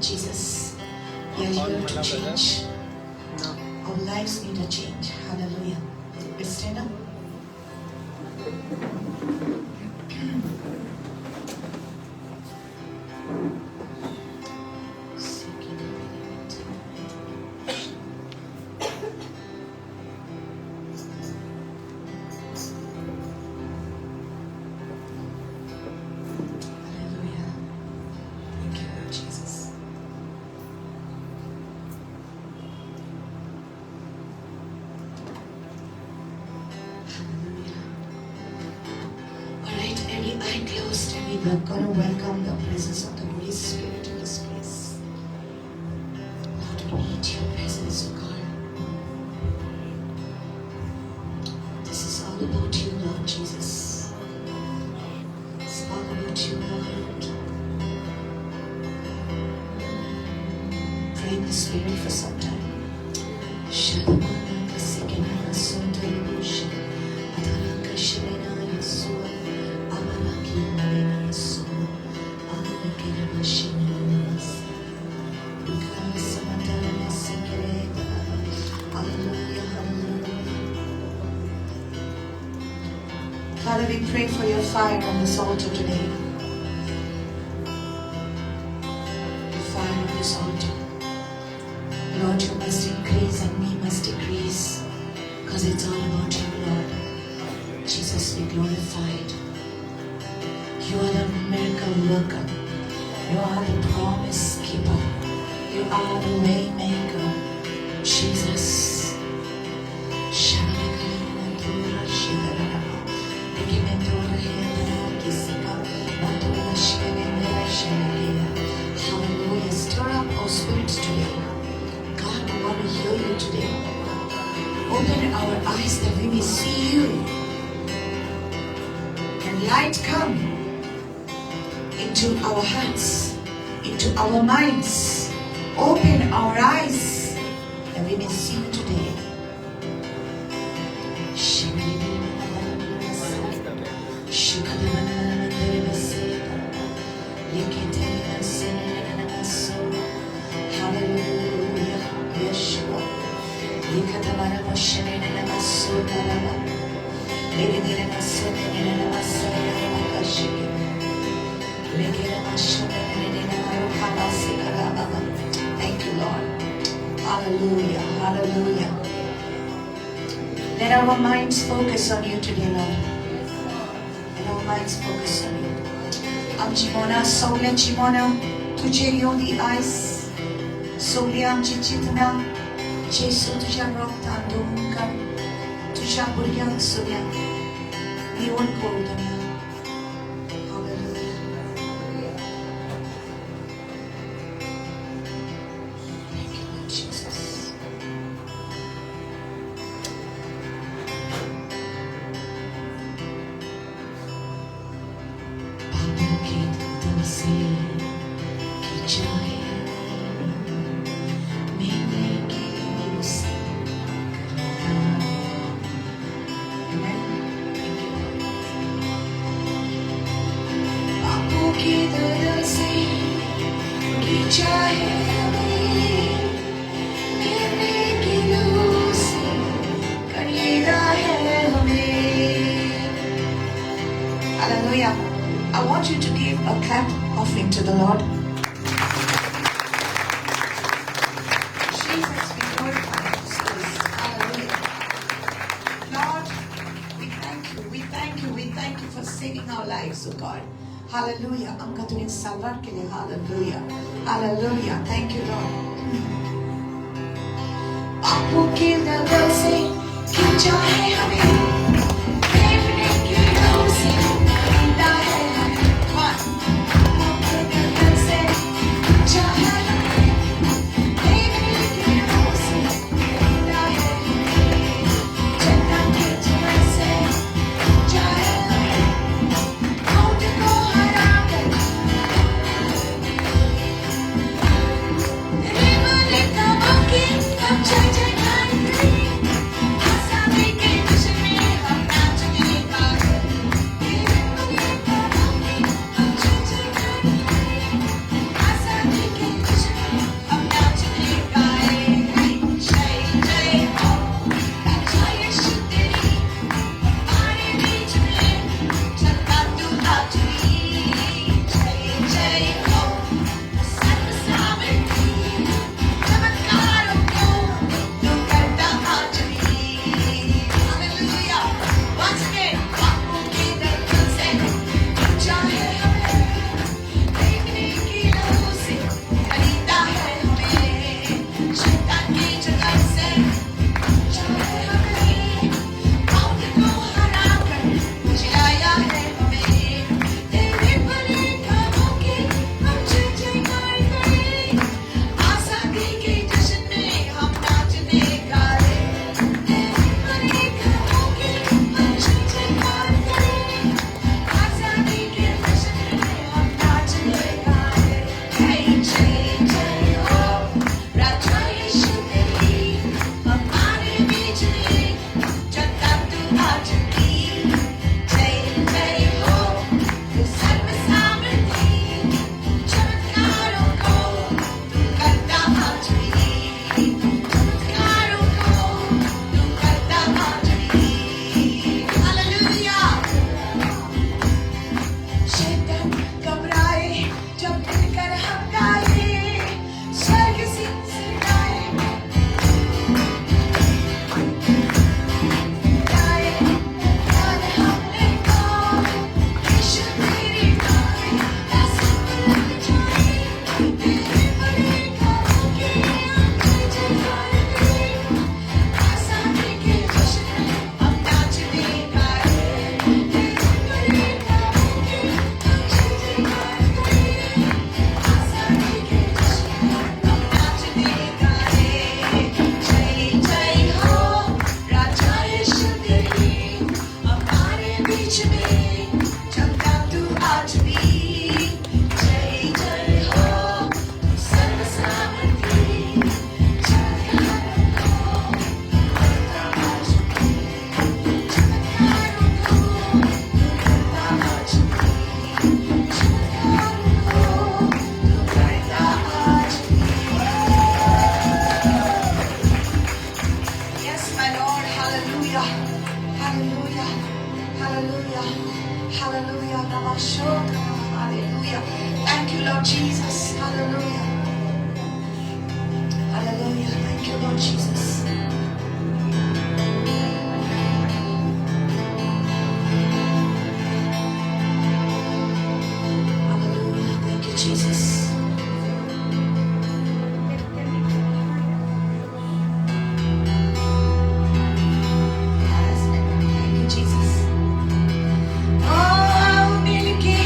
Jesus. We are here to change. Our lives need a change. Hallelujah. Let's stand up. Hallelujah. Thank you, Lord Jesus. Hallelujah. All right, every eye closed, and we are going to welcome the presence of the Holy Spirit in this place. Lord, we need your presence, oh God. This is all about you, Lord Jesus. It's all about you, Lord. Pray in the Spirit for some time. Hallelujah, hallelujah. Father, we pray for your fire on this altar today. The fire on this altar. Lord, you must increase and we must decrease, because it's all about you, Lord. Jesus, be glorified. You are the miracle worker. You are the promise keeper. You are the way maker. Jesus. Hallelujah. Stir up our spirits today. God, we want to hear you today. Open our eyes that we may see you. And light come into our hearts, into our minds. Open our eyes that we may see you today. Hallelujah. Yeshua. Thank you, Lord. Hallelujah. Hallelujah. Let our minds focus on you today, Lord. Let our minds focus on you. आमची मनां सगळ्यांची मनां तुजेर येवंदी आयज, सगळीं आमची चिंतनां जेसू तुज्या रोगतान धुवून काड, तुज्या भुरग्यांक सगळ्यांक निवड करूं तुमी. Hallelujah. Thank you, Lord Jesus. पापों के दलदल से खींचा है मैंने की उसे करता है. Amen. Thank you, Lord. पापों के दलदल से खींचा है हमें, गिरने की लू से खरीदा है हमें. Hallelujah. I want you to give a clap offering to the Lord. Jesus be glorified in this place. Hallelujah. Lord, we thank you. We thank you. We thank you for saving our lives, oh God. Hallelujah. आमकां तुवें साल्वार केलें. Hallelujah. Hallelujah. Thank you, Lord. पापों K दलदल से खींचा है हमें, गिरने की लू से खरीदा है हमें. One. पापों के दलदल से खींचा है हमें, गिरने की लू से खरीदा है हमें. जन्नत के चमन से खींचा है हमें, मौत को हरा कर तेरे का बाकी हम जय जयकार करें. आजादी के जश्न में Jesus. Hallelujah. Thank you, Jesus. Yes, thank you, Jesus. आओ मिलके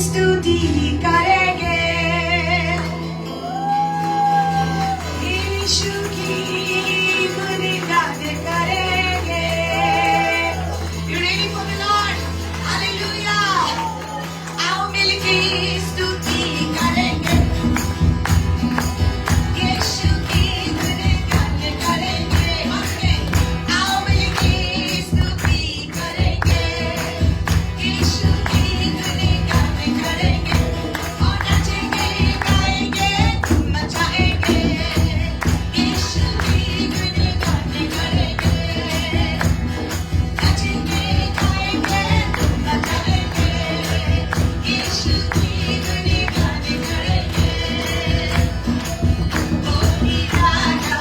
स्तुति करेंगे, यीशु की गुणगान करेंगे। You ready for the Lord? Hallelujah. आओ मिलके स्तुति करेंगे, यीशु की गुणगान करेंगे। Once again. आओ मिलके स्तुति करेंगे, यीशु की गुणगान करेंगे और नाचेंगे, गाएंगे, धूम मचाएंगे, यीशु की गुणगान करेंगे, नाचेंगे, गाएंगे, धूम मचाएंगे, यीशु की गुणगान करेंगे। वो ही राजा,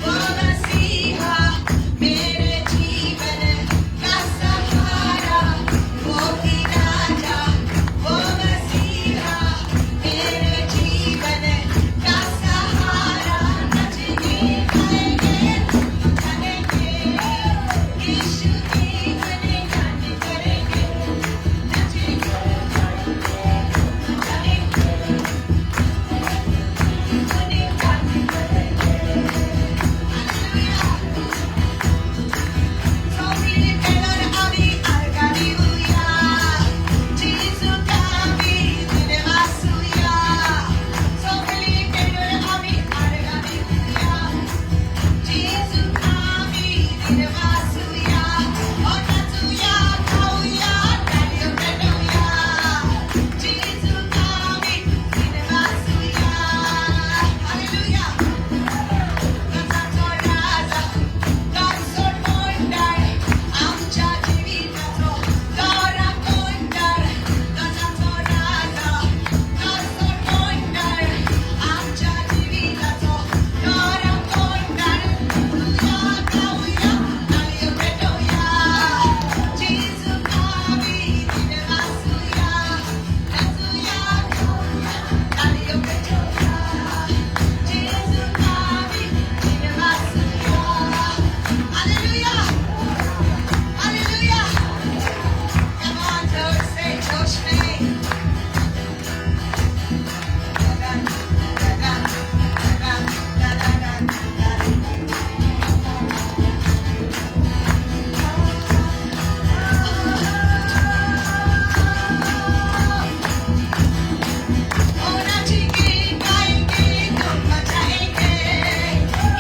वो मसीहा, मेरे जीवन का सहारा। वो ही राजा, वो मसीहा, मेरे जीवन का सहारा। नाचेंगे, गाएंगे, धूम मचाएंगे, यीशु की गुणगान करेंगे, नाचेंगे, गाएंगे, धूम मचाएंगे, गुणगान करेंगे। हालेलुया। आमी आर्गां दिवया, जेजूक आमी धन्यवाद. सगळी मेळून आमी आर्गां दिवया, जेजूक आमी धन्यवाद. ओ नाचुया, गावया, ताळयो पेटोवया, जेजूक आमी धन्यवाद. हालेलुया. राजाचो राजा, राजसोड मंडळ, आमच्या जिविताचो तो राखणदार. राजाचो राजा, राजसोड मंडळ, आमच्या जिविताचो तो राखणदार. नाचुया, गावया, ताळयो पेटोवया, जेजूक आमी धन्यवाद. नाचुया, गावया, ताळयो पेटोवया, जेजूक आमी धन्यवाद. Hallelujah. Hallelujah. Come on, church, say जोश में. Da da da da da da da da da. ओ नाचेंगे, गाएंगे, धूम मचाएंगे,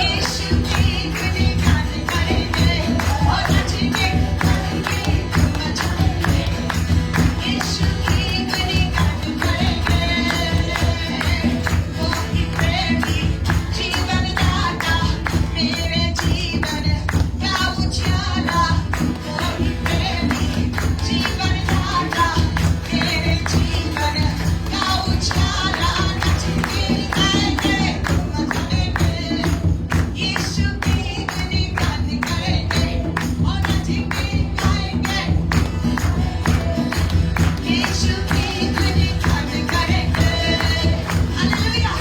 यीशु की गुणगान करेंगे। ओ नाचेंगे, गाएंगे, धूम मचाएंगे, यीशु की गुणगान करेंगे। वो ही प्रेमी जीवन दाता, मेरे जीवन का उजाला। वो ही प्रेमी जीवन दाता, मेरे जीवन का उजाला। नाचेंगे, गाएंगे, धूम मचाएंगे, यीशु की गुणगान करेंगे। और नाचेंगे, गाएंगे, यीशु की गुणगान करेंगे। Hallelujah.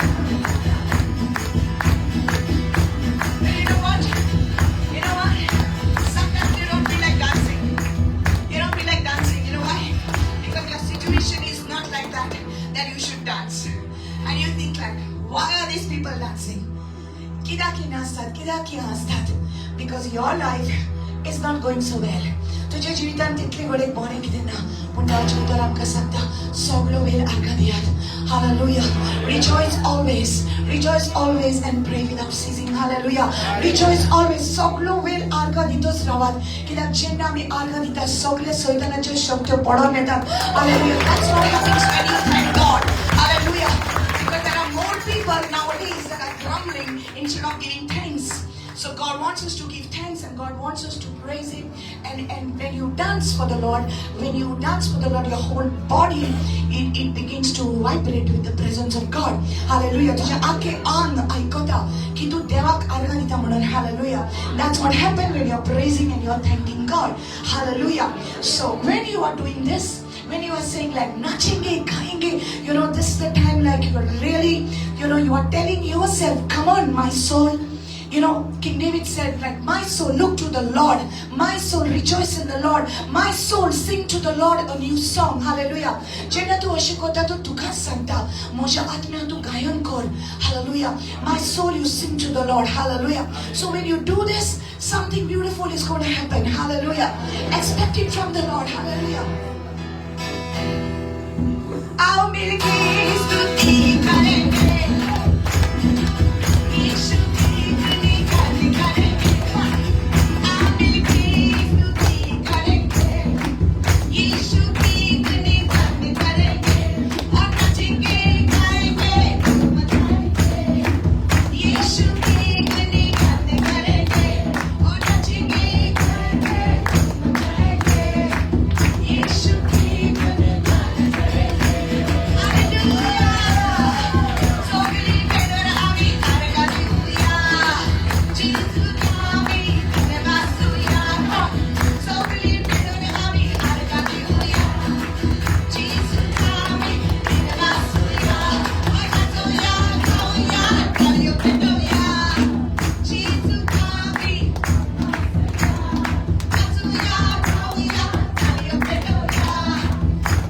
You know what? You know what? Sometimes you don't feel like dancing. You don't feel like dancing. You know why? Because your situation is not like that, that you should dance. And you think like, why are these people dancing? कित्याक नाचतात, कित्याक हांसतात? Because your life is not going so well. तुझ्या जिवितान तितले घडये बरें कितें ना, पूण देवाचें उतर आमकां सांगता, सगळो वेळ आर्गां दियात. Hallelujah. Rejoice always. Rejoice always and pray without ceasing. Hallelujah. Rejoice always. सगळो वेळ आर्गां दितच रावात, कित्याक जेन्ना आमी आर्गां दिता, सगळे सैतानाचे शक्त्यो पडोन येतात. Hallelujah. That's what happens when you thank God. Hallelujah. Because there are more people nowadays that are grumbling instead of giving thanks. So God wants us to give thanks and God wants us to praise Him. And when you dance for the Lord, when you dance for the Lord, your whole body, it begins to vibrate with the presence of God. Hallelujah. तुझ्या आखे आंग आयकता की तूं देवाक देवाक आर्गां दिता म्हणून. Hallelujah. That's what happen when you are praising and you are thanking God. Hallelujah. So when you are doing this, when you are saying like नाचेंगे गाएंगे, this is the time like you are really, you are telling yourself, come on my soul. King David said like, my soul look to the Lord, my soul rejoice in the Lord, my soul sing to the Lord a new song. Hallelujah. जेन्ना तूं अशें करता तूं तुकाच सांगता, म्हज्या आत्म्या तूं गायन कर. Hallelujah. My soul you sing to the Lord. Hallelujah. So when you do this, something beautiful is going to happen. Hallelujah. Expect it from the Lord. Hallelujah. आओ मिलके स्तुति करेंगे, यीशु की गुणगान करेंगे। आओ मिलके स्तुति करेंगे, यीशु की गुणगान करेंगे और नाचेंगे गाएंगे मचाएंगे। यीशु की गुणगान करेंगे और नाचेंगे गाएंगे मचाएंगे। यीशु की गुणगान करेंगे। हालेलुया। सगळी मेळून आमी आर्गां दिवया, जेजूक आमी धन्यवाद. सगळी मेळून आमी आर्गां दिवया, जेजूक आमी धन्यवाद. नाचोया गावया ताळयो पेटोवया, जेजूक आमी नाचोया गावया ताळयो पेटोवया,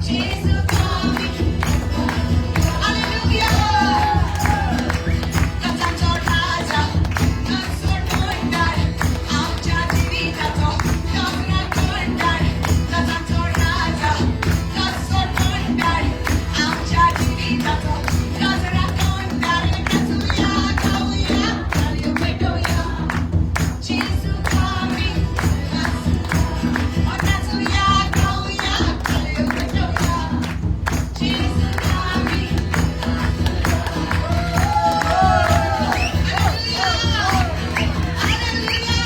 जेजूक आमी. हालेलुया. राजांचो राजा, राजवटदार, आमच्या जिविताचो राजवटदार. राजांचो राजा, राजवटदार, आमच्या जिविताचो राजवटदार. नाचूया गाऊया ताळयो पेटोवया, जेजूक आमी नाचूया गाऊया ताळयो पेटोवया, जेजूक आमी. Hallelujah! Hallelujah!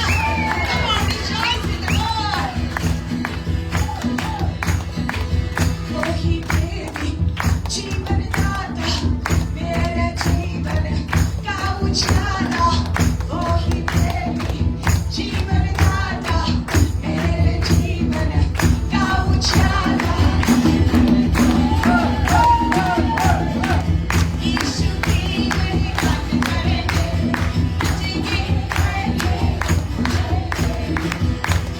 Come on, rejoice in the Lord. वही प्रेमी जीवन दाता, मेरे जीवन का उजाला. वही प्रेमी जीवन दाता, मेरे जीवन का उजाला. यीशु की गुणगान करेंगे, नाचेंगे गाएंगे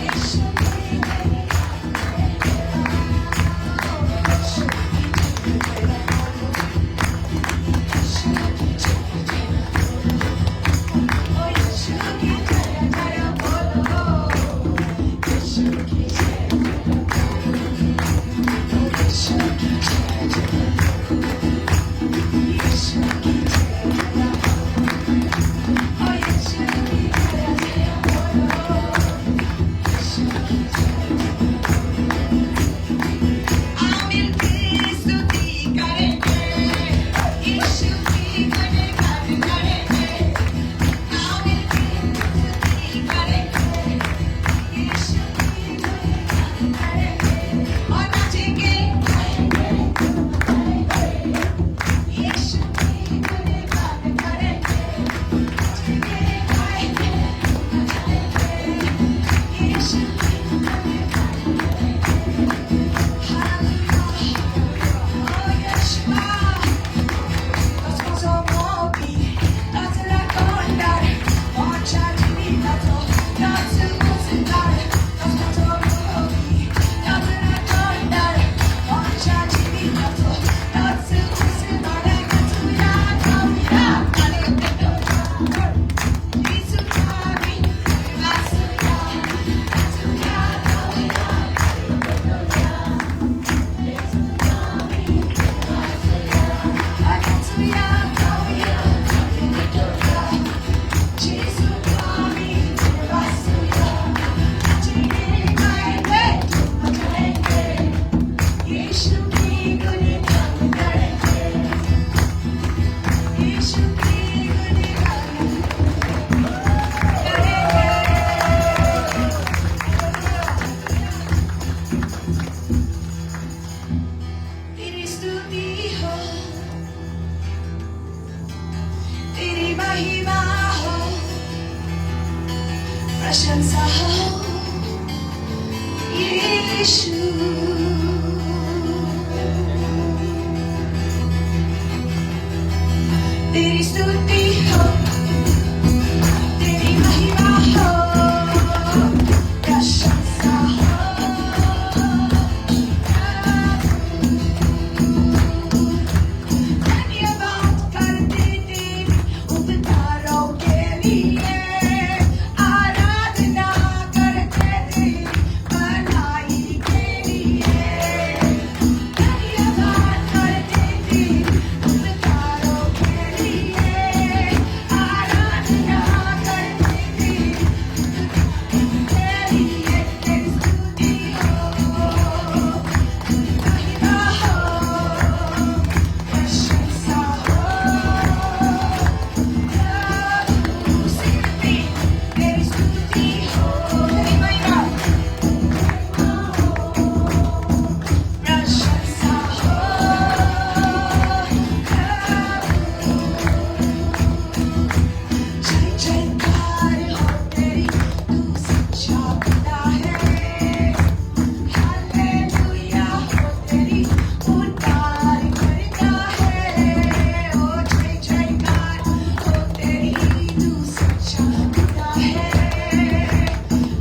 यीशु की गुणगान करेंगे. यीशु की जय जय बोलो, यीशु की जय जय बोलो, ओ यीशु की जय जय बोलो, यीशु की जय जय बोलो, ओ यीशु की जय जय बोलो, यीशु की जय जय बोलो, ओ यीशु की जय जय बोलो, यीशु की जय जय बोलो. आओ मिलके स्तुति करेंगे, यीशु की गुणगान करेंगे. आओ मिलके स्तुति करेंगे, यीशु की गुणगान करेंगे और नाचेंगे गाएंगे मचाएंगे. यीशु की गुणगान करेंगे, नाचेंगे गाएंगे मचाएंगे. यीशु की गुणगान करेंगे. Hallelujah. Oh Yeshua. यीशु की गुणगान करेंगे, यीशु की गुणगान करेंगे. तेरी स्तुति हो, तेरी महिमा हो. प्रशंसा हो यीशु। तेरी स्तुति हो, तेरी महिमा हो, प्रशंसा हो। धन्यवाद करते तेरे उपकारों के लिए, आराधना करते तेरी भलाई के लिए। धन्यवाद करते तेरे उपकारों के लिए, आराधना करते तेरी के लिए। तेरी स्तुति हो, महिमा हो, प्रशंसा हो प्रभु। Sing with me. तेरी स्तुति हो, तेरी महिमा, प्रशंसा हो प्रभु। जय जयकार हो तेरी, तू सच्चा खुदा है। हालेलुया हो तेरी, उद्धार करता है। ओ जय जयकार हो तेरी, तू सच्चा खुदा है।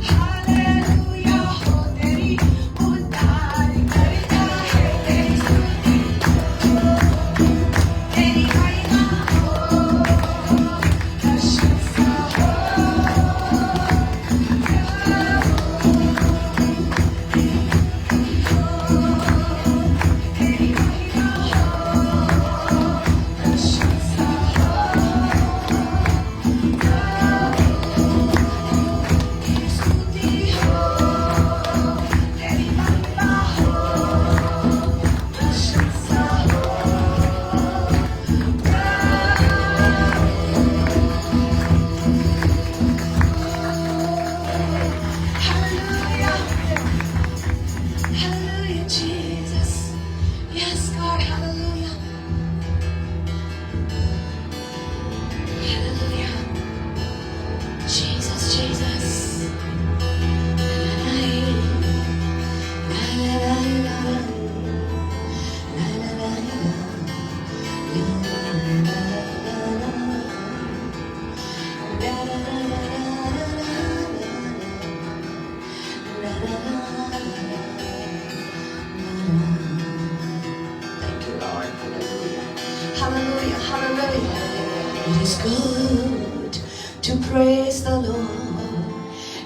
हालेलुया हो तेरी, उद्धार करता है। तेरी स्तुति हो, तेरी महिमा हो, प्रशंसा हो तेरी महिमा हो, प्रशंसा हो तेरी स्तुति हो, तेरी महिमा हो, प्रशंसा हो। Hallelujah. Hallelujah, Jesus. Yes, God, hallelujah. Hallelujah. Jesus, Jesus. La, la, la, la, la, la, la, la, la, la, la, la, la, la, la, la, la. Thank you, Lord. Hallelujah. Hallelujah. Hallelujah. It is good to praise the Lord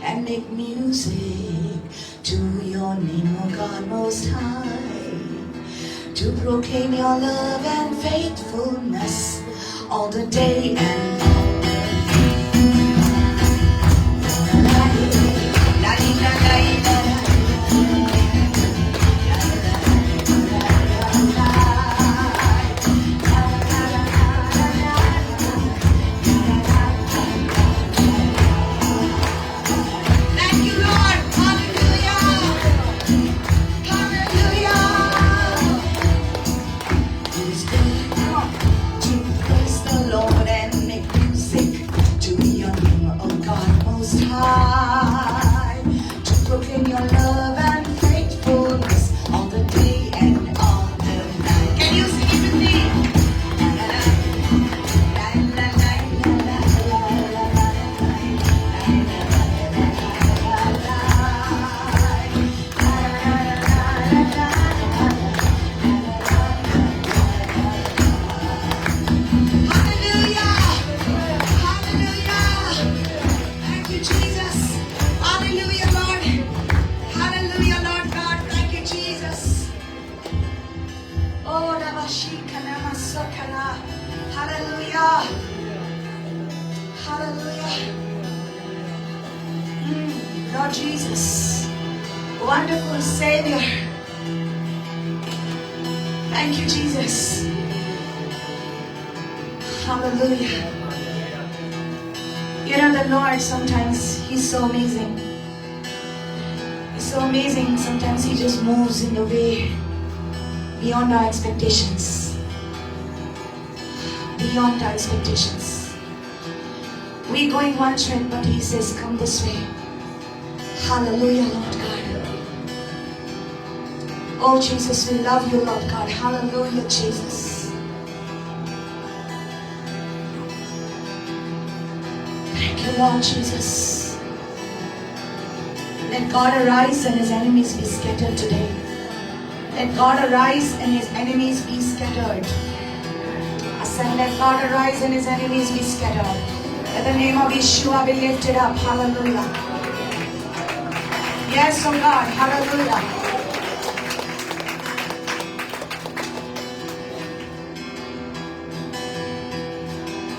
and make music to your name, O God Most High, to proclaim your love and faithfulness all the day and all the night. La, la, la, la, la. Thank you, Lord. Hallelujah. Hallelujah. It is good to praise the Lord and make music to your name, O God Most High, to proclaim your love and faithfulness all the day and all the night. Can you sing it with me? La, la, la, la, la, la, la, la, la, la, la, la, la, la. Hallelujah! Hallelujah! Thank you, Jesus. Hallelujah, Lord. Hallelujah, Lord God. Thank you, Jesus. Oh, Rabashika Namasokara. Hallelujah. Hallelujah. Lord Jesus, wonderful Savior. Thank you, Jesus. Hallelujah. You know, the Lord sometimes, He's so amazing. He's so amazing. Sometimes He just moves in the way beyond our expectations. Beyond our expectations. We're going one trend, but He says, come this way. Hallelujah, Lord God. Oh, Jesus, we love you, Lord God. Hallelujah, Jesus. Thank you, Lord Jesus. Let God arise and His enemies be scattered today. Let God arise and His enemies be scattered. I said, let God arise and His enemies be scattered. Let the name of Yeshua be lifted up. Hallelujah. Yes, oh God. Hallelujah.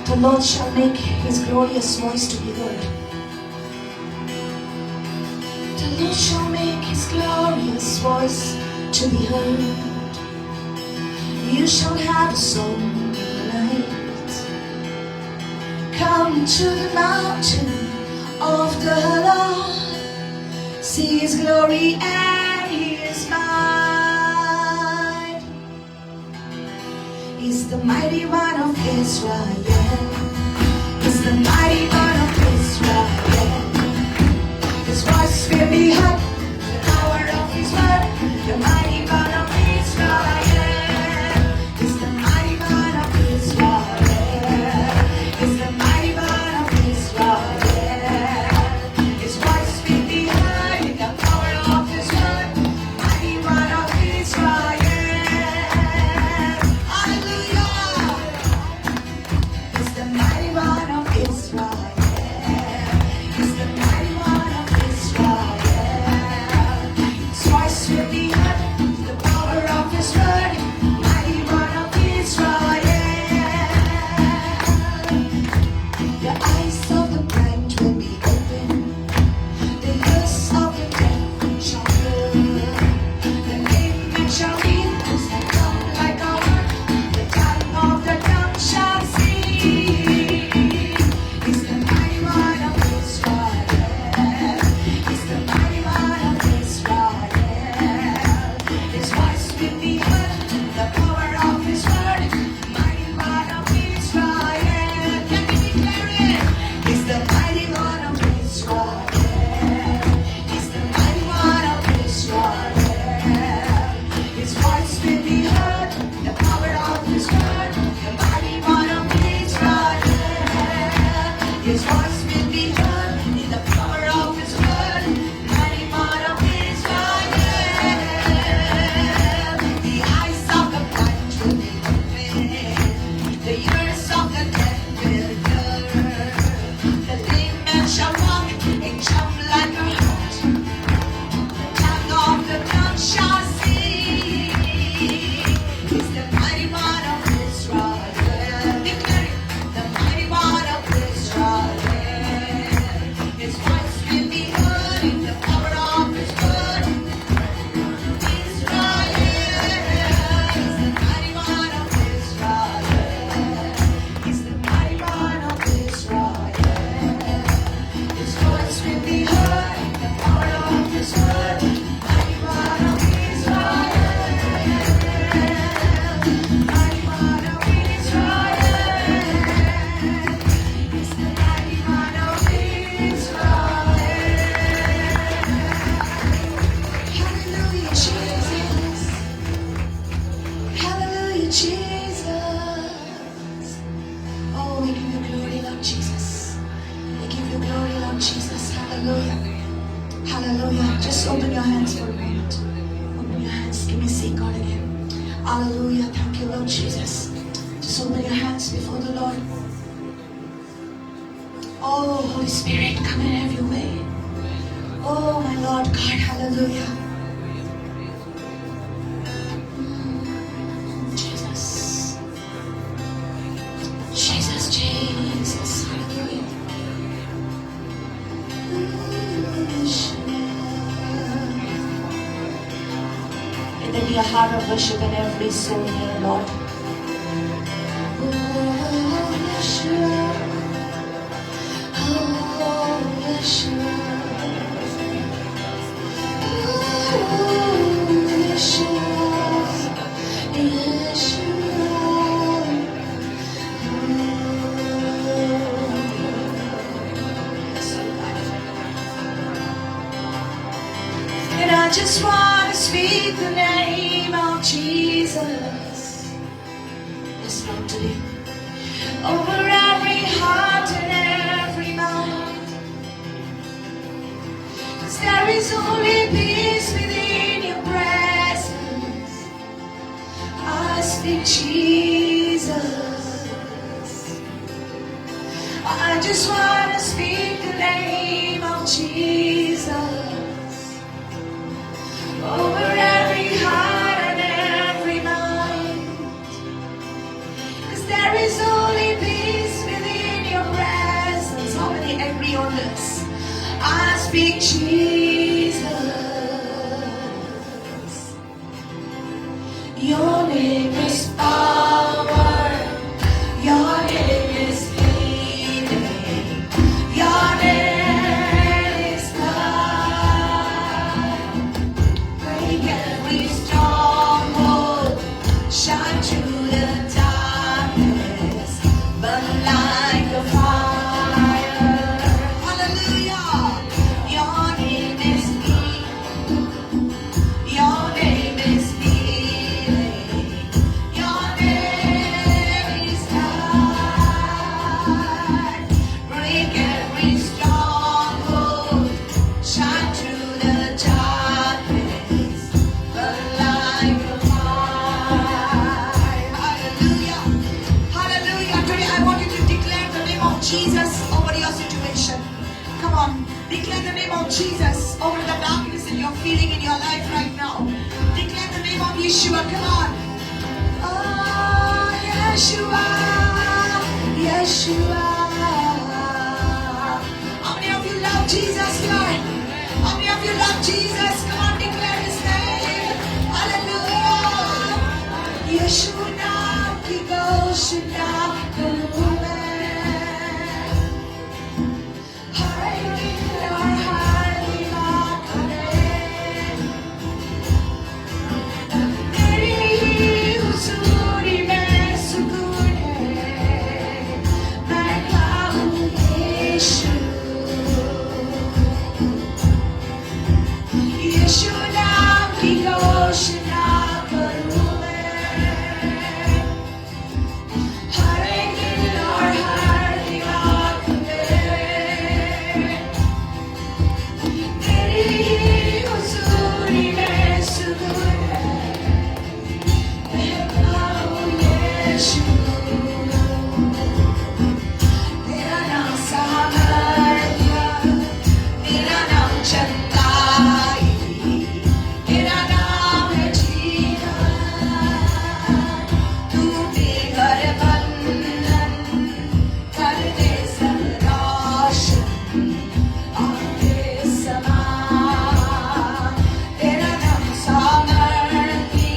The Lord shall make His glorious voice to be heard. The Lord shall make His glorious voice to be heard. You shall have a song in the night. Come to the mountain of the Lord. See His glory and His might. He's the mighty one of Israel. He's the mighty one of Israel. His voice will be heard, the power of His word, the mighty one of Israel. He's the mighty one of Israel. He's the mighty one of Israel. His voice will be heard in the power of His word, mighty one of Israel. Hallelujah. He's the mighty one of Israel. He's the mighty one of Israel. His voice will be heard, the power of His word, mighty one of Israel. The eyes of the blind will be opened, the ears of the deaf shall hear. The lame man shall leap and come like a hart, the tongue of the dumb shall sing. He's the mighty one of Israel. He's the mighty one of Israel. His voice will be heard, the power of His word, mighty one of Israel. Can we declare it? He's the mighty one of Israel. He's the mighty one of Israel. His voice will be heard, the power of His word, the mighty one of Israel. His voice will be heard in the power of His word, mighty one of Israel. The eyes of the blind will be opened, the ears of the deaf will hear. The lame man shall walk and jump like a hart. The tongue of the dumb shall sing. He's the mighty one of Israel. Declare it. The mighty one of Israel. His voice will be heard in the power of His word. Israel. He's the mighty one of Israel. He's the mighty one of Israel. His voice will be heard in the power of His word. Mighty one of Israel. Mighty one of Israel. He's the mighty one of Israel. Hallelujah, Jesus. Hallelujah, Jesus. Oh, we give you glory, Lord Jesus. We give you glory, Lord Jesus. Hallelujah. Hallelujah. Just open your hands for a moment. Open your hands. Give me see God again. Hallelujah. Thank you, Lord Jesus. Just open your hands before the Lord. Oh, Holy Spirit, come and have your way. Oh, my Lord God. Hallelujah. Jesus. Jesus, Jesus. Hallelujah. Let there be a heart of worship in every soul here, Lord. Oh, Yeshua. Oh, Yeshua. Oh, Yeshua. Yeshua. I just want to speak the name of Jesus. Yes, Lord, today. Over every heart and every mind. 'Cause there is only peace within your presence. I speak Jesus. I just want to speak the name of Jesus over every heart and every mind. 'Cause there is only peace within your presence. How many agree on this? I speak Jesus. Your name is power. Your name is healing. Your name is life. Break every stronghold. Shine through the darkness. Burn like a fire. Hallelujah. Your name is healing. Your name is healing. Your name is life. Break every stronghold. Shine through the darkness. Burn like a fire. Hallelujah. Hallelujah. Today I want you to declare the name of Jesus over your situation. Come on. Declare the name of Jesus over the darkness that you're feeling in your life right now. Declare the name of Yeshua. Come on. Oh, Yeshua. Yeshua. How many of you love Jesus here? How many of you love Jesus? Come on, declare his name. Hallelujah. यीशु नाम की घोषणा करूं मैं हर दिन और हर दिमाग में तेरी ही हुजूरी में सुकून है मैं गाऊं यीशु यीशु नाम की घोषणा करूं मैं हर एक दिल और हर दिमाग में तेरी ही हुजूरी में सुकून है मैं गाऊं यीशु तेरा नाम सामर्थ्य तेरा नाम चंगाई तेरा नाम है जीवन टूटे हर बंधन कर दे सब रोशन आपके समान तेरा नाम सामर्थी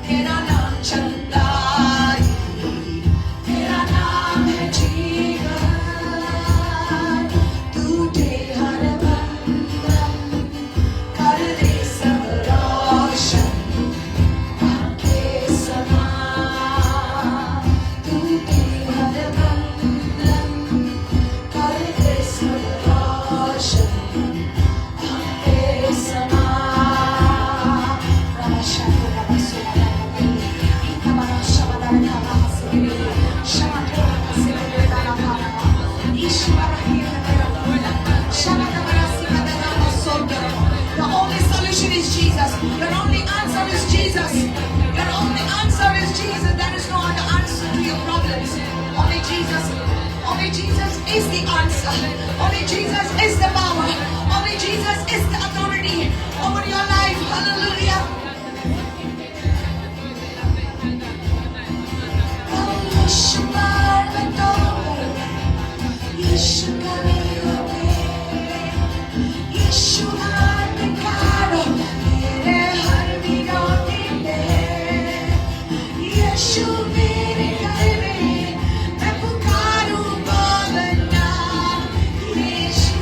तेरा नाम चंगाई तेरा नाम है जीवन टूटे हर बंधन कर दे सब रोशन आपके समान टूटे हर बंधन कर दे सब रोशन आपके समान The only solution is Jesus. Your only answer is Jesus. Your only answer is Jesus. There is no other answer to your problems. Only Jesus. Only Jesus is the answer. Only Jesus is the power. Only Jesus is the authority over your life. Hallelujah. Oh, यीशु पर यीशु करेंगे यीशु हाथ कारो मेरे हर विनोदी में यीशु मेरे घर में मैं पुकारूं बोलना यीशु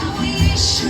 आओ यीशु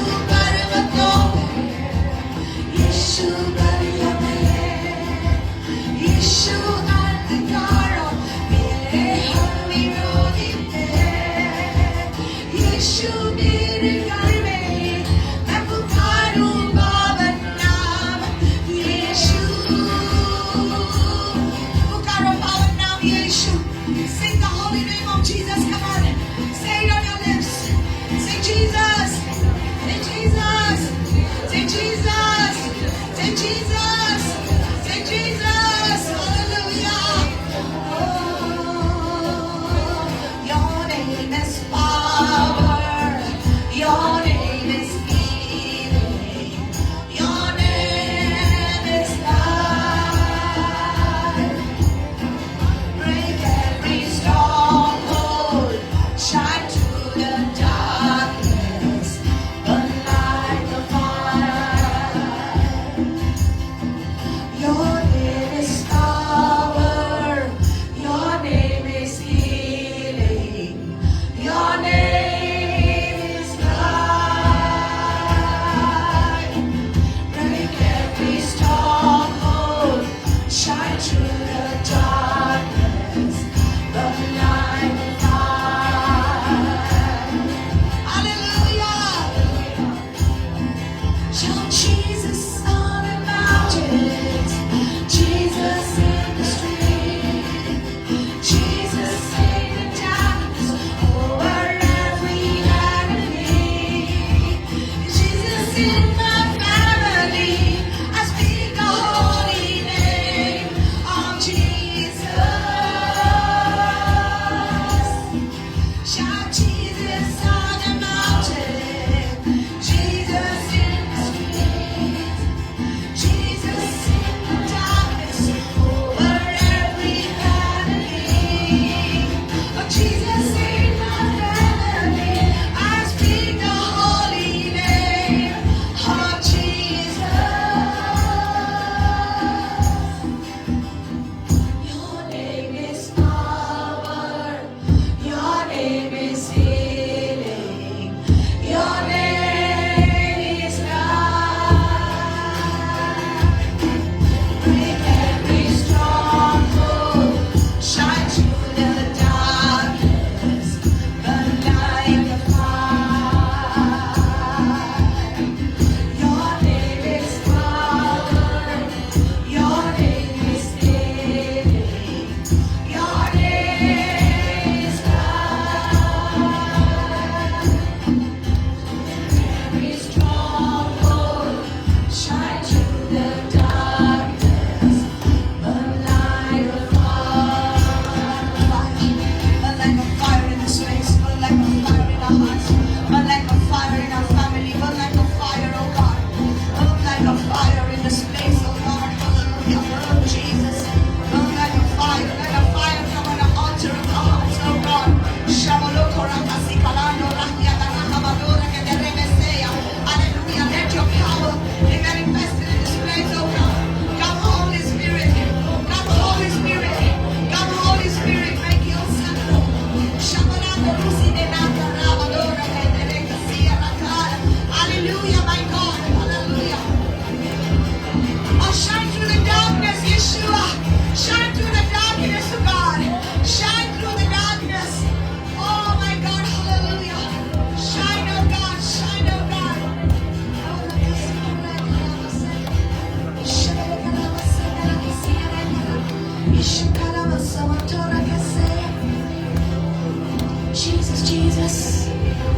Jesus, Jesus,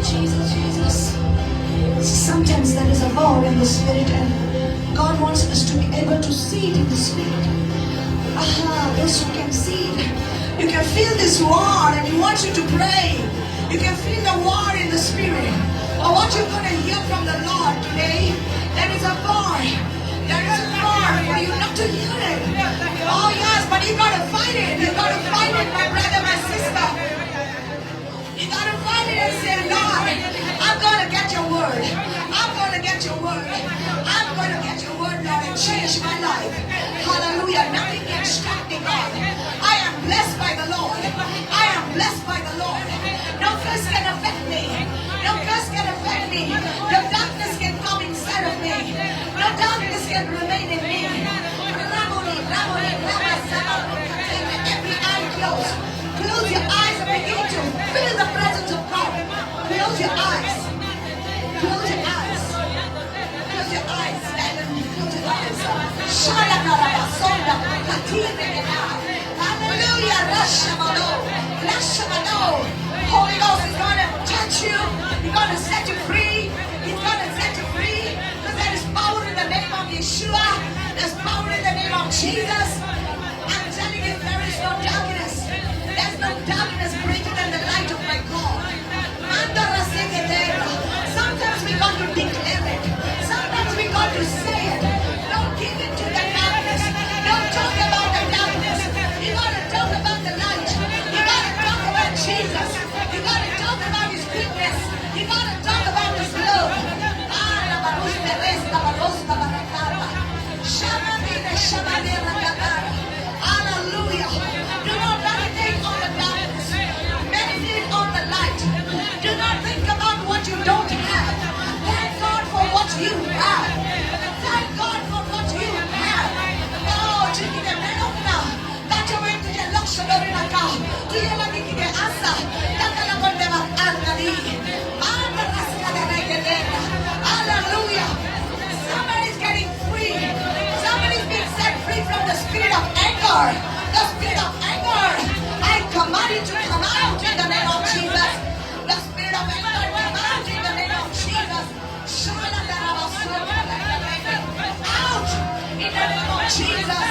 Jesus, Jesus. Sometimes there is a war in the spirit, and God wants us to be able to see it in the spirit. Aha, those who can see it. You can feel this war, and He wants you to pray. You can feel the war in the spirit. Or what you're going to hear from the Lord today, there is a war. There is a war for you not to hear it. Oh yes, but you got to fight it. You got to fight it, my brother, my sister. You got to fight it and say, Lord, I'm going to get your word. I'm going to get your word. I'm going to get your word, Lord, and change my life. Hallelujah. Nothing can stop me, God. I am blessed by the Lord. I am blessed by the Lord. No curse can affect me. No curse can affect me. No darkness can come inside of me. No darkness can remain in me. Every eye closed. Close your eyes and begin to feel the presence of God. Close your eyes. Close your eyes. Close your eyes. Close your eyes. Hallelujah. Holy Ghost is going to touch you. He's going to set you free. He's going to set you free. Because there is power in the name of Yeshua. There's power in the name of Jesus. I'm telling you, there is no darkness. There's no darkness greater than the light of my God. Sometimes we got to declare it. Sometimes we got to say it. Don't give it to the darkness. Don't talk about the darkness. You got to talk about the light. You got to talk about Jesus. You got to talk about His goodness. You got to talk about His love. Hallelujah. Do not meditate on the darkness. Meditate on the light. Do not think about what you don't have. Thank God for what you have. Thank God for what you have. Oh, Hallelujah. Somebody's getting free. Somebody's being set free from the spirit of anger. The spirit of anger. I command you to come out in the name of Jesus. The spirit of anger, come out in the name of Jesus. Out in the name of Jesus.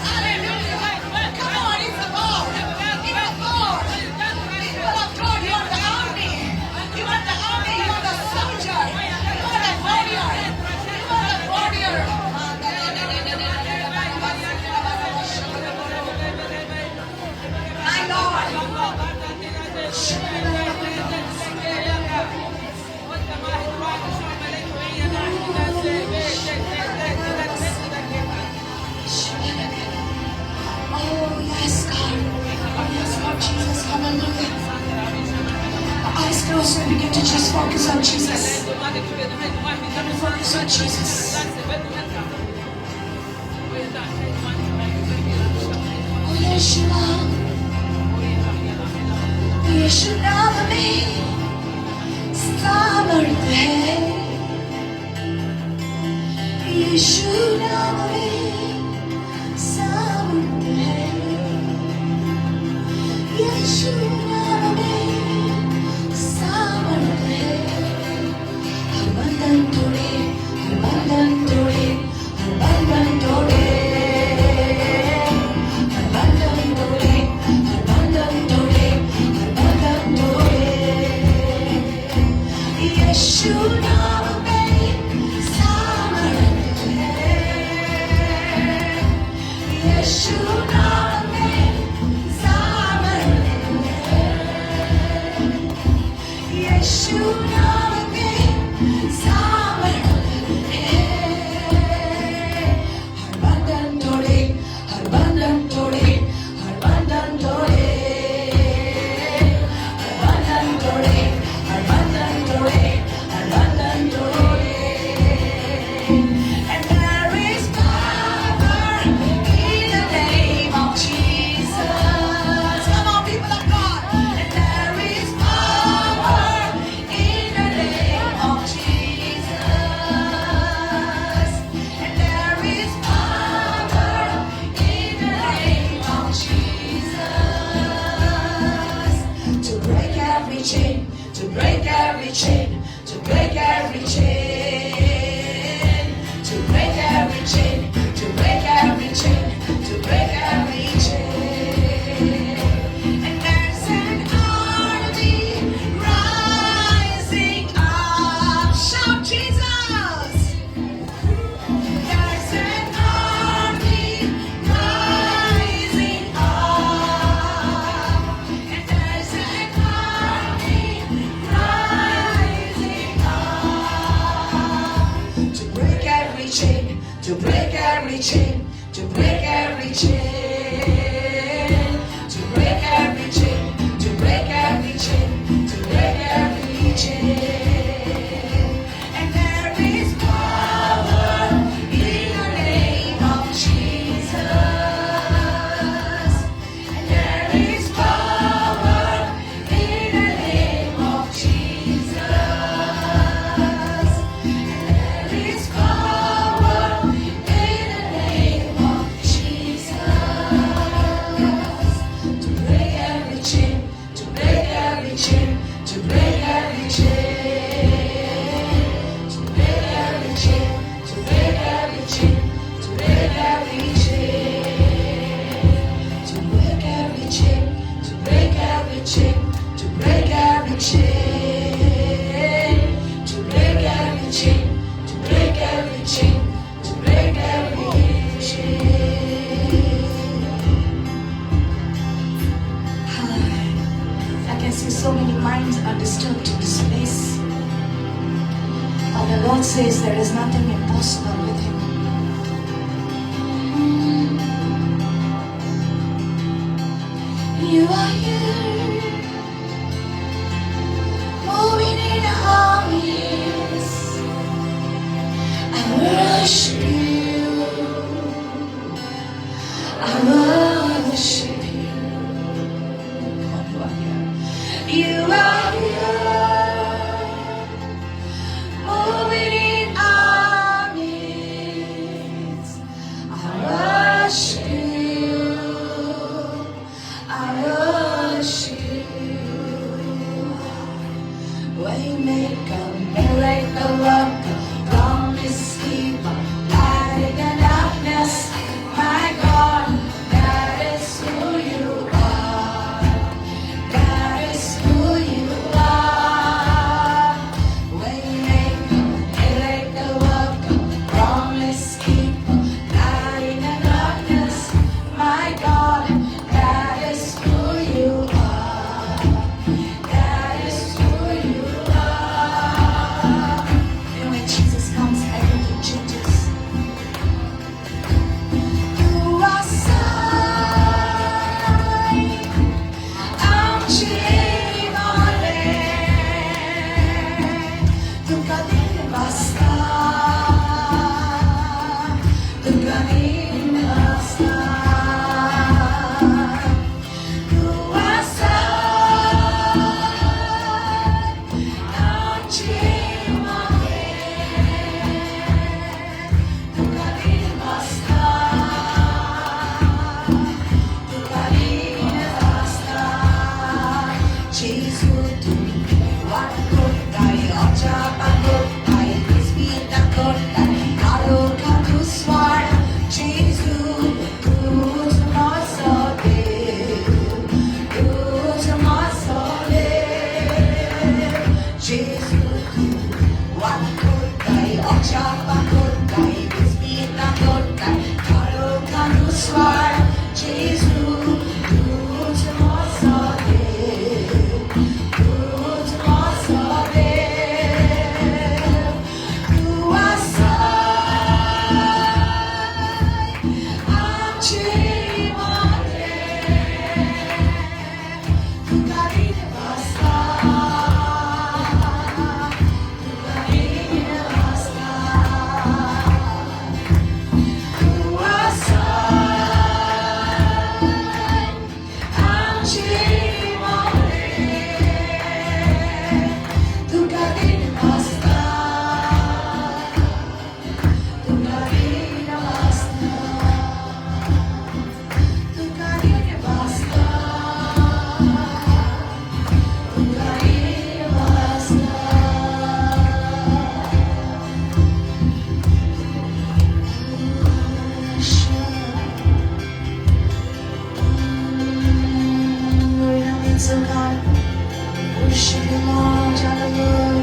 Hallelujah. Come on, it's a war. It's a war. People of God, you are the army. You are the army. You are the soldier. You are the warrior. You are the warrior. My Lord. Oh, yes, God. Oh, yes, Lord Jesus. Hallelujah. Our eyes closed and begin to just focus on Jesus. Begin to focus on Jesus. Oh, Yeshua. Yeshu naam mein samarth hai. Yeshu naam mein samarth hai. Yeshu naam mein samarth hai. Har bandhan tode, har bandhan tode, har bandhan tode. Har bandhan tode, har bandhan tode, har bandhan tode. Yeshu naam mein samarth hai. to break every chain, to break every chain, to break every chain, to break every chain, to break every chain. And there is power in the name of Jesus. And there is power in the name of Jesus. And there is power in the name of Jesus. To break every chain, to break every chain, to break every chain, to break every chain, to break every chain, to break every chain, to break every chain, to break every chain, to break every chain, to break every chain, to break every chain, to break every chain. I can see so many minds are disturbed in this place. But the Lord says there is nothing impossible with Him. You are here, moving in our midst. I worship you. I worship you. Come on, you are here. You are here, moving in our midst. I worship you. I worship you. Waymaker, miracle worker, promise keeper, light in the darkness. My God, that is who you are. That is who you are. Waymaker, miracle worker, promise keeper, light in the darkness. My God, that is who you are. That is who you are. And when Jesus comes, everything changes. You are sign, आमचे वाले, तुका दिन वाजता, तुका दिन वाजता. तू आसा, आमचे वाले, तुका दिन वाजता, तुका दिन वाजता. जेजू तुमी वाट कोत्ताय, अजापां कोत्ताय, विस्मितां कोत्ताय, काळोखांतु स्वाड. जेजू तूंच म्हजो देव, तूंच म्हजो देव. जेजू तूं वाट कोत्ताय, अजापां कोत्ताय, विस्मितां कोत्ताय, काळोखांतु स्वाड. जेजू तूंच म्हजो देव, तूंच म्हजो देव. तूं आसा आमचे मदें, तुका दिन वाजता, तुका दिन वाजता. तूं आसा आमचे मदें, तुका दिन वाजता, तुका दिन वाजता, तुका दिन वाजता, तुका दिन वाजता. We're in our midst, oh God. Worship you, Lord. Hallelujah.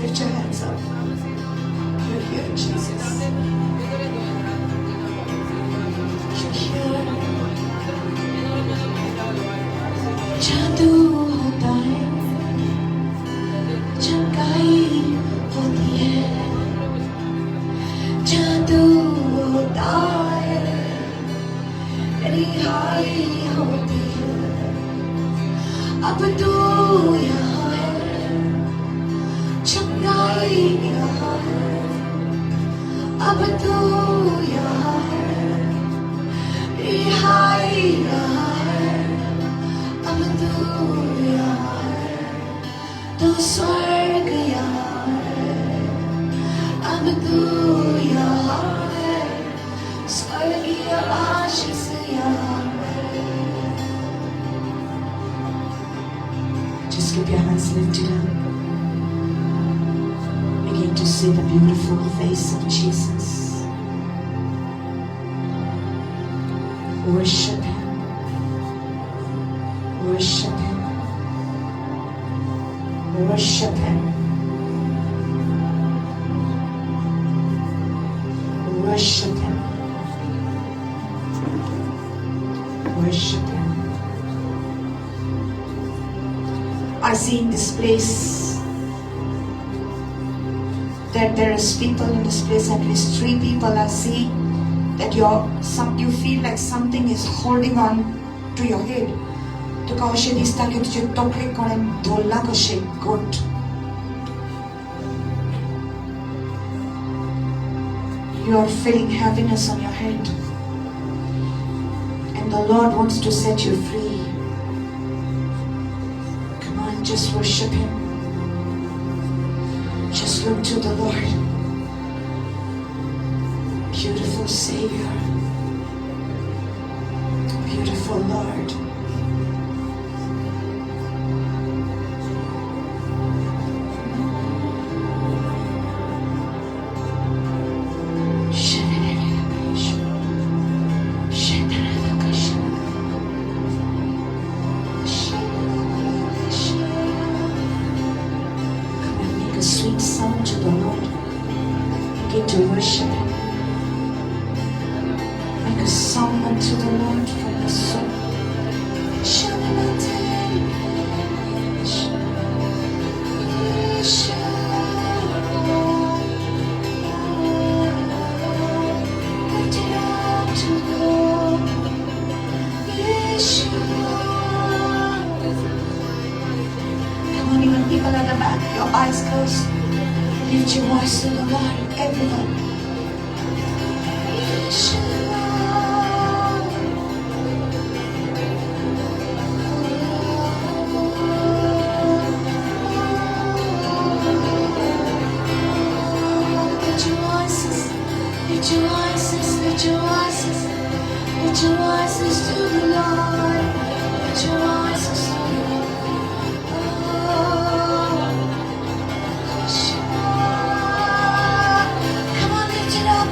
Lift your hands up. You're here, Jesus. You're here. जादू होता है, चंगाई होती है, जादू होता है, रिहाई होती है। अब तू यहाँ है, चंगाई यहाँ है, अब तू यहाँ है, रिहाई यहाँ है, अब तू यहाँ है, तो स्वर्ग यहाँ है, अब तू यहाँ है, स्वर्गीय आशीष यहाँ है। Just keep your hands lifted up. Begin to see the beautiful face of Jesus. Worship Him. Worship Him. Worship Him. Worship Him. Worship Him. I see in this place that there is people in this place, at least 3 people I see that you feel like something is holding on to your head. तुका अशें दिसता की तुजे तकलेक कोणें धरला कशें घट. You are feeling heaviness on your head, and the Lord wants to set you free. Come on, just worship Him. Just look to the Lord. Beautiful Savior, beautiful Lord. Come and make a sweet sound to the Lord. Begin to worship Him. Make a song unto the Lord from the soul. Lift it up to the Lord. Come on, even people at the back, your eyes closed. Lift your voice to the Lord, everyone. Lift your voices, lift your voices, lift your voices, lift your voices to the Lord. Lift your voices to the Lord. Oh, come on, lift it up.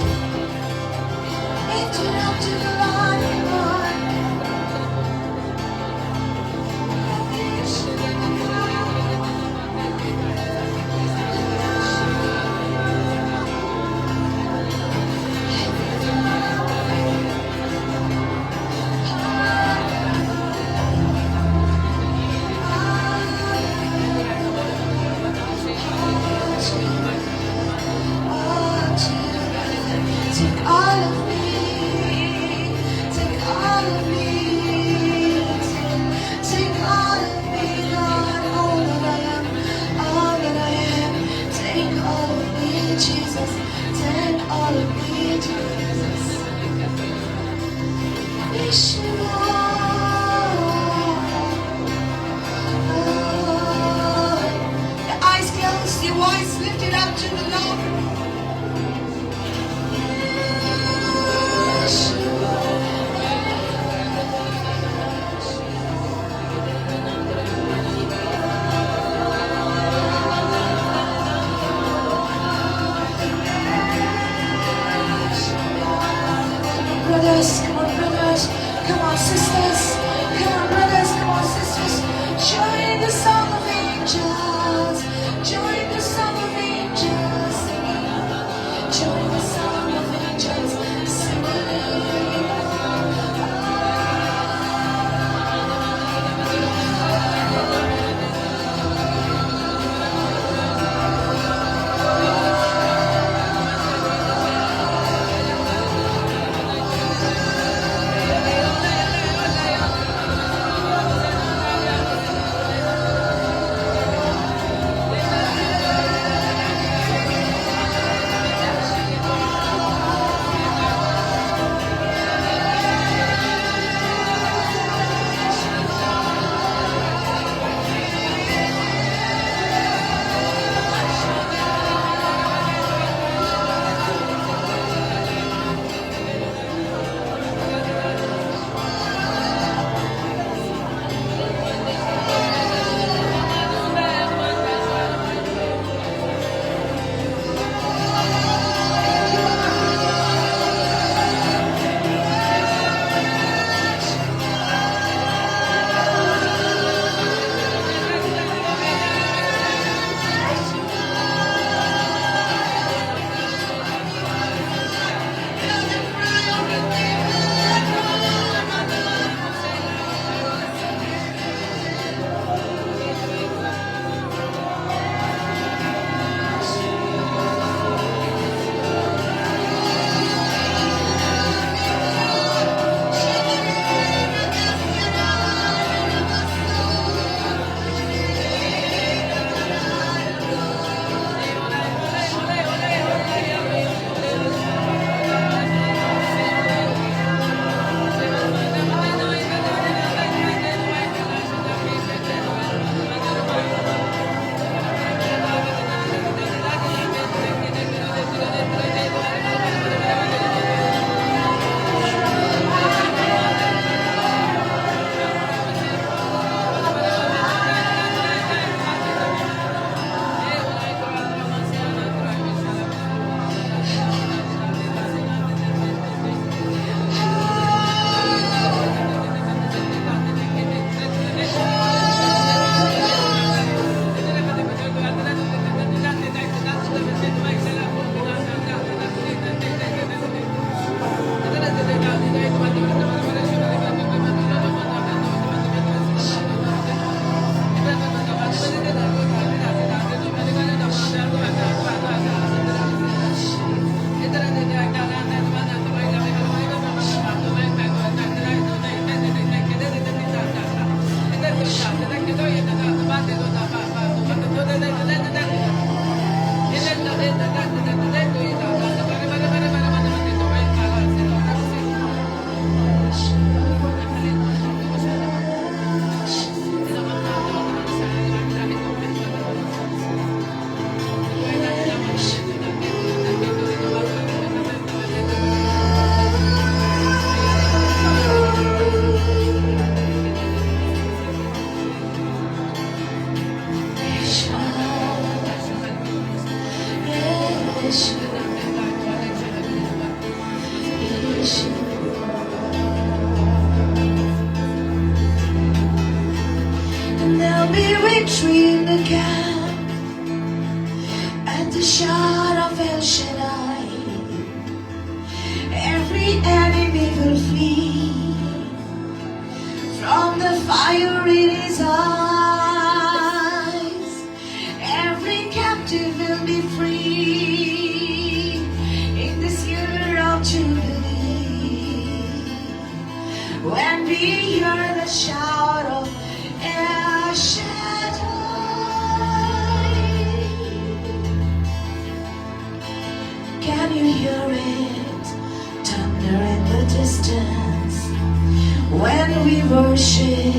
worship,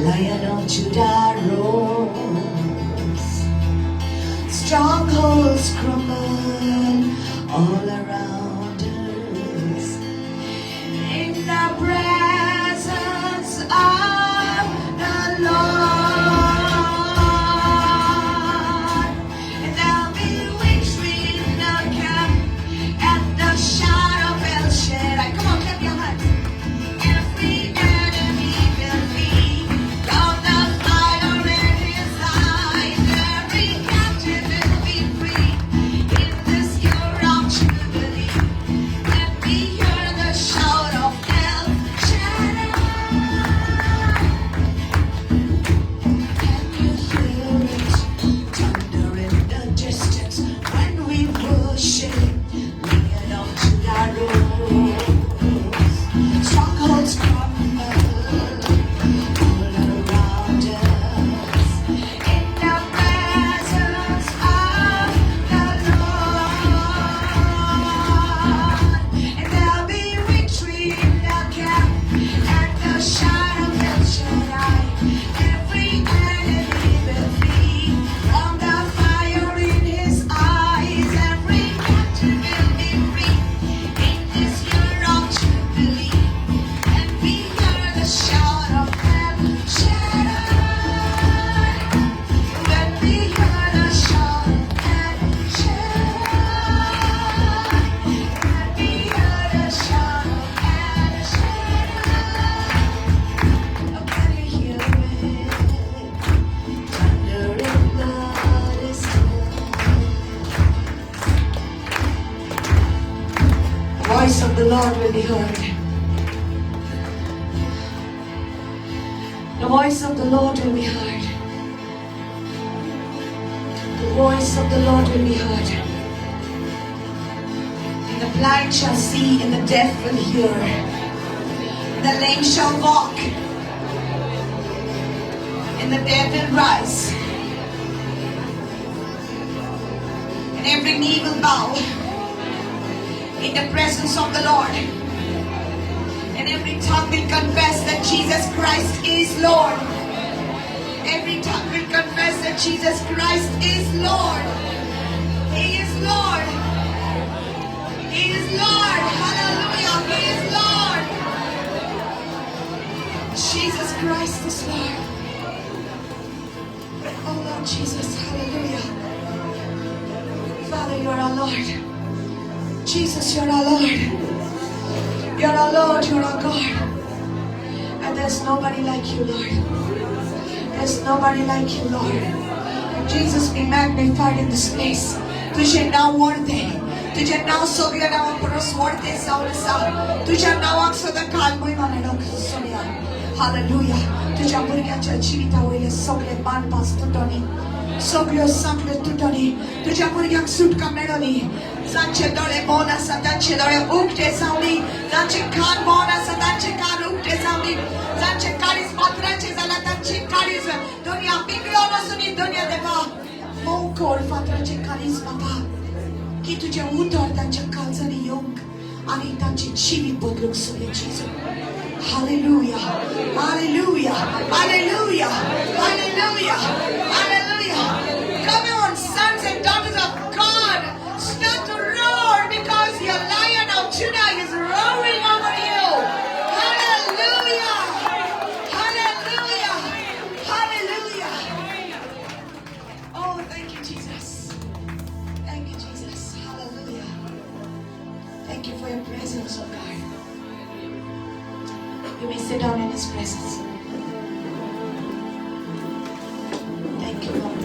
Lion of Judah roars. Strongholds crumble all around us. In the presence of the Lord, and there'll be victory in the camp at the shout of El Shaddai. Come on, clap your hands. Every enemy will flee from the fire in his eyes. Every captive will be free in this year of jubilee. Let me hear the shout of El Shaddai. Can you hear it? Thunder in the distance when we worship. Lion of Judah roars. Strongholds crumble all around us. In the presence of the Lord, and there'll be victory in the camp at the shout of El Shaddai. Every enemy will flee from the fire in his eyes. Every captive will be free in this year of jubilee. And we hear the shout of El Shaddai. When we hear the shout of El Shaddai, when we hear the shout of El Shaddai, oh, can you hear it? Thunder in the distance. The voice of the Lord will be heard. The voice of the Lord will be heard. The voice of the Lord will be heard. And the blind shall see, and the deaf will hear. And the lame shall walk, and the dead will rise. And every knee will bow in the presence of the Lord. And every tongue will confess that Jesus Christ is Lord. Every tongue will confess that Jesus Christ is Lord. He is Lord. He is Lord. Hallelujah. He is Lord. Jesus Christ is Lord. Oh Lord Jesus, hallelujah. Father, you are our Lord. Jesus, you are our Lord. You are our Lord, you are our God. And there's nobody like you, Lord. There's nobody like you, Lord. And Jesus be magnified in this place. तुझे नाव व्हड, तुझ्या नाव सगळ्या नांवां परस व्हड जावन आसा. तुझ्या नांवाक सदां काल म्हयमा मेळोंक सोडया. हालेलुया. तुझ्या भुरग्याच्या जिविता वयले सगळे बांदपास तुटोनी, सगळ्यो सांखळ्यो तुटोनी, तुझ्या भुरग्यांक सुटका मेळोनी. जांचे दोळे बंद आसा तांचे दोळे उक्ते जावनी, जांचे कान बंद आसा तांचे कान उक्ते जावनी, जांचे काळीज फातराचे जाला तांचे काळीज दुनिया पिगळोन वचूनी. दुनिया देवा मोव कर फातराचे काळीज बाबा, की तुजें उतर तांच्या काळजांनी येवंक आनी तांचें जिवीत बदलूंक सुरया. जेजू. Hallelujah. Hallelujah. Hallelujah. Hallelujah. Hallelujah. Come on, sons and daughters of God. Start to roar because your Lion of Judah is roaring over you. Hallelujah. Hallelujah. Hallelujah. Oh, thank you, Jesus. Thank you, Jesus. Hallelujah. Thank you for your presence, oh God. You may sit down in His presence. Thank you, Lord.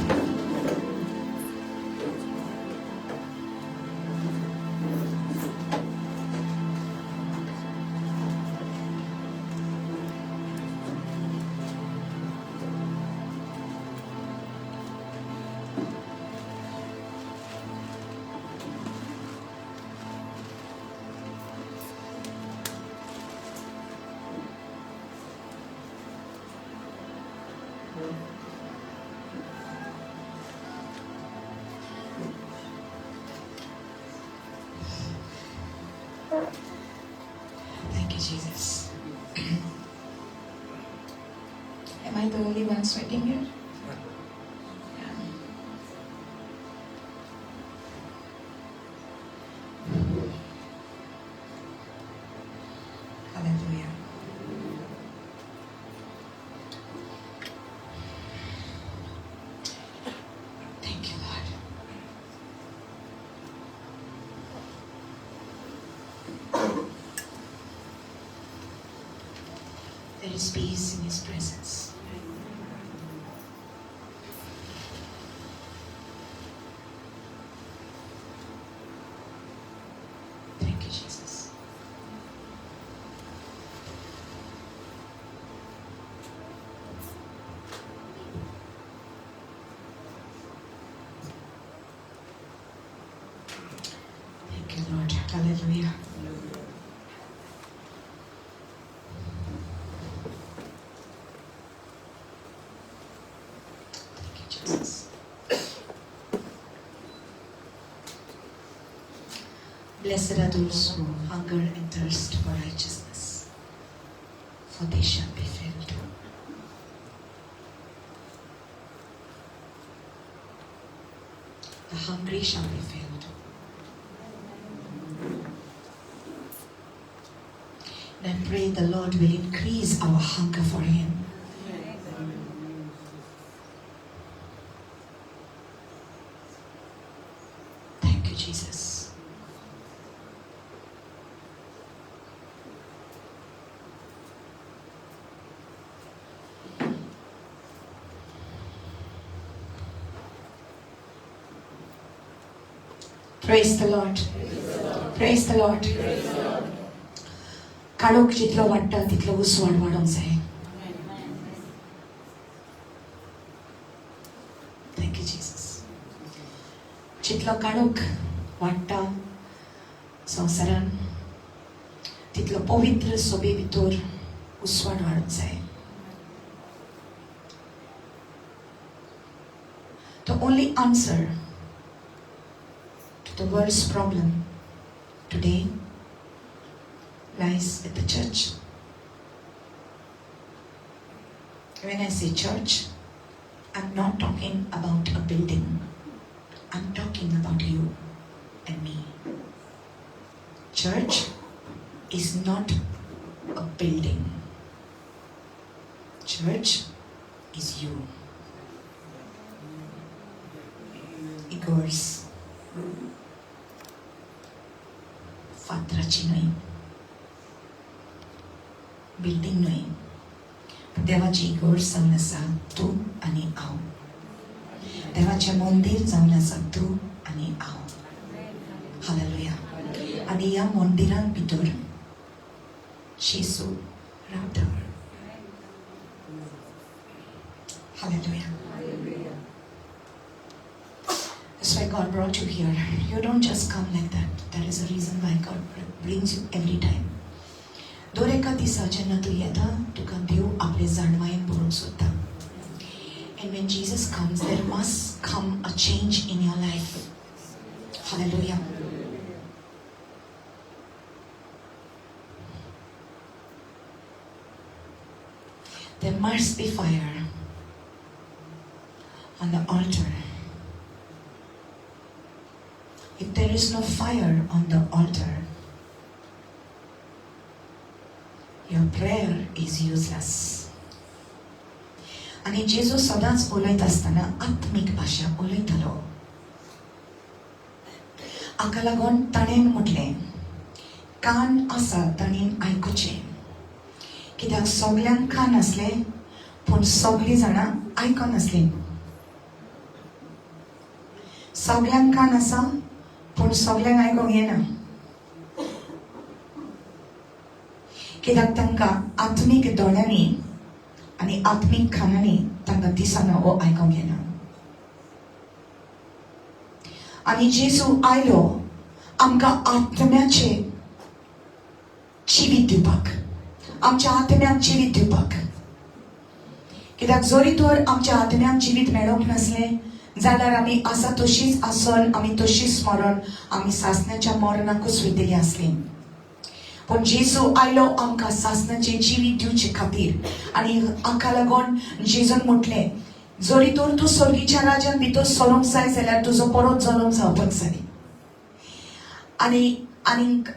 Anyone sweating here? Yeah. Hallelujah. Thank you, Lord. There is peace in His presence. Thank you, Jesus. Thank you, Lord. Hallelujah. Thank you, Jesus. Blessed are those who hunger and thirst for righteousness, for they shall be filled. The hungry shall be filled. And I pray the Lord will increase our hunger for Him. Thank you, Jesus. Praise the Lord. Praise the Lord. काळोख जितलो वाडटा तितलो उसवाड वाडोंक जाय. Thank you, Jesus. जितलो काळोख वाडटा संवसारान तितलो पवित्र सोबे भितर उसवाड वाडूंक जाय. The only answer to the world's problem today lies at the church. When I say church, I'm not talking about a building. I'm talking about you and me. Church is not a building. Church is you. इगर्ज फातराची न्हय, building न्हय, देवाची इगर्ज जावन आसा तूं आनी हांव. देवाचें मंदीर जावन आसा तूं आनी हांव. हालेलुया. आनी ह्या मंदिरान भितर जेजू रावता. Hallelujah. That's why God brought you here. You don't just come like that. There is a reason why God brings you every time. दर एका दिसा जेन्ना तूं येता, तुका देव आपले जाणवायेन भरूंक सोदता. And when Jesus comes, there must come a change in your life. Hallelujah. There must be fire on the altar. If there is no fire on the altar, your prayer is useless. आनी जेजू सदांच उलयत आसतना आत्मीक भाशा उलयतालो. हाका लागून ताणें म्हटलें, कान आसा ताणें आयकुचें. कित्याक सगल्यांक कान आसले पूण सगळीं जाणां आयकनासलीं. सगल्यांक कान आसा पूण सगल्यांक आयकूंक येना, कित्याक तांकां आत्मीक दोळ्यांनी आनी आत्मीक कानांनी तांकां दिसना वो आयकूंक येना. आनी जेजू आयलो आमकां आत्म्याचें जिवीत दिवपाक, आमच्या आत्म्याक जिवीत दिवपाक. कित्याक जरी तर आमच्या आत्म्याक जिवीत मेळोंक नासलें जाल्यार आमी आसा तशीच आसन, आमी तशीच मरण, आमी सासण्याच्या मरणाकूच वयतली आसली. पूण जेजू आयलो आमकां सासणाचें जिवीत दिवचे खातीर. आनी हाका लागून जेजून म्हटलें, जरी तर तूं सर्गीच्या राज्यान भितर सरूंक जाय जाल्यार तुजो परत जल्म जावपाक जाय. आनी आनीक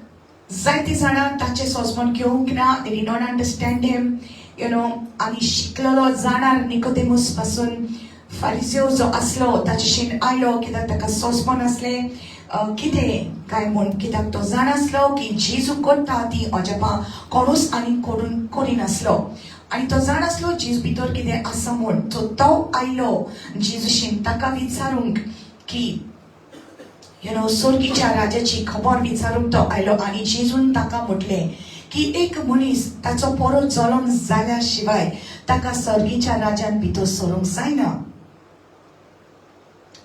जायतीं जाणां ताचें सोजमण घेवंक ना. They did not understand him. आनी शिकलेलो जाणार निकोदेमूस पासून फारिसेव जो आसलो ताचेशीन आयलो, कित्याक ताका सोजमण आसलें कितें काय म्हूण, कित्याक तो जाण आसलो की जेजू करता ती अजापां कोणूच आनी करून करिनासलो आनी तो जाण आसलो जेजू भितर कितें आसा म्हूण. सो तो आयलो जेजूशीन ताका विचारूंक की you know सर्गीच्या राजाची खबर विचारूंक तो आयलो. आनी जेजून ताका म्हटलें की एक मनीस ताचो परत जल्म जाल्या शिवाय ताका सर्गीच्या राज्यान भितर सरूंक जायना.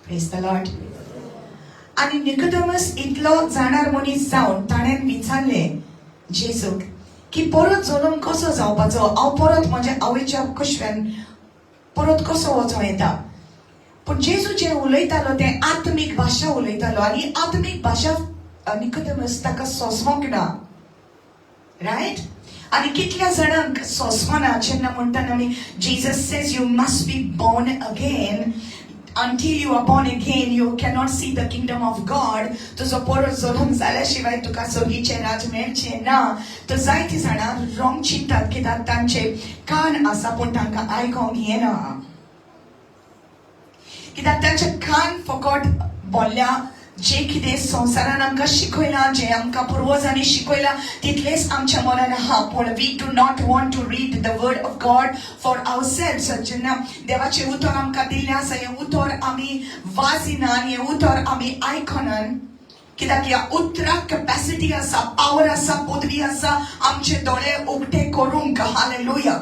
Praise the Lord. आनी निकोदेमस इतलो जाणार मनीस जावन ताणें विचारलें जेजूक की परत जल्म कसो जावपाचो? हांव परत म्हज्या आवयच्या कुशव्यान परत कसो वचों येता? पूण जेजू जें उलयतालो तें आत्मीक भाशा उलयतालो आनी आत्मीक भाशा निकोदेमस ताका सोंसवंक ना, रायट? आनी कितल्या जाणांक सोंसवना जेन्ना म्हणटा आमी, Jesus says you must be born again. Until you are born again, you cannot see the kingdom of God. तुजो परत जल्म जाल्या शिवाय तुका सर्गीचें राज मेळचें ना. तर जायतीं जाणां रॉंग चिंतात, कित्याक तांचे कान आसा पूण तांकां आयकोंक येना, कित्याक तांचे कान फकत बोल्ल्या जे कितें संवसारान आमकां शिकयलां, जें आमकां पुर्वजांनी शिकयलां, तितलेंच आमच्या मनान आहा. पूण we do not want to read the word of God for ourselves. जेन्ना देवाचें उतर आमकां दिल्लें आसा, हें उतर आमी वाचिना आनी हें उतर आमी आयकनात, कित्याक ह्या उतराक कॅपॅसिटी आसा, पावर आसा, पदवी आसा आमचे दोळे उक्ते करूंक. हालेलुया.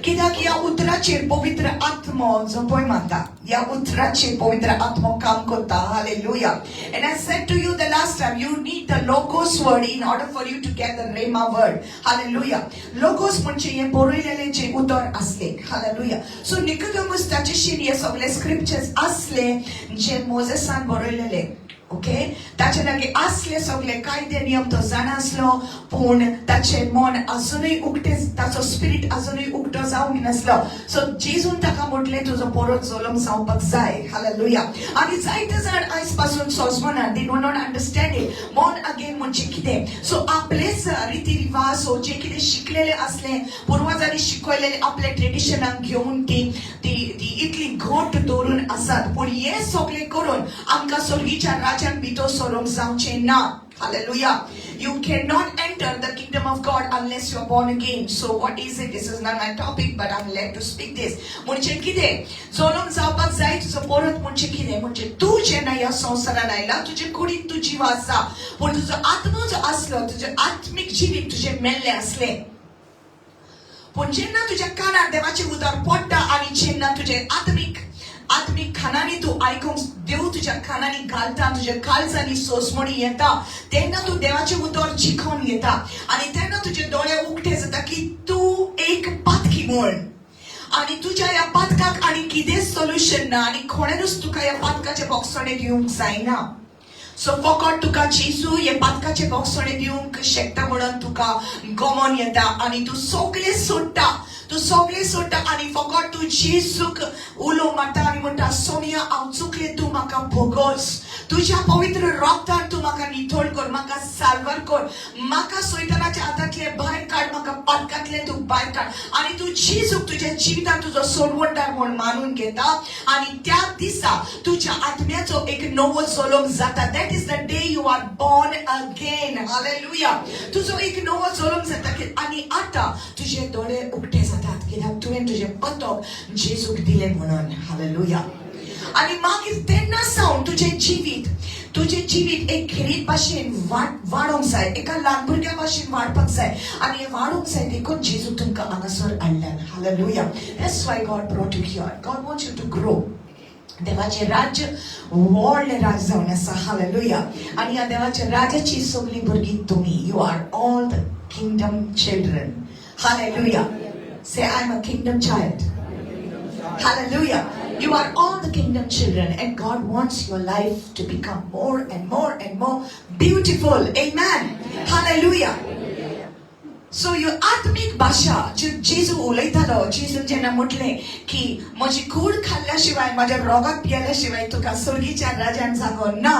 कित्याक ह्या उतराचेर पवित्र आत्मो झोपय मारता, ह्या उतराचेर पवित्र आत्मो काम करता. Hallelujah. And I said to you the last time, you need the Logos word in order for you to get the Rhema word. Hallelujah. Logos म्हणजे हे बरयलेलें जे उतर आसले. Hallelujah. So Nicodemus ताचेशीन हे सगळे स्क्रिप्चर्स आसले जे मोजेसान बरयलेले, ओके? ताचे लागीं आसले सगळे कायदे नियम, तो जाणा आसलो, पूण ताचें मन अजुनूय उक्ते, ताचो स्पिरीट अजुनूय उक्तो जावंक नासलो. सो जेजून ताका म्हटलें, तुजो परत जल्म जावपाक जाय. हालेलुया. आनी जायते जाण आयज पासून सोजमना. They do not understand it, born again म्हणजे कितें. सो आपलेच रिती रिवाज हो जे कितें शिकलेले आसले, पुर्वजांनी शिकयलेले, आपल्या ट्रेडिशनाक घेवन ती ती ती इतली घट दवरून आसात. पूण हे सगळें करून आमकां सर्गीच्या राज्यान भितर सरूंक जावचें ना. Hallelujah. You cannot enter the kingdom of God unless you are born again. So what is it? This is not my topic, but I'm led to speak this. म्हणजे कितें जल्म जावपाक जाय तुजो परत म्हणजे कितें? म्हणजे तूं जेन्ना ह्या संवसारान आयला, तुजे कुडीन तूं जीव आसा, पूण तुजो आत्मो जो आसलो, तुजें आत्मीक जिवीत तुजें मेल्लें आसलें. पूण जेन्ना तुज्या कानार देवाचें उतर पडटा आनी जेन्ना तुजें आत्मीक आत्मीक खानांनी तूं आयकूंक, देव तुज्या कानांनी घालता, तुज्या काळजांनी सोसमणी येता, तेन्ना तूं देवाचें उतर जिखोन घेता आनी तेन्ना तुजे दोळे उक्ते जाता की तूं एक पातकी म्हूण आनी तुज्या ह्या पातकाक आनी कितेंच सोल्युशन ना आनी कोणेनूच तुका ह्या पातकाचें बोगसणें दिवंक जायना. सो फकत तुका जेजू हे पातकाचें बोगसणें दिवंक शकता म्हणून तुका गमन येता आनी तूं सगळें सोडटा, तूं सगळें सोडटा आनी फकत तूं जेजूक उलो मारता आनी म्हणटा, सोमिया, हांव चुकलें, तूं म्हाका भोगोस, तुज्या पवित्र रक्तान तूं म्हाका नितळ कर, म्हाका साल्वार कर, म्हाका सैतानाच्या हातांतलें भायर काड, म्हाका पातकांतलें तूं भायर काड. आनी तूं जेजूक तुज्या जिवितांत तुजो सोडवणदार म्हूण मानून घेता आनी त्या दिसा तुज्या आत्म्याचो एक नवो जल्म जाता. That is the day you are born again. Hallelujah. तुजो एक नवो जल्म जाता आनी आतां तुजे दोळे उक्ते जातात, कित्याक तुवें तुजें पतक जेजूक दिलें म्हणून. हालेलुया. आनी मागीर तेन्ना सावन तुजें जिवीत एक खेरीत भाशेन वाडोवंक जाय, एका ल्हान भुरग्या भाशेन वाडपाक जाय. आनी हें वाडोवंक जाय देखून जेजू तुमकां हांगासर हाडल्यान. Hallelujah. That's why God brought you here. God wants you to grow. देवाचें राज्य व्हडलें राज जावन आसा. हालेलुया. आनी ह्या देवाच्या राज्याची सगळीं भुरगीं तुमी. You are all the kingdom children. Hallelujah. Say, "I am a kingdom child." Hallelujah. You are all the kingdom children, and God wants your life to become more and more and more beautiful. Amen. Hallelujah. So ह्यो आत्मीक भाशा जी जेजू उलयतालो, जेजून जेन्ना म्हटलें की म्हजी कूड खाल्ल्या शिवाय, म्हज्या रोगात पियेल्या शिवाय तुका सर्गीच्या राज्यान जागो ना.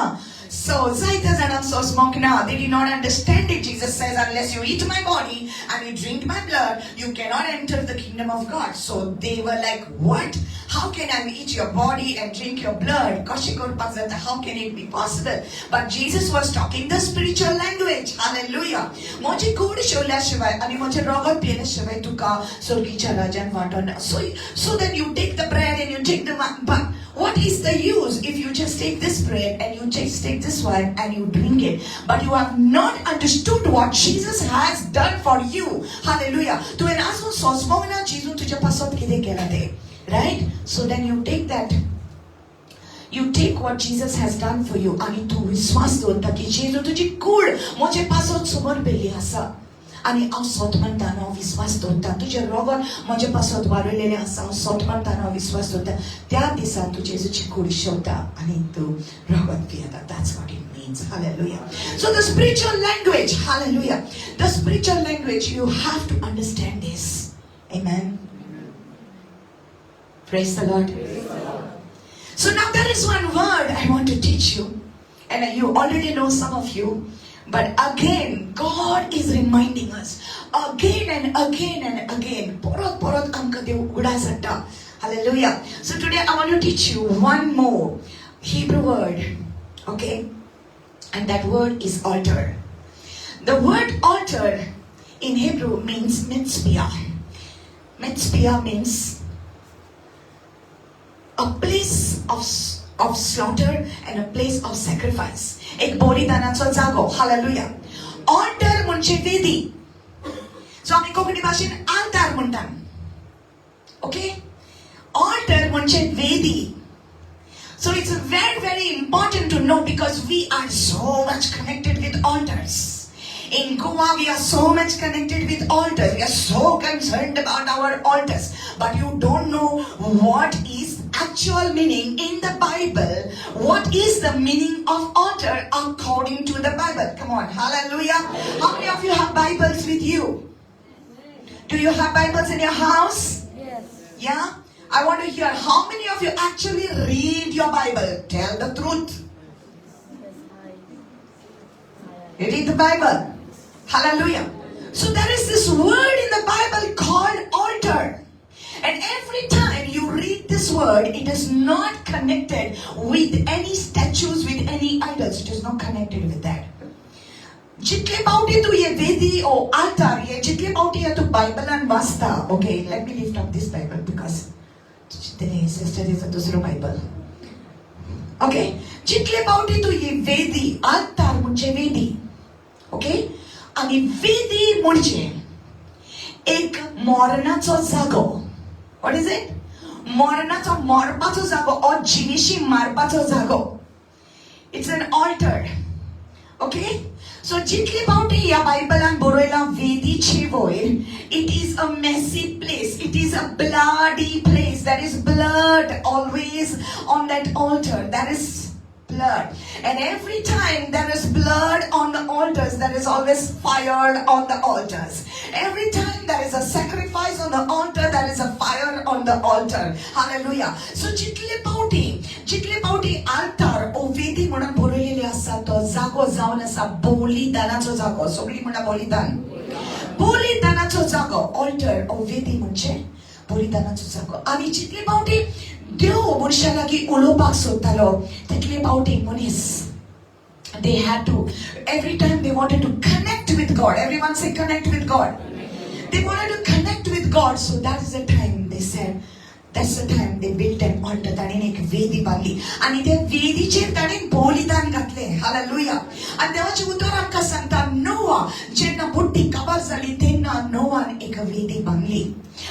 सो जायत्या जाणांक सोंसमोंक ना. They did not understand it. Jesus says, "Unless you eat my body and you drink my blood, you cannot enter the kingdom of God." So they were like, "What? How can I eat your body and drink your blood? कशें करपाक जाता? How can it be possible?" But Jesus was talking the spiritual language. Hallelujah. म्हजी कूड शेवल्या शिवाय आनी म्हजें रगत पियेल्या शिवाय तुका स्वर्गीच्या राज्यान वांटो ना. So then you take the bread and you take the wine. But what is the use if you just take this bread and you just take this wine and you drink it, but you have not understood what Jesus has done for you? Hallelujah. तुवें आजून सोंसपोंक ना जेजून तुज्या पासत कितें केलां तें, right? So then you take that, you take what Jesus has done for you आणि तूं विश्वास दवरता की जेजू तुजी कूड म्हजे पासत समर्पिल्ली आसा आनी हांव सत म्हणटा, हांव विश्वास दवरता. तुजें रोगत म्हजे पासत वाडयलेलें आसा, हांव सत म्हणटा, हांव विश्वास दवरता. त्या दिसा तूं जेजूची कूड शेवता आनी तूं रगत पियेता. That's what it means. Hallelujah. So the spiritual language, hallelujah, the spiritual language, you have to understand this. Amen. Praise the Lord. So now there is one word I want to teach you. And you already know, some of you. But again, God is reminding us. Again and again and again. परत परत आमकां देव उगडास हाडटा. Hallelujah. So today I want to teach you one more Hebrew word. Okay? And that word is altar. The word altar in Hebrew means mitzvah. Mitzvah means a place of slaughter and a place of sacrifice. एक बलिदानाचो जागो. Hallelujah. Alter म्हणजे वेदी. So आमी कोंकणी भाशेन आल्तार म्हणटात. Okay, alter म्हणजे वेदी. So it's very, very important to know because we are so much connected with altars. In Goa, we are so much connected with altars. We are so concerned about our altars. But you don't know what is actual meaning in the Bible. What is the meaning of altar according to the Bible? Come on, hallelujah. How many of you have Bibles with you? Do you have Bibles in your house? Yes. Yeah? I want to hear how many of you actually read your Bible. Tell the truth. Yes, I. You read the Bible. Hallelujah. So there is this word in the Bible called altar. And every time you read this word, it is not connected with any statues, with any idols. It is not connected with that. जितले पावटी तूं हे वेदी ओ आल्तार हे जितले पावटी हे तूं बायबलान वाचता. Okay, let me lift up this Bible because sister is दुसरो बायबल. ओके, जितले पावटी तूं ही वेदी, आल्तार म्हणजे वेदी, ओके, आणि वेदी म्हणजे एक मरणाचो जागो. What is it? मरणाचो, मरपाचो जागो ओ जिनिशी मारपाचो जागो. It's an altar, okay? So जितले पावटी ह्या बायबलान बरयलां वेदीचे वयर, it is a messy place, it is a bloody place. There is blood always on that altar. There is blood. And every time there is blood on the altars, there is always fire on the altars. Every time there is a sacrifice on the altar, there is a fire on the altar. Hallelujah. So जितले पावटी आल्तार ओ वेदी म्हणून बरयलेली आसा, तो जागो जावन आसा बलिदानाचो जागो. सगळी म्हणा, बलिदान, बलिदानाचो जागो. ऑल्टर ओ वेदी म्हणजे बलिदानाचो जागो. आणि जितले पावटी देव मनशा लागीं उलोवपाक सोदतालो, तितले पावटी मनीस, they had to, every time they wanted to connect with God. Everyone say, "Connect with God." They wanted to connect with God. So that is the time they said, that's the time they built an altar. ताणें एक वेदी बांदली आणि त्या वेदीचेर ताणें बलिदान घातलें. Hallelujah. आणि देवाचें उतर आमकां सांगता, नोवा जेन्ना बुड्डी काबार जाली तेन्ना नोवान एक वेदी बांदली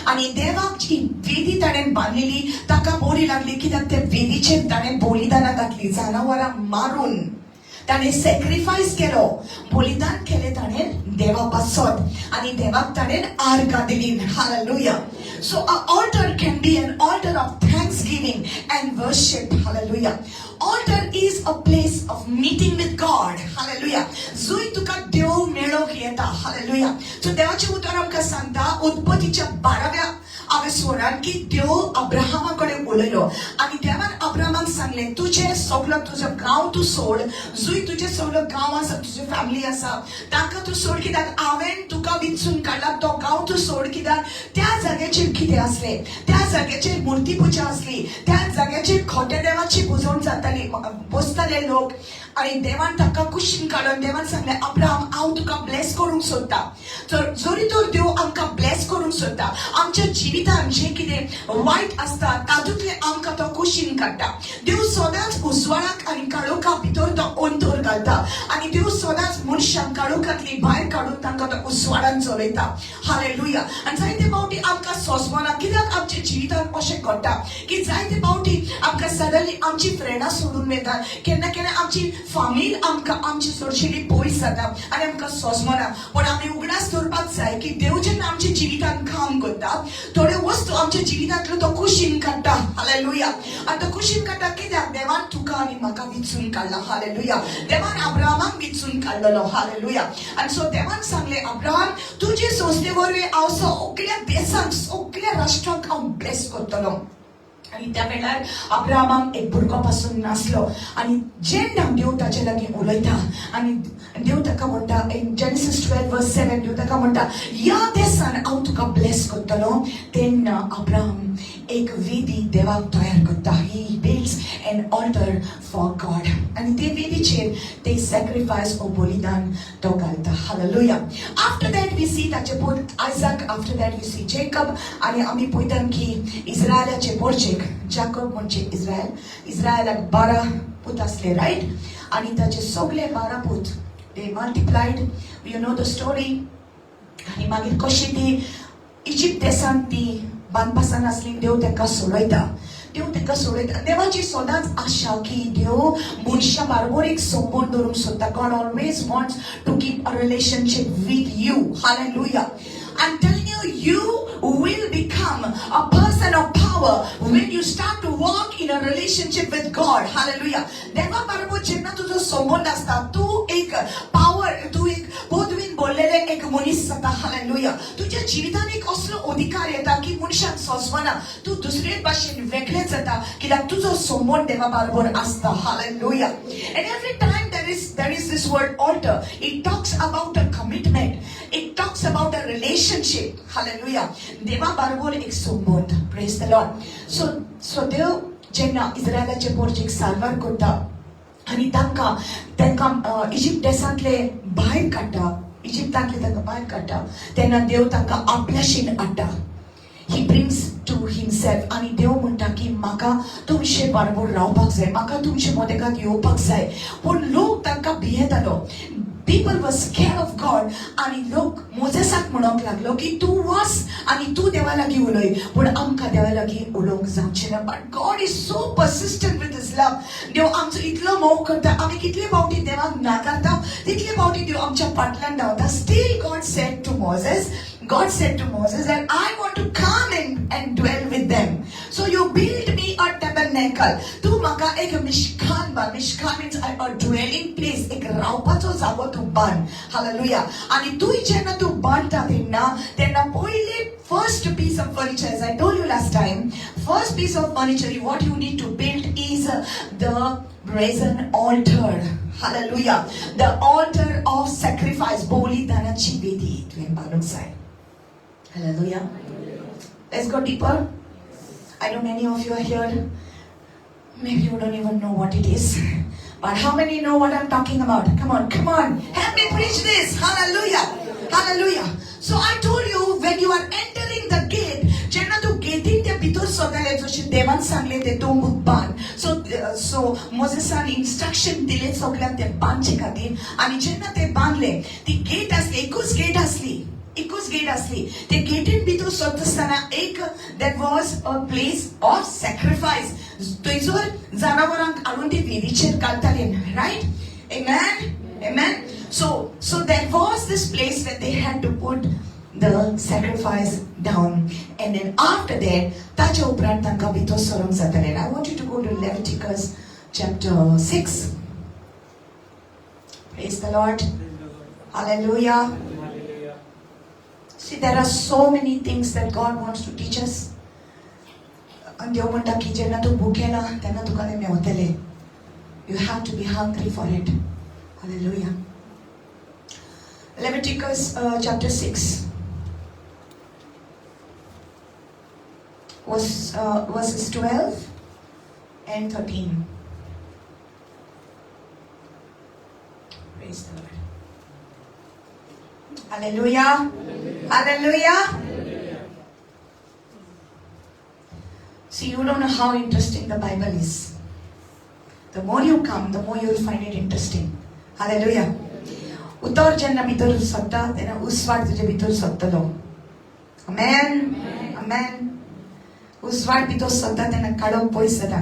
आणि देवाक जी वेदी ताणें बांदलेली ताका बरी लागली, कित्याक त्या वेदीचेर ताणें बलिदानां घातली. जनावरां मारून ताणें सॅक्रिफायस केलो, बलिदान केलें ताणें देवा पासत आणि देवाक ताणें आर्गां दिली. Hallelujah. So a altar can be an altar of thanksgiving and worship. Hallelujah. Altar is a place of meeting with God. Hallelujah. जुय तुका देव मेळोंक येता. हालेलुया. सो देवाचें उतर आमकां सांगता उत्पत्तीच्या 12व्या हांवें स्वरान की देव अब्राहमा कडेन उलयलो आनी देवान अब्राहमाक सांगलें, तुजें सगलो तुजो गांव तूं सोड, जुय तुजें सगलो गांव आसा, तुजी फॅमिली आसा, तांकां तूं सोड, कित्याक हांवें तुका विंचून काडला. तो गांव तूं सोड, कित्याक त्या जाग्याचेर कितें आसलें? त्या जाग्याचेर मुर्ती पुजा आसली. त्या जाग्याचेर खोट्या देवाची पुजवण जाताली, बसताले लोक. आनी देवान ताका कुशीन काडून देवान सांगलें, अब्राहम, हांव तुका ब्लेस करूंक सोदता. तर जरी तर देव आमकां ब्लेस करूंक सोदता, आमच्या जिवितान जें कितें वायट आसता तातूंतलें आमकां तो कुशीन काडटा. देव सदांच उजवाडाक आनी काळोखा भितर तो अंतर घालता आनी देव सदांच मनशांक काळोखांतली भायर काडून तांकां तो उजवाडान चलयता. हालेलुया. आनी जायते फावटी आमकां सोंसवना कित्याक आमच्या जिवितांत अशें घडटा की जायते फावटी आमकां सडनली आमची फ्रेंडां सोडून वतात, केन्ना केन्ना आमची फामील आमकां आमची चडशेली पयस जाता आनी आमकां सोंसवना. पण आमी उगडास दवरपाक जाय की देव जेन्ना आमच्या जिवितांत काम करता, थोड्यो वस्तू आमच्या जिवितांतल्यो तो कुशीन काडटा. हालेलुया. आनी तो कुशीन काडटा कित्याक देवान तुका आनी म्हाका विचून काडला. हालेलुया. देवान अब्राहमाक विचून काडलेलो. हालेलुया. आनी सो देवान सांगलें, अब्राहम, तुजे संस्थे वरवीं हांव सगळ्या देशांक, सगळ्या राष्ट्रांक हांव ब्लेस करतलो. आनी त्या वेळार अब्राहमाक एक भुरगो पासून नासलो. आनी जेन्ना देव ताचे लागीं उलयता आनी देव ताका म्हणटा, in Genesis 12 verse 7, देव ताका म्हणटा, ह्या देसान हांव तुका ब्लेस करतलो. तेन्ना अब्राहम एक वेदी देवाक तयार करता. He builds an altar for God. आनी ते वेदीचेर ते सॅक्रिफायस ओ बलिदान तो घालता. Hallelujah. After that we see ताचे पूत आयजाक. After that we see Jacob. आनी आमी पळयतात की इस्रायलाचे पोरचेक जाकब म्हणजे इस्रायल. इस्रायलाक 12 पूत आसले, रायट? आनी ताचे सगळे 12 पूत, they multiplied. You know the story. आनी मागीर कशी ती इजिप्त देशांत ती बांदपासान आसली. देव तांकां सोडयता, देव तांकां सोडयता. देवाची सदांच आशा की देव मनशा बरोबर एक संबंद दवरूंक सोदता. God always wants to keep a relationship with you. Hallelujah. I'm telling you, you will become a person of power when you start to walk in a relationship with God. Hallelujah. देवा बरोबर जेन्ना तुजो संबंद आसता, तूं एक power, तूं एक पदवीन बोललेले एक मनीस जाता. हालेलुया. तुज्या जिवितान एक असलो अधिकार येता की मनशाक सोंसवना. तूं दुसरे भाशेन वेगळें जाता कित्याक तुजो संबंद देवा बरोबर आसता. Hallelujah. And every time there is this word altar, it talks about a commitment. It talks about a relationship. Hallelujah. देवा बरोबर एक संबंद. Praise the Lord. So देव जेन्ना इस्रायलाचे पोरचेक साल्वार करता आनी तांकां तांकां इजिप्त देशांतले भायर काडटा, इजिप्तांतले तांकां भायर काडटा, तेन्ना देव तांकां आपल्याशीन हाडटा. He brings to himself. आनी देव म्हणटा की म्हाका तुमचे बरोबर रावपाक जाय, म्हाका तुमचे मदेकात येवपाक जाय. पूण लोक तांकां भियेतालो. People was scared of God. आनी लोक मोजेसाक म्हणूंक लागलो की तूं वच आनी तूं देवा लागीं उलय, पूण आमकां देवा लागीं उलोवंक जावचें ना. But God is so persistent with his love. देव आमचो इतलो मोग करता. आमी कितले फावटी देवाक नाकारता, तितले फावटी देव आमच्या फाटल्यान धांवता. Still God said to Moses, God said to Moses that I want to come in and dwell with them. So you build me a tabernacle. तूं म्हाका एक मिशखान बांद. मिशखान means a dwelling place. एक रावपाचो जागो तूं बांद. Hallelujah. आनी तूं जेन्ना तूं बांदता तेन्ना तेन्ना पयले first piece of furniture, as I told you last time, first piece of furniture what you need to build is the brazen altar. Hallelujah. The altar of sacrifice. बलिदानाची वेदी तुवें बांदूंक जाय. Hallelujah. Let's go deeper. I know many of you are here. Maybe you don't even know what it is. But how many know what I'm talking about? Come on, come on. Help me preach this. Hallelujah. Hallelujah. So I told you, when you are entering the gate, जेन्ना तूं गेटीन ते भितर सरताले, जशें देवान सांगले ते तंबू बांद. सो सो मोजेसान इन्स्ट्रक्शन दिले सगल्यांक ते बांदचे खातीर. आनी जेन्ना ते बांदले, ती गेट आसली, एकूच गेट आसली, एकूच गेट आसली. ते गेटीन भितर सरता आसतना एक that was a place of sacrifice. थंयसर जनावरांक हाडून ती वेदीचेर घालताले, right? Amen? Amen? So there was this place where they had to put the sacrifice down. And And then after that ताच्या उपरांत तांकां भितर सरोंक जातालें. I want you to go to Leviticus chapter 6. Praise the Lord. Hallelujah. See, there are so many things that God wants to teach us. आनी देव म्हणटा की जेन्ना तूं भुकेला तेन्ना तुका तें मेवतलें. You have to be hungry for it. Hallelujah. Leviticus chapter 6 verses 12 and 13. Praise the Lord. Hallelujah. Hallelujah. See, you don't know how interesting the Bible is. The more you come, the more you will find it interesting. Hallelujah. उतर जेन्ना भितर सोदता तेन्ना उस्वाड तुजे भितर सोदतलो. Amen. Amen. उस्वाड भितर सोदता तेन्ना काडोक पयस जाता.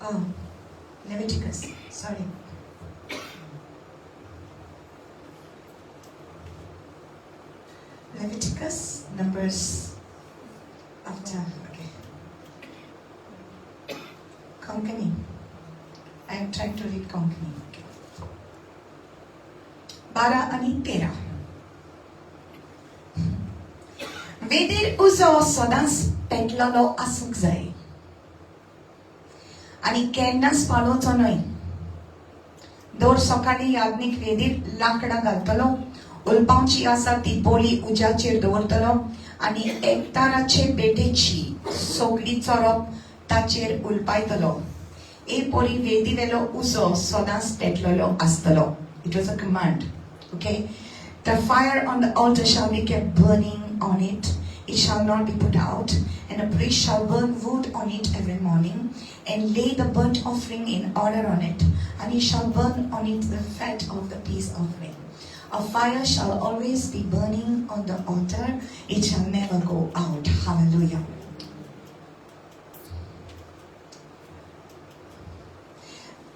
Oh, Leviticus, sorry. Leviticus, Numbers, after, okay. Konkani. I am trying to read Konkani. Okay. 12 आनी 13. वेदीर उजो सदांच पेटलेलो आसूंक जाय आनी केन्नाच पालोवचो न्हय. दर सकाळीं याज्ञीक वेदीर लांकडां घालतलो, उलपावची आसा ती बोली उज्याचेर दवरतलो आनी एकताराचे भेटेची सगळी चोरप ताचेर उलपायतलो. ए परी वेदी वेलो उजो सदांच पेटलेलो आसतलो. It was a command, okay? The fire on the altar shall be kept burning on it. It shall not be put out. And a priest shall burn wood on it every morning and lay the burnt offering in order on it. And he shall burn on it the fat of the peace offering. A fire shall always be burning on the altar. It shall never go out. Hallelujah.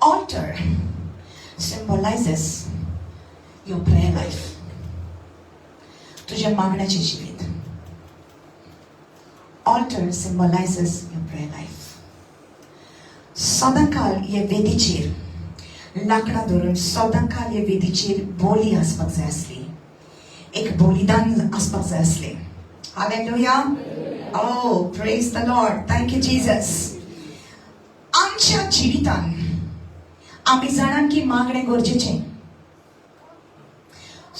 Altar symbolizes your prayer life. तुझ्या मागण्याचे जिवीत. Altar symbolizes your prayer life. सदांकाल हे वेदीचेर लांकडां धरून सदांकाल हे वेदीचेर बोली आसपाक जाय आसली, एक बलिदान आसपाक जाय आसलें. Hallelujah. Oh, praise the Lord. Thank you, Jesus. आमच्या जिवितान आमी जाणां की मागणें गरजेचें.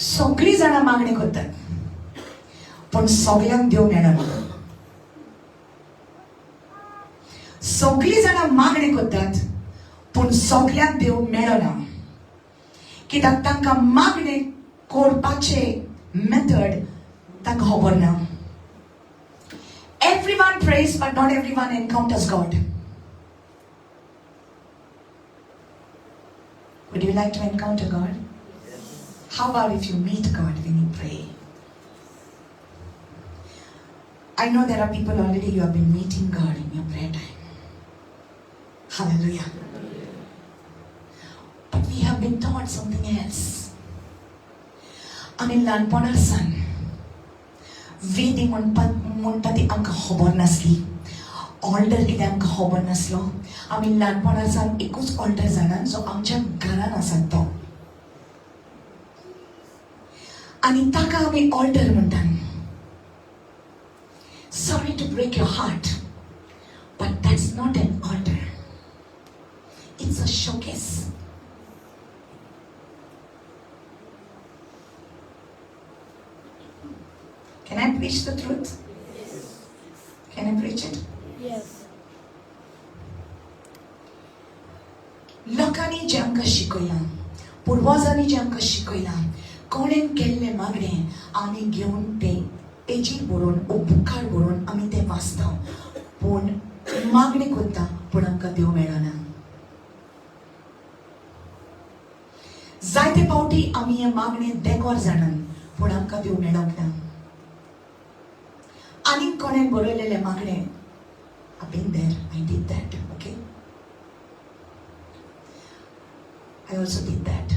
सगळीं जाणां मागणें करतात, पूण सगल्यांक देव मेळना. सगळीं जाणां मागणें करतात, पूण सगल्यांक देव मेळना, कित्याक तांकां मागणें करपाचें मेथड तांकां खबर ना. Everyone prays, but not everyone encounters God. Would you like to encounter God? How about if you meet God when you pray? I know there are people already, you have been meeting God in your prayer time. Hallelujah. But we have been taught something else. आमी ल्हानपणार सान वेदी म्हणपा म्हणटा ती आमकां खबर नासली. Alter कितें आमकां खबर नासलो. आमी ल्हानपणार सावन एकूच ऑल्टर जाणा, जो आमच्या घरान आसा तो, आनी ताका आमी ऑल्टर म्हणटात. Sorry to break your heart, but that's not an altar. It's a showcase. Can I preach the truth? Can I preach it? Yes. लोकांनी जें आमकां शिकयलां, पुर्वजांनी जें आमकां शिकयलां, कोणेन केल्लें मागणें आमी घेवन तें पेजीर बरोवन ओ बुकार बरोवन आमी तें वाचता, पूण मागणें करता, पूण आमकां देव मेळना. जायते फावटी आमी हें मागणें देकोर जाणान, पूण आमकां देव मेळोंक ना. आनीक कोणेन बरयलेलें मागणें. I been there, I did that, okay? I also did that.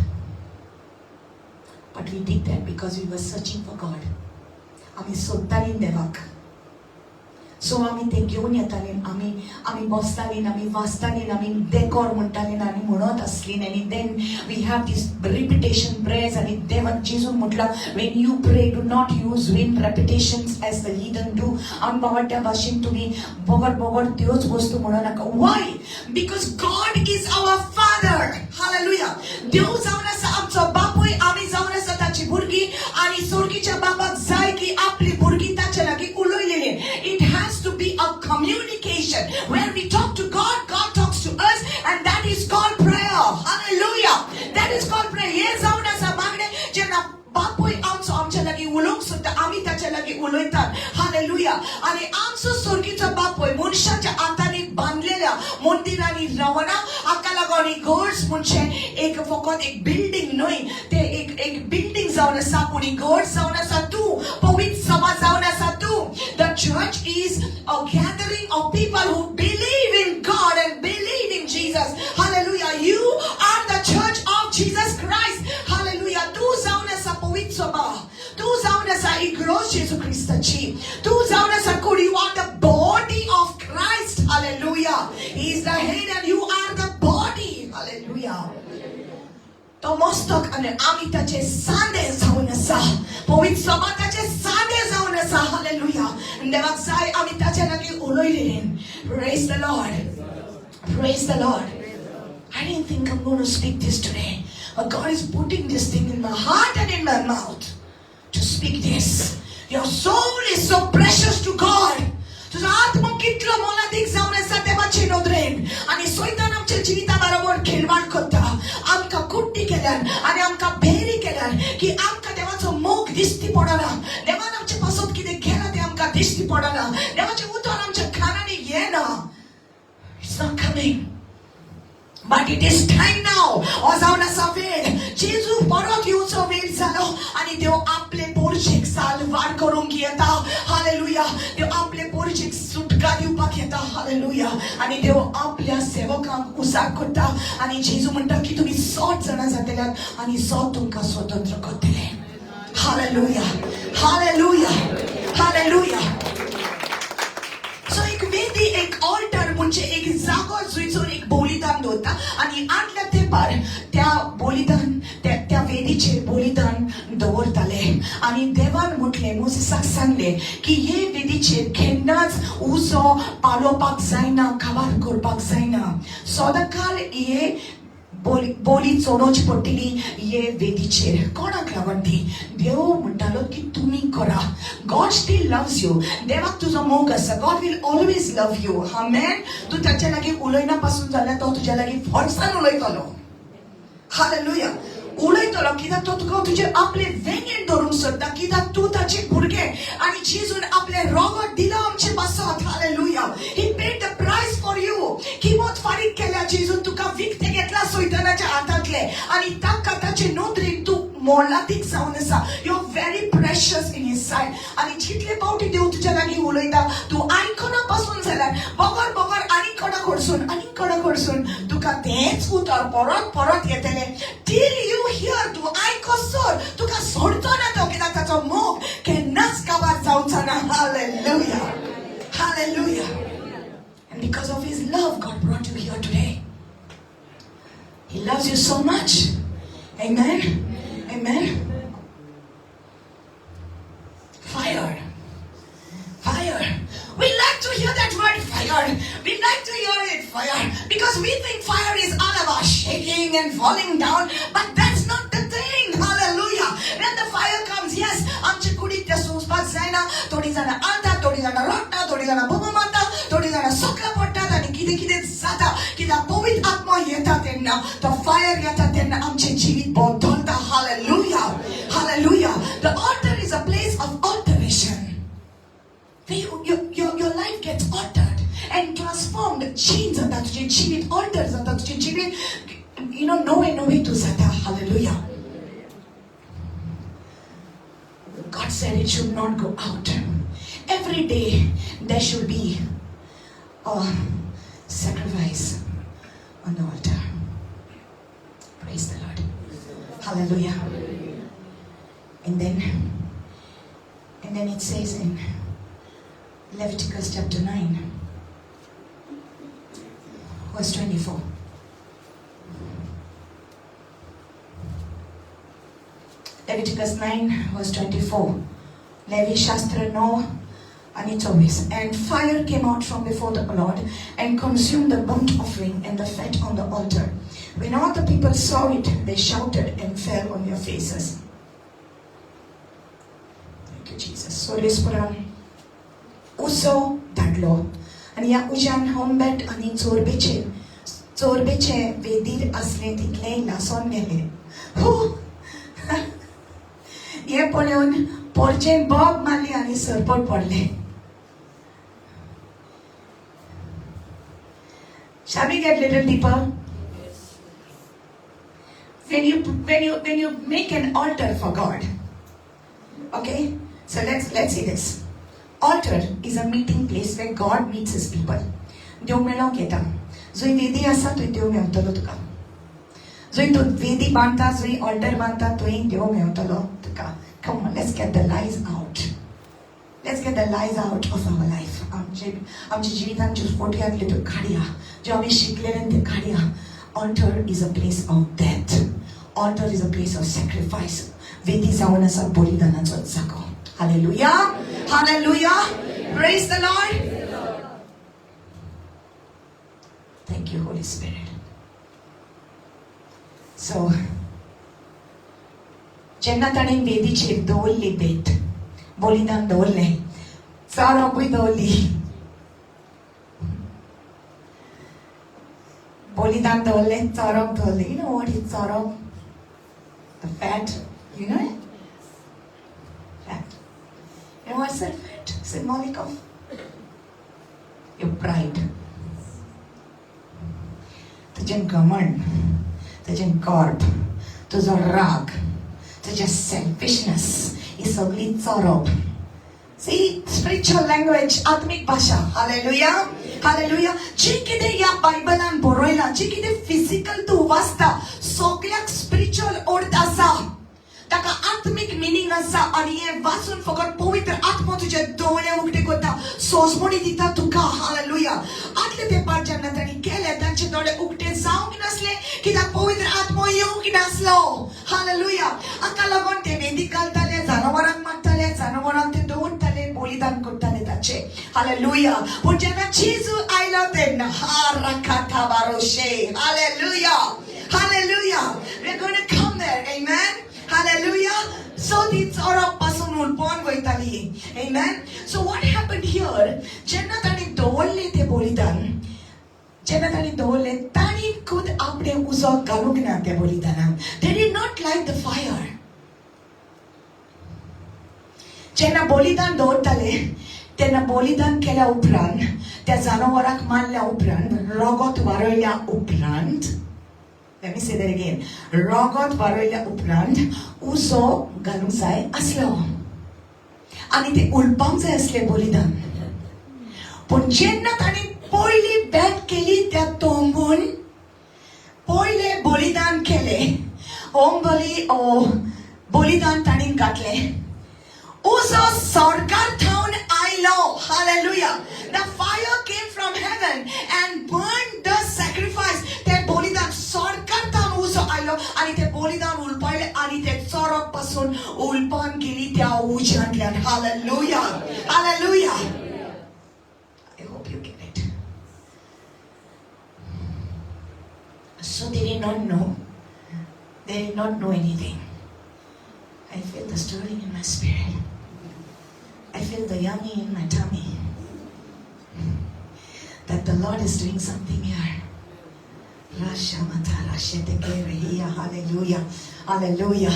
Because we were searching for God. आमी सोदतालीं देवाक. सो आमी ते घेवन येतालीं, आमी आमी बसतालीं, आमी वाचतालीं, आमी देकोर म्हणटालीं आनी म्हणत आसलीं. आनी then we have this repetition prayers. आनी देवान जेजून म्हटलां, when you pray, do not use vain repetitions as the heathen do. अनबावट्या भाशेन तुमी बोगट बोगट त्योच वस्तू म्हणू नाका. Why? Because God is our Father. Hallelujah. देव जावन आसा आमचो बापूय, आमी जावन आसा ताची भुरगीं. आनी सोर्गीच्या बापाक जाय की आपली भुरगीं ताच्या लागीं उलयलेली. It has to be a communication where we talk to God, God talks to us, and that is called prayer. Hallelujah. That is called prayer. हे जावन आसा मागणें, जेन्ना बापूय आमचो आमच्या लागीं उलोवंक सोदता, आमी ताच्या लागीं उलयतात. हालेलुया. आनी आमचो सोर्गीचो बापूय मनशाच्या हातांनी बांदलेल्या मंदिरांनी रावना. हाका लागून इगर्ज म्हणजे एक फकत एक बिल्डींग न्हय, ते एक एक बिल्डींग जावन आसा, पूण इगर्ज जावन आसा तूं, पवित्र सभा जावन आसा तूं. The church is a gathering of people who believe in God and believe in Jesus. Hallelujah. You are the church of Jesus Christ. Hallelujah. तूं जावन आसा पवित्र सभा, तूं जावन आसा इगर्ज जेजू क्रिस्ताची, तूं जावन आसा कुडी. You are the body of Christ. Hallelujah. He is the head and you are the body. Hallelujah. तो मस्तक आनी आमी ताचे सांदे जावन आसा. पवित्र सभा ताचे सांदे जावन आसा. हालेलुया. देवाक जाय आमी ताच्या लागीं उलयलें. Praise the Lord. Praise the Lord. I didn't think I'm going to speak this today, but God is putting this thing in my heart and in my mouth to speak this. Your soul is so precious to God. तुजो आत्मो कितलो मोलादीक जावन आसा देवाचे नदरेन. आनी सैतान आमच्या जिविता बरोबर खेळवाड करता. आमकां कुड्डी केल्यान आनी आमकां भेरी केल्यान की आमकां देवाचो मोग दिश्टी पडना, देवान आमचे पासत कितें केलां तें आमकां दिश्टी पडना, देवाचें उतर आमच्या कानांनी येना. It's not coming. But it is time now. हो जावन आसा वेळ, जेजू परत येवचो वेळ जालो आनी देव आपले पोरचेक साल्वार करूंक येता. हालेलुया. देव आपले पोरचेक सुटका दिवपाक येता. हालेलुया. आनी देव आपल्या सेवकांक उजाग करता आनी जेजू म्हणटा की तुमी सोत जाणां जातल्यात आनी सोत तुमकां स्वतंत्र करतले. हालेलुया. हालेलुया. हालेलुया. सो एक वेदी, एक ऑल्टर म्हणजे एक जागो जंयसर एक बलिदान दवरता आनी आदल्या तेंपार त्या बलिदान त्या त्या वेदीचेर बलिदान दवरताले. आनी देवान म्हटलें, मोजिसाक सांगलें की हे वेदीचेर केन्नाच उजो पालोवपाक जायना, काबार करपाक जायना. सदांकाल हे बोली बोली चडोवची पडटली हे वेदीचेर. कोणाक लागून ती? देव म्हणटालो की तुमी करा. God still loves you. देवाक तुजो मोग आसा. God will always love you. Amen. तूं ताच्या लागीं उलयना पासून जाल्यार तो तुज्या लागीं फोर्सान उलयतलो. हालेलुया. उलयतलो कित्याक तो तुका तुजे आपले वेंगेन धरूंक सोदता, कित्याक तूं ताचे भुरगे आनी जेजून आपलें रगत दिलां आमचे पासत. Hallelujah. He paid the price for you. किंमत फारीक केल्या जेजून, तुका विकतें घेतला सैतानाच्या हातांतले आनी ताका ताचे नदरेन तूं मोलादीक जावन आसा. You are very precious in His sight. आनी जितले फावटी देव तुज्या लागीं उलयता, तूं आयकना पासून जाल्यार बगर बगर आनी कोणा कडसून आनी कोणा कडसून तुका तेंच उतर परत परत येतलें टील you here. तूं आयकसर तुका सोडचो ना तो, कित्याक ताचो मोग केन्नाच काबार जावचो ना. Hallelujah. Hallelujah. And because of His love, God brought you here today. He loves you so much. Amen. Amen. Fire. Fire. We like to hear that word, fire. We like to hear it, fire. Because we think fire is all about shaking and falling down. But that's not the thing. Hallelujah. When the fire comes, yes, आमचे कुडीक ते सोंसपाक जायना. थोडीं जाणां आळतात, थोडीं जाणां रडटा, थोडीं जाणां बोबो मारता, थोडीं जाणां सकला पडटात आनी कितें कितें जाता, कित्याक पवित्र आत्मा येता तेन्ना, तो फायर येता तेन्ना आमचें जिवीत बदलता. Hallelujah. Hallelujah. The altar is a place of alteration, where your life gets altered and transformed. Change जाता तुजें जिवीत, alter जाता तुजें जिवीत, नवें नवें तूं जाता. Hallelujah. God said it should not go out. Every day there should be a sacrifice on the altar. Praise the Lord. Hallelujah. And then it says in Leviticus chapter 9, verse 24. Leviticus 9, verse 24. Levi शास्त्र 9 आणि 24. And fire came out from before the Lord and consumed the burnt offering and the fat on the altar. When all the people saw it, they shouted and fell on their faces. Thank you, Jesus. सर्वेस्परान उजो धाडलो आनी ह्या उज्यान होमबेट आनी चोरबेचे वेदीर आसलें तितलेंय लासोन गेलें. हू, हें पळोवन पोरचेन बोब मारली आनी सरपट पडले. Shall we get little deeper? When you make an altar for God, okay? So let's see this. Altar is a meeting place where God meets His people. देव मेळोंक येता. जंय वेदी आसा थंय देव मेवतलो तुका. जंय तूं वेदी बांदता, जंय ऑल्टर बांदता, थंय देव मेवतलो तुका. Come on, let's get the lies out. Let's get the lies out of our life. आमचे आमच्या जिवितांत ज्यो फोटो घातल्यो त्यो काडया, ज्यो आमी शिकलेले त्यो काडया. Altar is a place of death. Altar is a place of sacrifice. वेदी जावन आसा बलिदानाचो जागो. Hallelujah, hallelujah. Praise the Lord. Thank you, Holy Spirit. So जेन्ना ताणें वेदीचेर दवरली भेट, बलिदान दवरलें, चरोपूय दवरली, बलिदान दवरलें, चरोप दवरलें. You know what is चरोप? The fat, you know it? Fat. You know what's that fat symbolic of? Your pride. तुजें घमंड, तुजें गर्व, तुजो राग, तुजें सेल्फिशनेस, ही सगळी चरोप. See, spiritual language, आत्मिक भाशा. Hallelujah, hallelujah. जी कितें ह्या बायबलान बरयलां, जी कितें फिजिकल तूं वाचता, सगळ्याक स्पिरिच्युअल अर्थ आसा, ताका आत्मीक मिनींग आसा. आनी हें वाचून फकत पवित्र आत्मो तुजे दोळे उगडे करता, सोजमणी दिता तुका. हालेलुया. आदले तेंपार जेन्ना तांणी केले, तांचे दोळे उगटे जावंक नासले, कित्याक पवित्र आत्मो येवंक नासलो. हालेलुया. हाका लागून ते वेदीक घालताले, जनावरांक मारताले, जनावरांक ते दवरताले, बलिदान करताले ताचे. हालेलुया. पूण जेन्ना जेजू आयलो तेन्ना हाराकाथा बारोशे. Hallelujah, hallelujah. We're going to come there. Amen. Hallelujah. So ती चोरप पासून उलपोन वयताली. Amen. So what happened here? जेन्ना तांणी दवरले ते बलिदान, जेन्ना तांणी दवरले, तांणी खुद आपणे उजो घालूंक ना त्या बलिदानाक. They did not light the fire. जेन्ना बलिदान दवरताले तेन्ना बलिदान केल्या उपरांत, त्या जनावराक मारल्या उपरांत, रगत वारयल्या उपरांत, let me say that again, रगत वारयल्या उपरांत उजो घालूंक जाय आसलो आनी ते उलपांक जाय आसले बलिदान. पूण जेन्ना तांणी पयली भेट केली, त्या तोंबून पयले बलिदान केले, होम बली ओ बलिदान तांणी घातले, उजो स्वर्गार थावन आयलो. Hallelujah. The fire came from heaven and burned the sacrifice. ते बलिदान स्वर्गार थावन उजो आयलो आनी ते बलिदान उलपायले आनी ते चोरप पासून उलपान गेली त्या उज्यांतल्यान. Hallelujah, hallelujah. I hope you get it. So they did not know. They did not know anything. I feel the stirring in my spirit. I feel the yummy in my tummy. That the Lord is doing something here. Hallelujah. Hallelujah.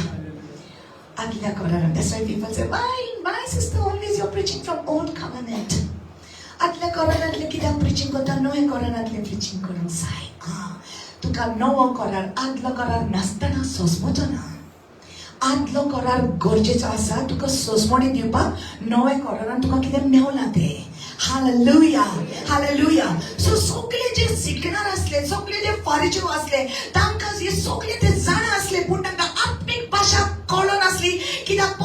That's why people say, why sister, always you're preaching from old covenant? आदल्या करारांतलें कित्याक preaching करता, नव्या करारांतलें preaching करूंक जाय. तुका नवो करार आदलो करार नासतना सोंसमचो ना. आदलो करार गरजेचो आसा तुका सोंसमणी दिवपाक. नव्या करारान तुका कितें मेवलां तें. Hallelujah, hallelujah. सो सगळे जे शिकणार आसले, सगळे जे फारिजीव आसले, तांकां हे सगळे ते जाणा आसले, पूण तांकां आत्मीक भाशा कळोन आसली, कित्याक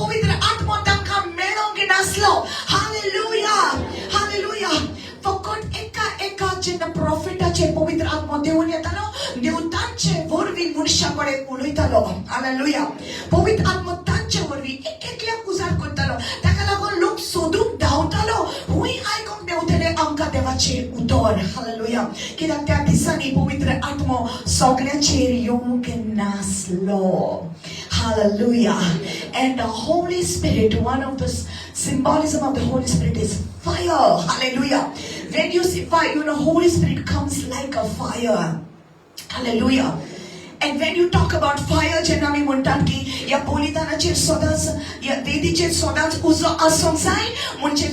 कडेन उलयतालो. हालेलुया. पवित्र आत्मो तांचे वरवीं एक एकल्याक उजार करतालो. ताका लागून लोक सोदूंक धांवतालो, हुंय आयकूंक मेवतलें आमकां देवाचें उतर. हालेलुया. कित्याक त्या दिसांनी पवित्र आत्मो सगळ्यांचेर येवंक नासलो. Hallelujah. And the Holy Spirit, one of the symbolism of the Holy Spirit is fire. Hallelujah. When you see fire, you know, Holy Spirit comes like a fire. Hallelujah. And when you talk about fire, जेन्ना आमी म्हणटात की ह्या बलिदानाचेर सदांच, ह्या वेदीचेर सदांच उजो आसूंक जाय, म्हणजे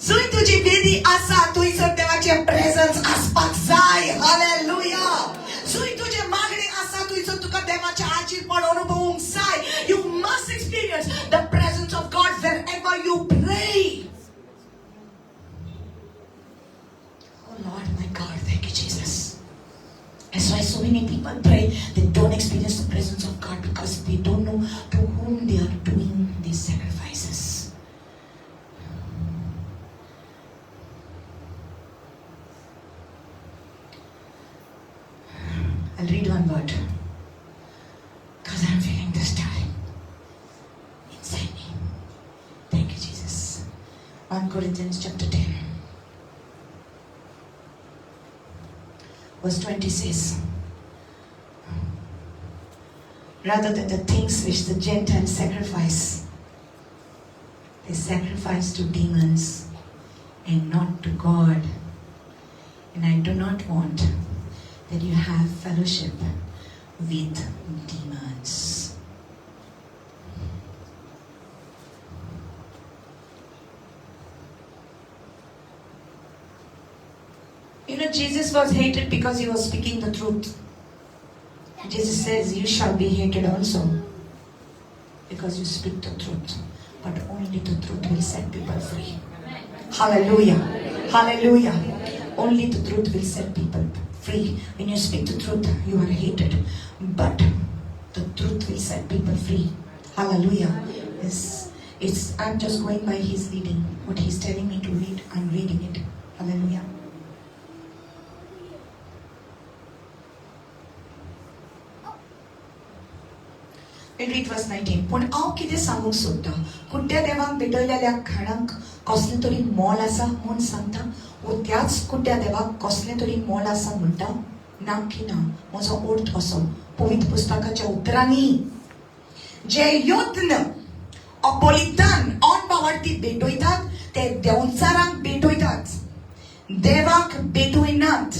जंय तुजी वेदी आसा थंयसर देवाचें प्रेजन्स आसपाक जाय. हालेलुया. जंय तुजें मागणें आसा थंयसर तुका देवाचें हाजीरपण अनुभवूंक जाय. You must experience the presence of God wherever you pray. Oh Lord, my God, thank you, Jesus. That's why so many people pray, they don't experience the presence of God because they don't know to whom they are doing these sacrifices. I'll read one word because I'm feeling this time inside me. Thank you, Jesus. 1 Corinthians chapter 10. Verse 20 says, rather than the things which the Gentiles sacrifice, they sacrifice to demons and not to God. And I do not want that you have fellowship with demons. You know, Jesus was hated because he was speaking the truth. Jesus says, you shall be hated also because you speak the truth. But only the truth will set people free. Hallelujah. Hallelujah. Only the truth will set people free. When you speak the truth, you are hated. But the truth will set people free. Hallelujah. I'm just going by his leading. What he's telling me to read, I'm reading it. Hallelujah. We'll read verse 19. पूण हांव कितें सांगूंक सोदता, कुड्ड्या देवांक भेटयलेल्या खाणांक कसलें तरी मोल आसा म्हूण सांगता, वो त्याच कुड्ड्या देवाक कसलें तरी मोल आसा म्हणटा? ना की ना. म्हजो अर्थ असो, पवित्र पुस्तकाच्या उतरांनी जे यत्न बलिदान अनबावार्थी भेटयतात ते देंवचारांक भेटयतात, देवाक भेटयनात.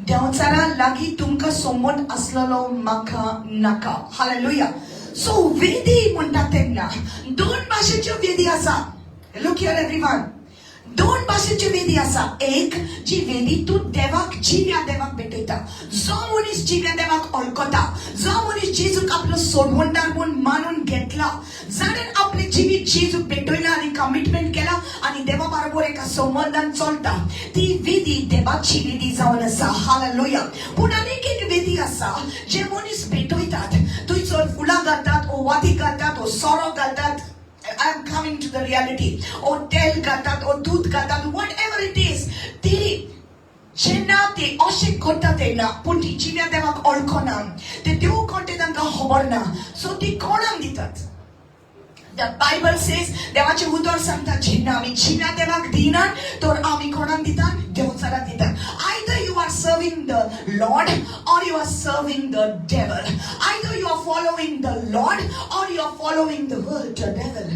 देंवचारा लागीं तुमकां संबंद आसलेलो म्हाका नाका. हालेलुया. सो वेदी म्हणटा तेन्ना दोन भाशेच्यो वेदी आसा. Look here everyone. दोन भाशेच्यो वेदी आसा. एक जी वेदी तूं देवाक, जिव्या देवाक भेटयता. जो मनीस जिव्या देवाक वळखता, जो मनीस जेजूक आपलो सोडवणदार म्हूण मानून घेतला, जाणें आपलें जिवीत जेजूक भेटयलां आनी कमिटमेंट केला आनी देवा बरोबर एका संबंदान चलता, ती वेदी देवाची वेदी जावन आसा. हालेलुया. पूण आनीक एक वेदी आसा जे मनीस भेटयतात, थंयसर फुलां घालतात, ओ वाती घालतात, ओ सोरो घालतात. I am coming to the reality. ओ तेल घालतात, ओ दूध घालतात, whatever it is. ती जेन्ना ते अशें करता तेन्ना पूण ती जिव्या देवाक वळखना, ते देव कोण तें तांकां खबर ना, सो ती कोणाक दितात? The Bible says, देवाचें उतर सांगता, जेन्ना आमी जिव्या देवाक दिनात तर आमी कोणाक दितात? देवचाराक दितात. Either you are serving the Lord or you are serving the devil. Either you are following the Lord or you are following the world, the devil.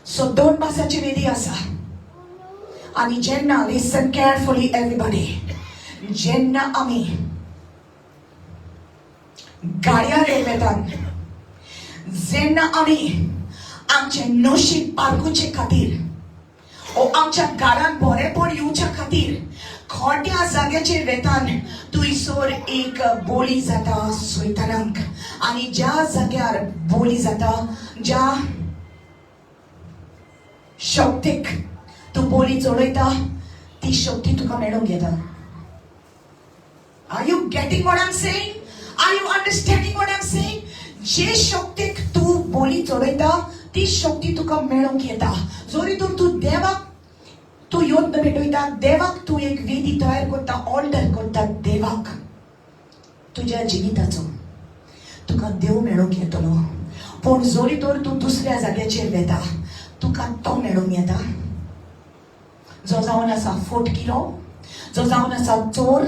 So दोन भासाची वेदी आसा. आनी जेन्ना, listen carefully everybody, जेन्ना आमी गाडयार वेतात, जेन्ना आमी आमचें नशीब पारखुचे खातीर ओ आमच्या घरान बरेपण येवच्या खातीर खोट्या जाग्याचेर वेतान, थंयसर एक बोली जाता सैतानाक. आनी ज्या जाग्यार बोली जाता, ज्या शक्तीक तूं बोली चडयता, ती शक्ती तुका मेळोवंक येता. Are you getting what I'm saying? Are you understanding what I'm saying? जे शक्तीक तूं बोली चडयता ती शक्ती तुका मेळोवंक येता. जरी तर तूं देवाक तूं यत्न पेटयता देवाक, तूं एक वेदी तयार करता, ऑल्टर करता देवाक तुज्या जिविताचो. तुका देव मेळूंक येतलो, पूण जरी तर तूं दुसऱ्या जाग्याचेर वेता तुका तो मेळूंक येता जो जावन आसा फोटकिरो, जो जावन आसा चोर,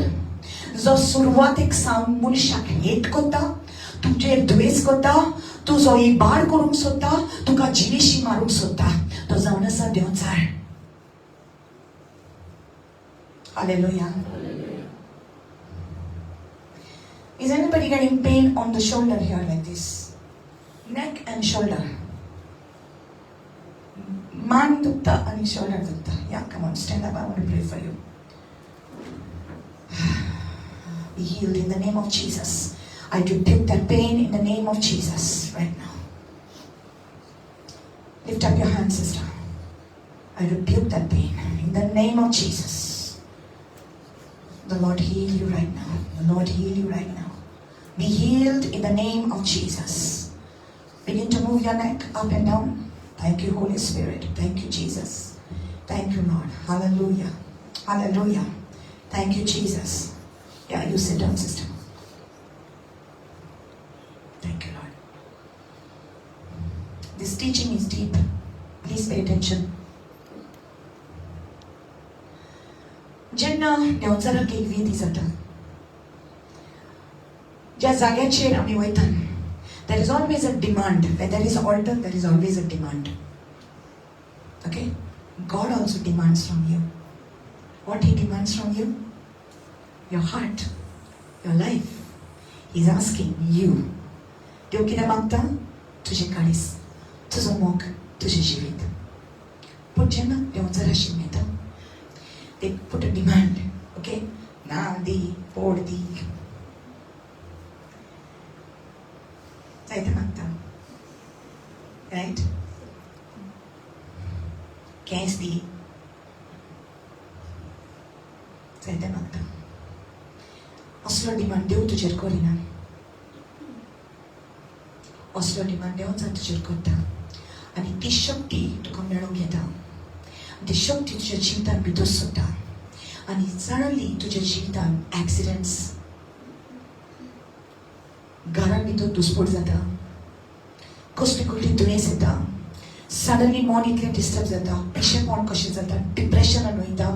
जो सुरवातेक सावन मनशाक हेट करता, तुजेर द्वेस करता, तुजो इबाड करूंक सोदता, तुका जिविशी मारूंक सोदता, तो जावन आसा देंवचार. Hallelujah. Is anybody getting pain on the shoulder here like this? Neck and shoulder. मान दुखता आणि shoulder दुखता. Yeah, come on, stand up. I want to pray for you. Be healed in the name of Jesus. I rebuke that pain in the name of Jesus right now. Lift up your hand, sister. I rebuke that pain in the name of Jesus. The Lord heal you right now. The Lord heal you right now. Be healed in the name of Jesus. Begin to move your neck up and down. Thank you, Holy Spirit. Thank you, Jesus. Thank you, Lord. Hallelujah. Hallelujah. Thank you, Jesus. Yeah, you sit down, sister. Thank you, Lord. This teaching is deep. Please pay attention. जेन्ना देंवचाराक एक वेदी जाता, ज्या जाग्याचेर आमी वयता, there is always a demand. Where there is altar, there is always a demand. Okay? God also demands from you. What He demands from you? Your heart, your life. He's asking you. देव कितें मागता? तुजें काळीज, तुजो मोग, तुजें जिवीत. पूण जेन्ना देंवचाराशी येता, they put a demand. Okay? ना दी, पोड दी, जायते मागता, रायट? केंस दी, जायते मागता. असलो डिमांड देव तुजेर करिना. असलो डिमांड देवचार तुजेर करता आनी ती शक्ती तुका मेळूंक येता. ती शक्ती तुज्या जिवितान भितर सोडटा आनी सडनली तुज्या जिवितान एक्सिडंट्स, घरान भितर दुस्पोट जाता, कसली कसली दुयेंस येता, सडनली मन इतलें डिस्टर्ब जाता, पिशेपण कशें जाता, डिप्रेशनान वयता,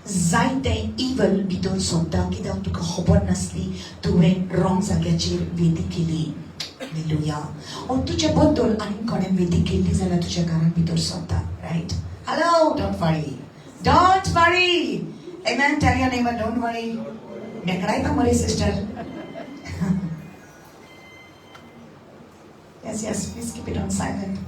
जायतें इवल भितर सोडटा. कित्याक तुका खबर नासली तुवें रॉंग जाग्याचेर वेदी केली. हालेलुया. ओ तुजे बद्दल आनी कोणें वेदी केल्ली जाल्यार तुज्या घरान भितर सोदता, right? Hello, don't worry, don't worry. Amen. Tell your neighbor, don't worry. मेकळायता मरे sister. Yes, yes, please keep it on silent.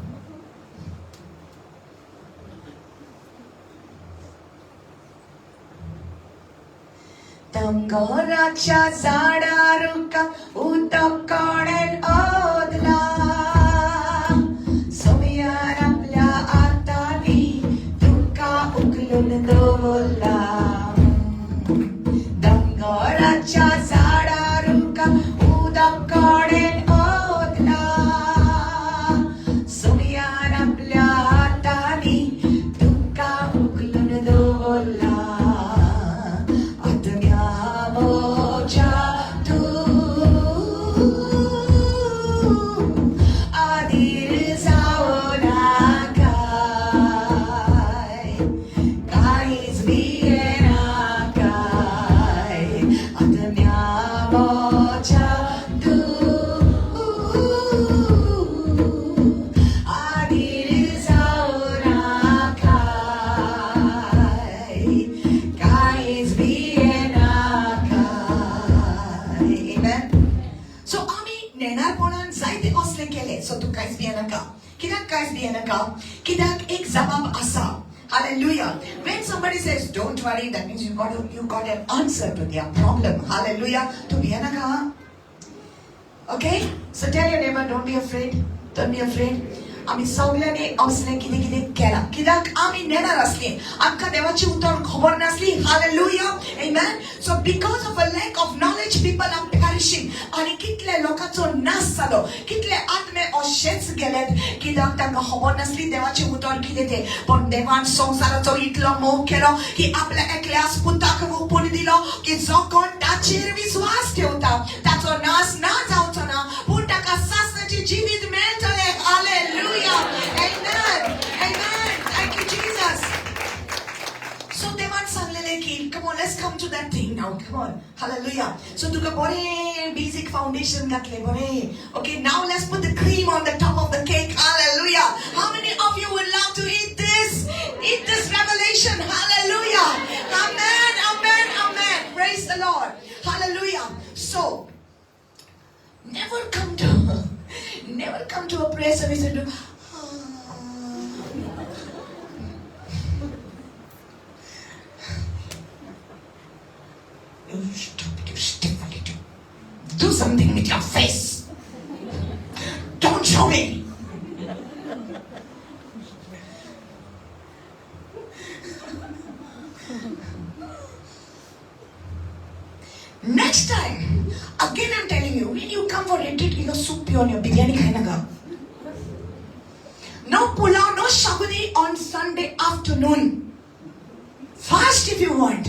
तंगोराच्या झाडा रुका उदक कोणें ओतला, सोम्यान आपल्या हातांनी तुका उखलून दवरला. दोंगराच्या झाडा रुका उदक कोणें ओतला, सोम्यान आपल्या हातांनी तुका उखलून दवरला. आत्म्या म्हज्या तूं आदीर जावं नाकाय, कांयच भियेनाकाय. आत्म्या म्हज्या तूं आदीर जावं नाकाय, कांयच भियेनाकाय. Amen. सो आमी नेणारपणान जायते असलें केलें. सो तूं कांयच भियेनाका. कित्याक कांयच भियेनाका? कित्याक एक जबाब आसा. Hallelujah. When somebody says, don't worry, that means you got an answer to their problem. Hallelujah. तूं भियेनाका. Okay? So tell your neighbor, don't be afraid. Don't be afraid. आमी सगळ्यांनी असलें कितें कितें केलां, कित्याक आमी नेणार आसली, आमकां देवाची उतर खबर नासली. Hallelujah, amen. So because of a lack of knowledge people are perishing. आनी कितले लोकांचो नाश जालो, कितले आत्मे अशेच गेलेत, कित्याक तांकां खबर नासली देवाचें उतर कितें तें. पण देवान संवसाराचो इतलो मोग केलो की आपल्या एकल्याच पुताक ओंपून दिलो की जो कोण ताचेर विस्वास ठेवता ताचो नाश ना जावचो ना, पूण ताका सासणाचें जिवीत मेळटलें. Hallelujah, amen, amen. Thank you Jesus. So देवान सांगलेलें की come on, let's come to that thing now. Come on, hallelujah. So तुका बरें बेसिक फाउंडेशन घातलें बरें. Okay, now let's put the cream on the top of the cake. Hallelujah. How many of you would love to eat this? Eat this revelation. Hallelujah. Amen, amen, amen. Praise the Lord. Hallelujah. So never come to never come to a prayer service and do "Ah." You stop, you stiff a little. Do something with your face. Don't show me. Next time, again I'm telling you, when you come for retreat, you know, soup on your biryani खायनाका. No pulao, no shabuni on Sunday afternoon. Fast if you want,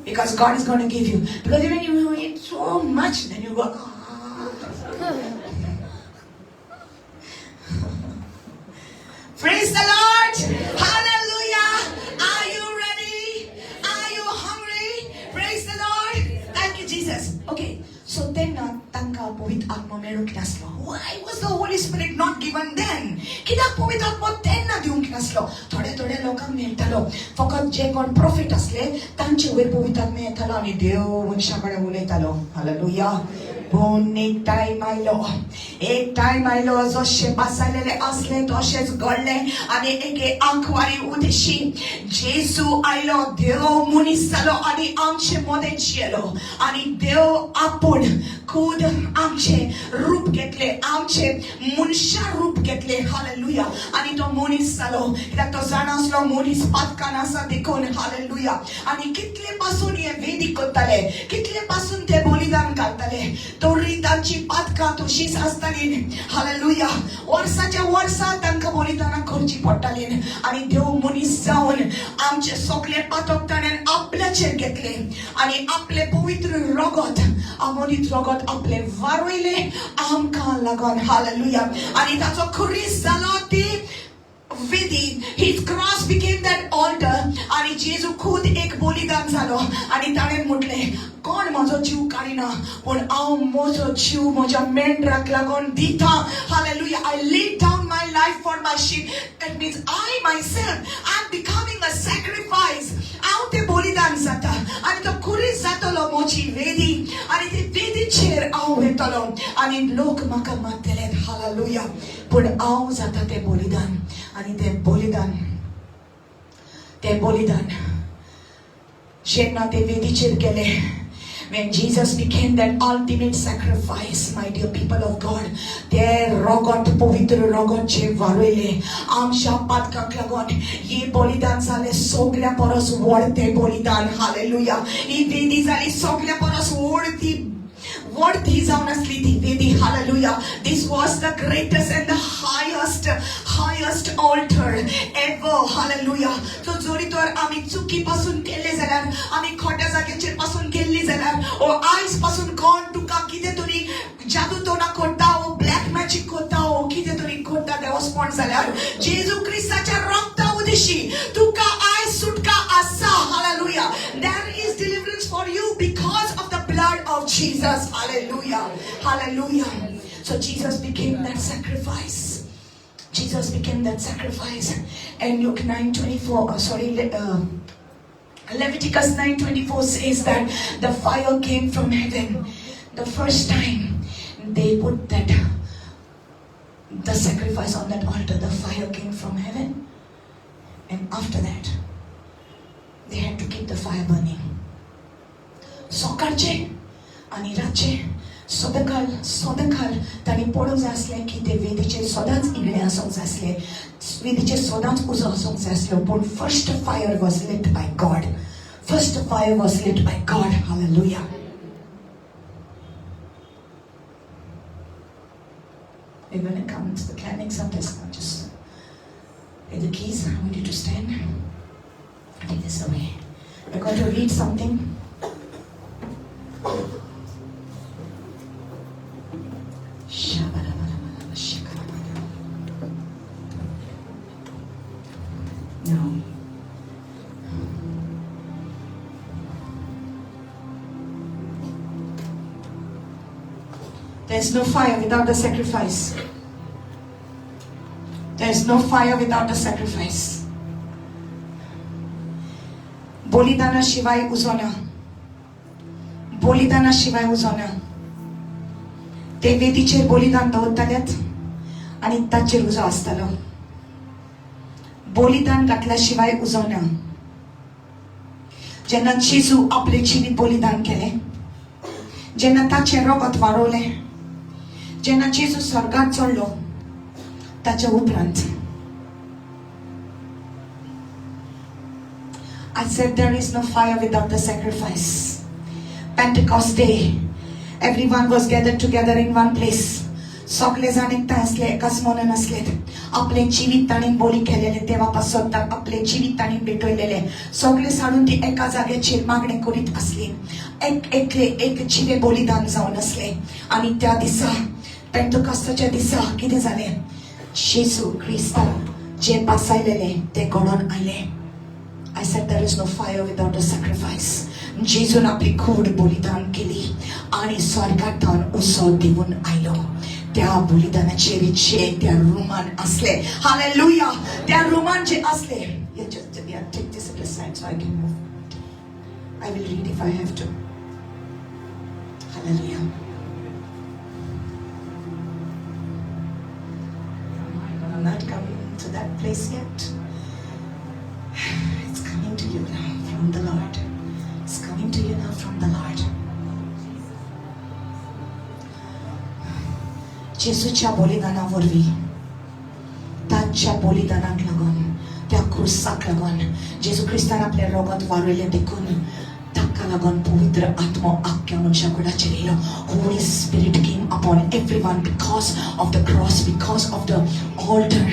because God is going to give you. Because when you eat so much, then you go, ah. Praise the Lord. Hallelujah. Are you ready? Are you hungry? Praise the Lord. Thank you, Jesus. Okay. So then तांकां पवित्र आत्मो मेळूंक नासलो. Why was the Holy Spirit not given then? कित्याक पवित्र आत्मो तेन्ना दिवंक नासलो? थोडे थोडे लोकांक मेळटालो, फकत जे कोण प्रोफेट आसले तांचे वयर पवित्र आत्मो येतालो आनी देव मनशा कडेन उलयतालो. हालेलुया. पूण एक टायम आयलो, एक टायम आयलो, जशें बसलेले आसले तशेंच घडलें आनी एके आंकवारी उदेशी जेजू आयलो, देव मनीस जालो आनी आमचे मदें जियेलो आनी देव आपूण खूद आमचें रूप घेतलें, आमचें मनशा रूप घेतलें. हालेलुया. आनी तो मनीस जालो, कित्याक तो जाणा आसलो मनीस पातकान आसा देखून. हालेलुया. आनी कितले पासून हे वेदी करताले, कितले पासून ते बलिदान घालताले, तरी तांची पातकां तशीच आसताली. हालेलुया. वर्साच्या वर्सा तांकां बलिदानां करची पडटाली आनी देव मनीस जावन आमचे सगळे पातक ताणें आपल्याचेर घेतले आनी आपले पवित्र रगत, अमोनीत रगत आपले वारयले आमकां लागून. हालेलुया. आनी ताचो खुरीस जालो ती विधी. His cross became that altar. आनी जेजू खूद एक बलिदान जालो आनी ताणें म्हटलें, कोण म्हजो जीव काडिना, पूण हांव म्हजो जीव म्हज्या मेंढराक लागून दिता. Hallelujah. I lay down my life for my sheep. That means I myself, I am becoming a sacrifice. हांव तें बलिदान जाता आनी तो खुरीस जातलो म्हजी वेदी आनी ते वेदीचेर हांव वयतलो आनी लोक म्हाका मारतले. हालेलुया. पूण हांव जाता तें बलिदान आनी तें बलिदान, तें बलिदान जेन्ना ते वेदीचेर गेले, when Jesus became that ultimate sacrifice, my dear people of God, ते रगत, पवित्र रगत जे वारयले आमच्या पातकांक लागून, ही बलिदान जालें सगळ्या परस व्हड तें बलिदान. हालेलुया. ही वेदी जाली सगळ्या परस व्हड ती व्हड ती जावन आसली ती वेदी. Hallelujah. This was the greatest and the highest altar ever. Hallelujah. So जरी तर आमी चुकी पासून केल्ले जाल्यार, आमी खोट्या जाग्याचेर पासून गेल्ली जाल्यार, ओ आयज पासून कोण तुका कितें तरी जादू टोना करता ओ ब्लॅक मॅजीक करता ओ कितें तरी करता देवस्पण जाल्यार, जेजू क्रिस्ताच्या रक्ता उदेशी तुका आयज सुटका आसा. Hallelujah. There is deliverance for you because of the blood of Jesus. Hallelujah. Hallelujah. So Jesus became that sacrifice. Jesus became that sacrifice. And Luke 9:24, sorry, Leviticus 9:24 says that the fire came from heaven. The first time they put that the sacrifice on that altar, the fire came from heaven. And after that, they had to keep the fire burning. सकाळचे आनी रातचे सदांकाल सदांकाल तांणी पळोवंक जाय आसलें की ते वेदीचेर सदांच इगडे आसूंक जाय आसले, वेदीचेर सदांच उजो आसूंक जाय आसलो. पूण first fire was lit by God. First fire was lit by God. Hallelujah. We're going to come to the climax of this now. Just take the keys. I want you to stand. Take this away. We're going to read something. Now, there's no fire without the sacrifice. There's no fire without the sacrifice. बलिदाना शिवाय उजो ना. बलिदाना शिवाय उजो ना. ते वेदीचेर बलिदान दवरतालेत आनी ताचेर उजो आसतालो. बलिदान घातल्या शिवाय उजो ना. जेन्ना जेजू आपलें जिवीत बलिदान केलें, जेन्ना ताचें रगत वाडोवलें, जेन्ना जेजू स्वर्गात चडलो, ताच्या उपरांत I said there is no fire without the sacrifice. Pentecost Day, everyone was gathered together in one place. सगळे जाण एकठांय आसले, एकाच मनान आसले. आपलें जिवीत ताणें बळी केलेलें, देवा पासत आपलें जिवीत ताणें भेटयलेलें. सगळे साडून ती एका जाग्याचेर मागणें करीत आसली. एक एकले एक जिवे बलिदान जावन आसले. आनी त्या दिसा, पेंतकोस्ताच्या दिसा कितें जालें? जेजू क्रिस्तान जें पासायलेलें तें घडोवन आयलें. I said there is no fire without a sacrifice. जेजून आपली कूड बलिदान केली आनी स्वर्गांत उजो दिवन आयलो. त्या बलिदानाचेर जे त्या रुमान आसले, हालेलुया, त्या रुमान जे आसले. Yeah, just, yeah, take this aside so I can move. I will read if I have to. Hallelujah. I'm not coming to that place yet. It's coming to you now from the Lord. It's coming to you now from the Lord. जेजूच्या बलिदाना वरवीं, ताच्या बलिदानाक लागून, त्या क्रुसाक लागून, जेजू क्रिस्तान आपलें रगत वाडयलें देखून ताका लागून पवित्र आत्मो आख्ख्या मनशा कुडाचेर येयलो. Holy Spirit came upon everyone because of the cross, because of the altar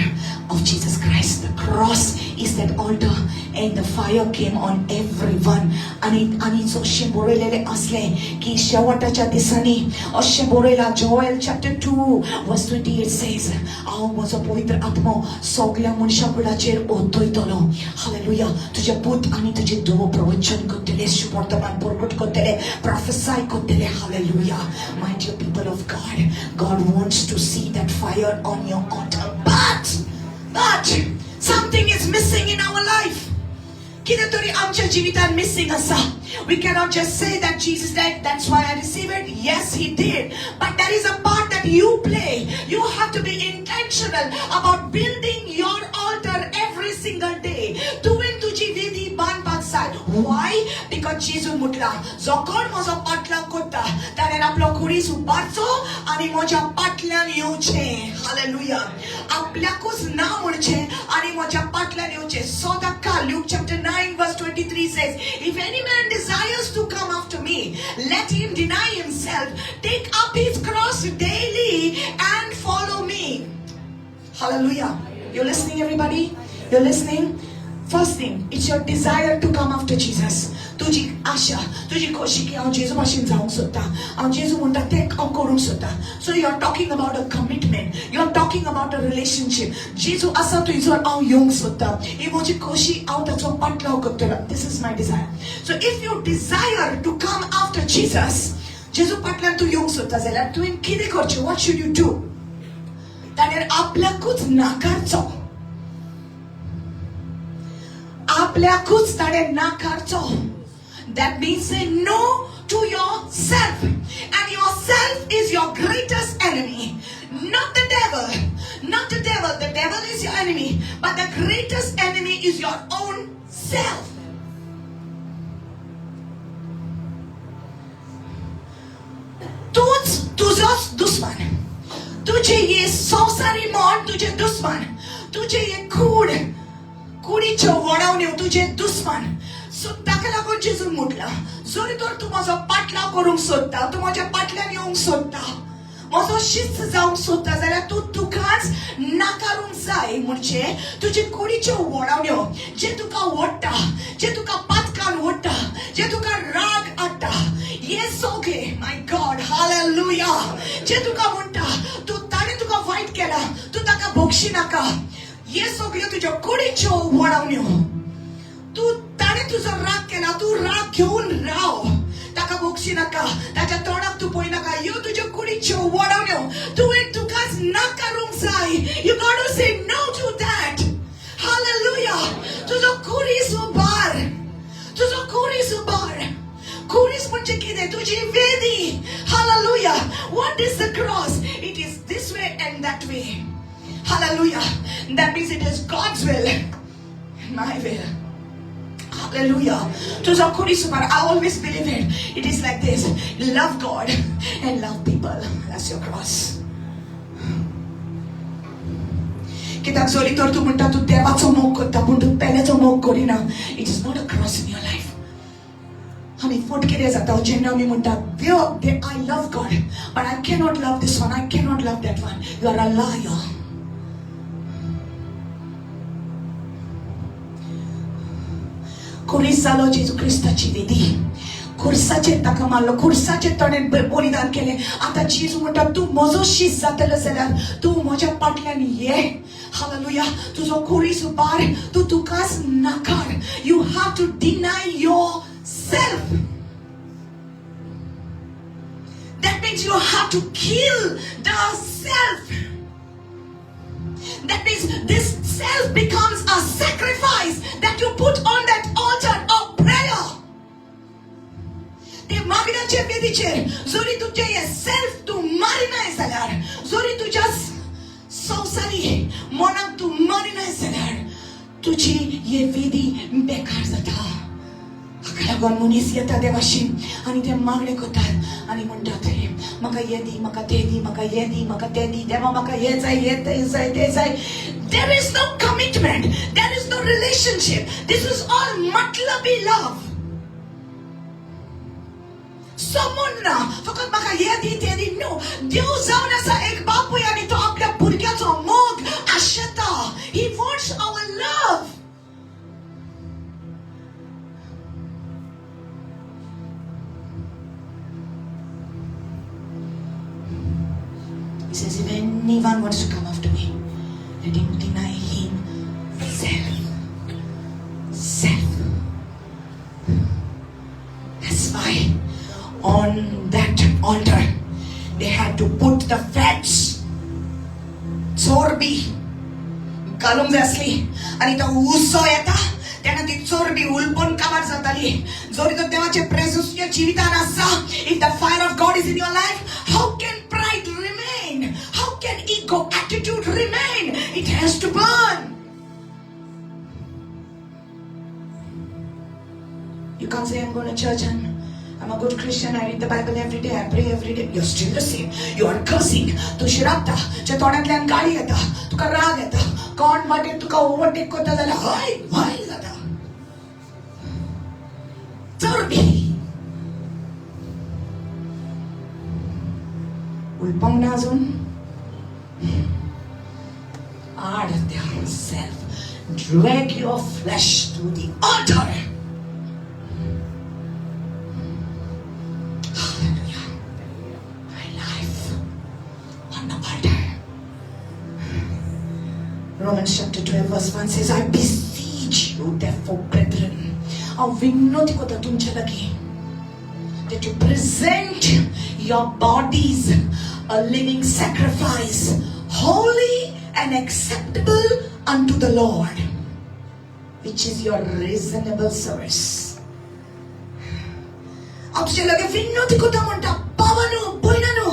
of Jesus Christ. The cross is that altar and the fire came on everyone. आनी आनी जशें बरयलेलें आसलें की शेवटाच्या दिसांनी, अशें बरयलां, Joel chapter 2 verse 28 says, हांव म्हजो पवित्र आत्मो सगल्या मनशा कुडाचेर ओतयतलो. हालेलुया. तुजे पूत आनी तुजे धुवो प्रवचन करतले, शुभवर्तमान प्रकट करतले, prophesy करतले. Hallelujah. My dear people of God, God wants to see that fire on your altar, but something is missing in our life. कितें तरी आमच्या जिवितान मिसिंग आसा. We cannot just say that Jesus died, that's why I receive it. Yes, he did. But there is a part that you play. You have to be intentional about building your altar every single day. तुवें तुजी वेदी बांदपाक जाय. Why? Because जेजून म्हटला, जो कोण म्हजो पाटलाव करता ताणें आपलो खुरीस उबारचो आनी म्हज्या पाटल्यान येवचें. हालेलुया. आपल्याकूच ना म्हणचें आनी म्हज्या पाटल्यान येवचें. सदांकाल Luke chapter 9 verse 23 says, if any man desires to come after me, let him deny himself, take up his cross daily and follow me. Hallelujah. You're listening, everybody? You're listening? First thing, it's your desire to come after Jesus. तुजी आशा, तुजी खोशी की हांव जेजू भाशेन जावंक सोदता, हांव जेजू म्हणटा तें हांव करूंक सोदता. So you are talking about a commitment, you are talking about a relationship. जेजू आसा थंयसर हांव येवंक सोदता, ही म्हजी खोशी, हांव ताचो पाटलाव करतलो. This is my desire. So if you desire to come after Jesus, जेजू फाटल्यान तूं येवंक सोदता जाल्यार तुवें कितें करचें? What should you do? ताणें आपल्याकूच नाकारचो. आपल्याकूच ताणें नाकारचो. That means say no to yourself. And yourself is your greatest enemy. Not the devil. Not the devil. The devil is your enemy. But the greatest enemy is your own self. तूच तुजोच दुस्मान, तुजे हे संवसारी मन तुजे दुस्मान, तुजे हे कूड कुडीच्यो वडावण्यो तुजे दुस्मान. सो ताका लागून जेजून म्हटलां, जरी तर तूं म्हजो पाटलाव करूंक सोदता, तूं म्हज्या पाटल्यान येवंक सोदता, म्हजो शिस्त जावंक सोदता जाल्यार तूं तुकाच नाकारूंक जाय. म्हणजे तुजे कुडीच्यो वडावण्यो जे तुका ओडटा, जे तुका पातकान ओडटा, जे तुका राग हाडटा, हे सगळे, माय गॉड, हालेलुया, जे तुका म्हणटा तूं ताणें तुका वायट केला, तूं ताका बक्षी नाका, हे सगळ्यो तुज्यो कुडीच्यो वडावण्यो. तूं ताणें तुजो राग केला, तूं राग घेवन राव, ताका बक्षी नाका, ताच्या तोंडाक तूं पळय नाका. ह्यो तुज्यो कुडीच्यो वडावण्यो तुवें तुकाच नाकारूंक जाय. You got to say no to that. Hallelujah. तुजो कुरीस उबार, तुजो कुरीस उबार. कुरीस म्हणजे कितें? तुजी वेदी. Hallelujah. What is the cross? It is this way and that way. Hallelujah. That means it is God's will, my will. Hallelujah. तुझो कुरीस उबार. I always believe it. It is like this. Love God and love people. That's your cross. कित्याक जरी तर तूं म्हणटा तूं देवाचो मोग करता, पूण तूं पेल्याचो मोग करिना, it is not a cross in your life. आमी फट कितें जाता जेन्ना आमी म्हणटा देव, I love God but I cannot love this one, I cannot love that one. You are a liar. खुरीस जालो जेजू क्रिस्ताची वेदी, खुर्साचेर ताका मारलो, खुर्साचेर ताणें बलिदान केलें. आतां जेजू म्हणटा तूं म्हजो शीस जातलो जाल्यार तूं म्हज्या फाटल्यान ये. हालेलुया. तुजो खुरीस उबार, तूं तुकाच नाकार. You have to deny yourself. That means you have to kill the self. That means this self becomes a sacrifice that you put on that altar of prayer. ते मागण्याचे वेदीचेर जरी तुमचे हे सेल्फ तूं मारिनाय जाल्यार, जरी तुज्या संवसारी मनाक तूं मारिनाय जाल्यार, तुजी हे वेदी बेकार जाता. हाका लागून मनीस येता देवाशी आनी ते मागणें करतात आनी म्हणटात, म्हाका हें दी, म्हाका तें दी, म्हाका हें दी, म्हाका तें दी, देवा म्हाका हें जाय, हें तें जाय, तें जाय. There is no commitment. There is no relationship. This is all मतलबी love. संबंद ना, फकत म्हाका हें दी तें दी. नो. देव जावन आसा एक बापूय आनी तो आपल्या भुरग्याचो मोग आशेता. He wants our love. He says, if anyone wants to come after me, let him deny himself. Self. That's why on that altar they had to put the fats. चोरबी घालूंक जाय आसली आनी तो उसो येता तेन्ना ती चोरबी उलपून काबार जाताली. जरी तर देवाचें प्रेजन्स तुज्या जिवितान आसा, if the fire of God is in your life, how can pride remain? How can ego attitude remain? It has to burn. You can't say, I'm going to church and I'm a good Christian, I read the Bible every day, I pray every day. You're still the same. You are cursing. तूं शिरापता, तुज्या तोंडांतल्यान गाळी येता, तुका राग येता, कोण वाटेर तुका ओवरटेक करता जाल्यार हय हय जाता. चरबी उलपोंक ना अजून. आड त्या self. Drag your flesh to the altar. Hallelujah. My life on the altar. Romans chapter 12 verse 1 says, I beseech you therefore, brethren, हांव विनवती करता तुमच्या लागीं, that you present your bodies a living sacrifice, holy and acceptable unto the Lord, which is your reasonable service. हांव तुज्या लागीं विनवती करता म्हणटा, भावानू भयणानू,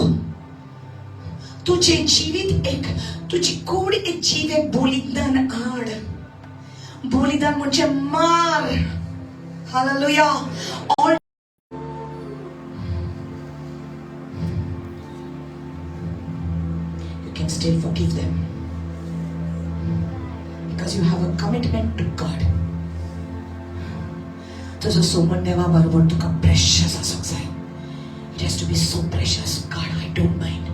तुजें जिवीत एक, तुजी कूड एक जीव एक बलिदान हाड. बलिदान म्हणजे मार. Hallelujah. All still forgive them because you have a commitment to God. तुजो सोमन देवा बरोबर तुका प्रेशस आसूंक जाय. It has to be so precious. God, I don't mind.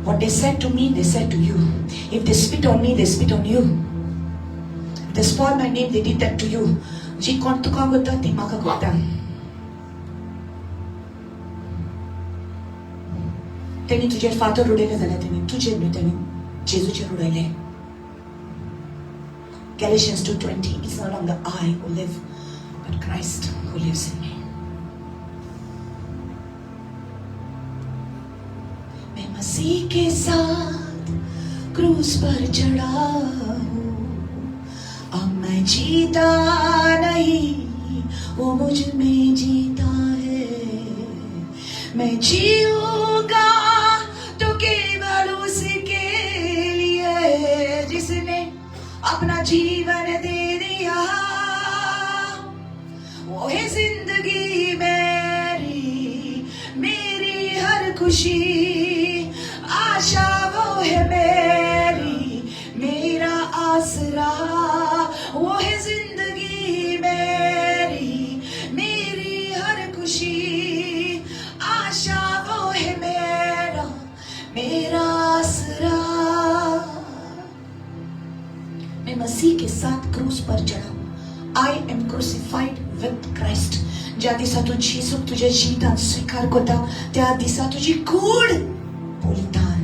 What they said to me, they said to you. If they spit on me, they spit on you. If they spoil my name, they did that to you. जी कोण तुका करता ती म्हाका करता. तेणी तुजेर फातर उडयले जाल्यार तेणी तुजेर न्हय, तेणी जेजूचेर उडयले. Galatians 2:20, it's no longer I who live, but Christ who lives in me. मैं मसीह के साथ क्रूस पर चढ़ा हूँ, अब मैं जीता नहीं, वो मुझ में जीता है. मैं जीऊंगा तो केवल उसके लिए जिसने अपना जीवन दे दिया. वो है जिंदगी मेरी, मेरी हर खुशी, आशा वो है मेरी, मेरा आसरा. वो है जिंदगी मेरी, मेरी हर खुशी, आशा वो है मेरा, मेरा आसरा. मैं मसीह के साथ क्रूस पर चढ़ा. I am crucified with Christ. ज्या दिसा तूं जेजूक तुज्या जिवितांत स्विकार करता त्या दिसा तुजी कूड बलिदान.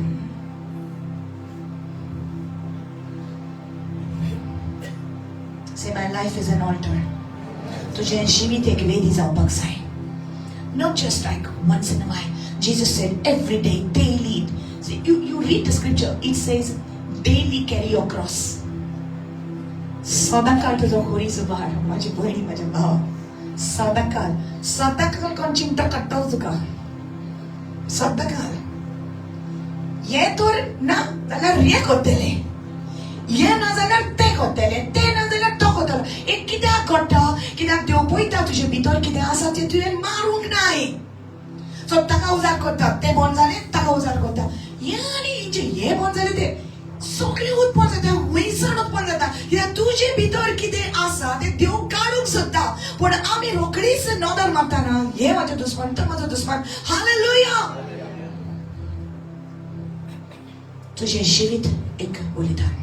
Say, my life is an altar. तुझें जिवीत एक वेदी जावपाक जाय. Not just like once in a while. Jesus said every day, daily. See, you read the scripture, it says daily carry your cross. सदांकाळ तुजो खुरीस भार. म्हाजी भयणी, म्हाज्या भाव, सदांकाळ सदांकाळ कोण चिंता काडटलो तुका सदांकाळ. हें तर ना जाल्यार हें करतलें, हें ना जाल्यार तें करतलें, तें ना जाल्यार तो करतलो. एक कित्याक घडटा? कित्याक देव पळयता तुजे भितर कितें आसा तें तुवें मारूंक नाय. सो ताका उजार करता, तें बंद जालें ताका उजार करता, हें आनी हेंचें हें बंद जालें, तें सगळें उत्पन्न जाता, वैसण उत्पन्न जाता. कित्याक तुजे भितर कितें आसा तें देव काडूंक सोदता, पूण आमी रोखडीच नदर मारता ना, हें म्हाजें दुस्मान, तो म्हाजो दुस्मान. हालेलुया. तुजें जिवीत एक बलिदान,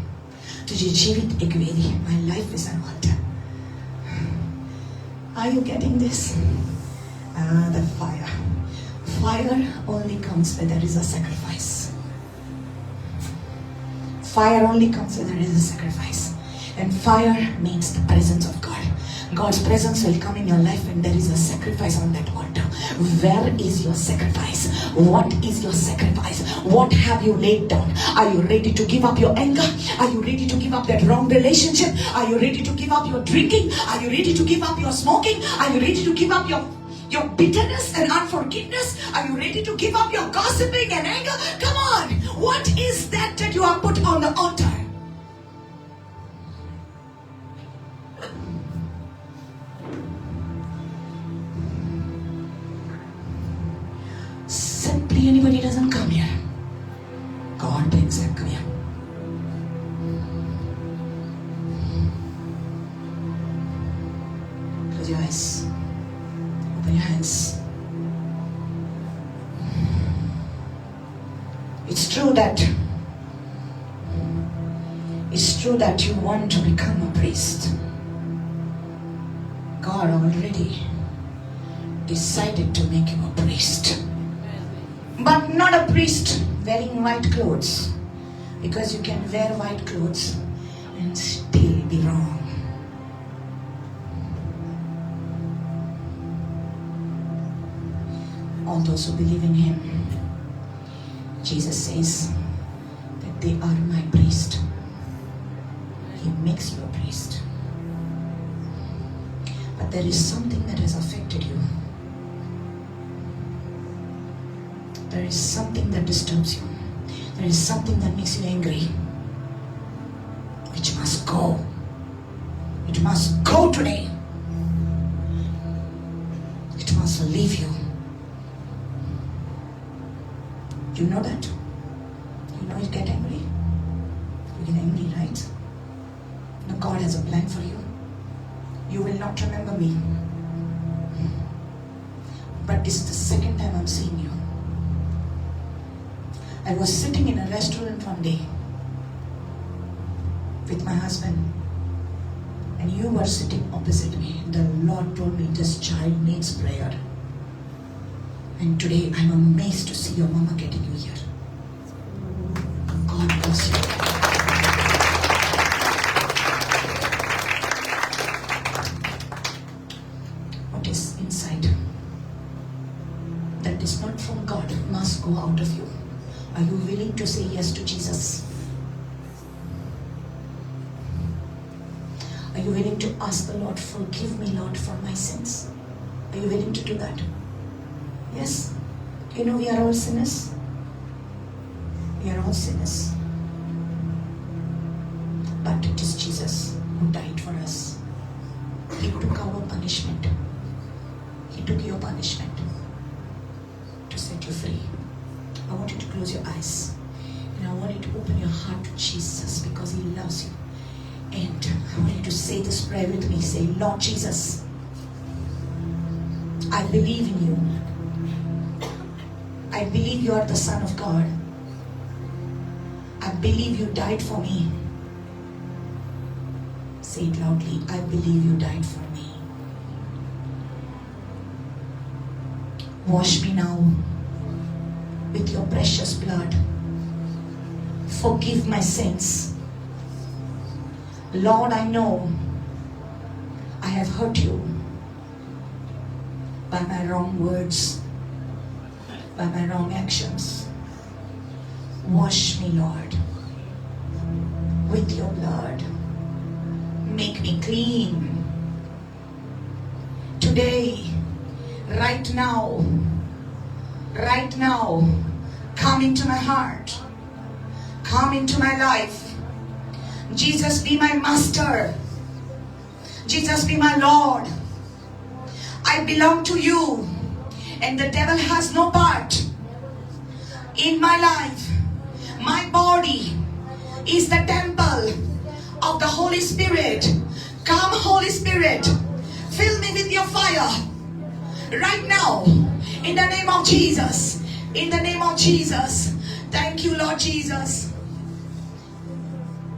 तुजें जिवीत एक वेदी. My life is an altar. Are you getting this? The fire. Fire only comes when there is a sacrifice. Fire only comes when there is a sacrifice. And fire means the presence of God. God's presence will come in your life when there is a sacrifice on that altar. Where is your sacrifice? What is your sacrifice? What have you laid down? Are you ready to give up your anger? Are you ready to give up that wrong relationship? Are you ready to give up your drinking? Are you ready to give up your smoking? Are you ready to give up your bitterness and unforgiveness? Are you ready to give up your gossiping and anger? Come on! What is that that you have put on the altar? Simply anybody doesn't come here. God brings them. Come here. Close your eyes. Open your hands. It's true that you want to become a priest. God already decided to make you a priest. But not a priest wearing white clothes, because you can wear white clothes and still be wrong. All those who believe in him, Jesus says that they are my priest. He makes you a priest. But there is something that has affected you. There is something that disturbs you. There is something that makes you angry, which must go. It must go today. It must leave you. You know that? You know you get angry? You get angry, right? Now God has a plan for you. You will not remember me. But this is the second time I'm seeing you. I was sitting in a restaurant one day with my husband, and you were sitting opposite me. And the Lord told me this child needs prayer. And today I'm amazed to see your mama getting you here. God bless you. What is inside that is not from God must go out of you. Are you willing to say yes to Jesus? Are you willing to ask the Lord, forgive me, Lord, for my sins? Are you willing to do that? Yes. You know we are all sinners. We are all sinners. But it is Jesus who died for us. He took our punishment. He took your punishment to set you free. I want you to close your eyes. And I want you to open your heart to Jesus because He loves you. And I want you to say this prayer with me. Say, Lord Jesus, I believe in you. I believe you are the Son of God. I believe you died for me. Say it loudly. I believe you died for me. Wash me now with your precious blood. Forgive my sins. Lord, I know I have hurt you by my wrong words, by my wrong actions. Wash me, Lord, with your blood. Make me clean. Today, right now, come into my heart. Come into my life. Jesus, be my master. Jesus, be my Lord. I belong to you, and the devil has no part in my life. My body is the temple of the Holy Spirit. Come, Holy Spirit, fill me with your fire right now, in the name of Jesus. In the name of Jesus. Thank you, Lord Jesus,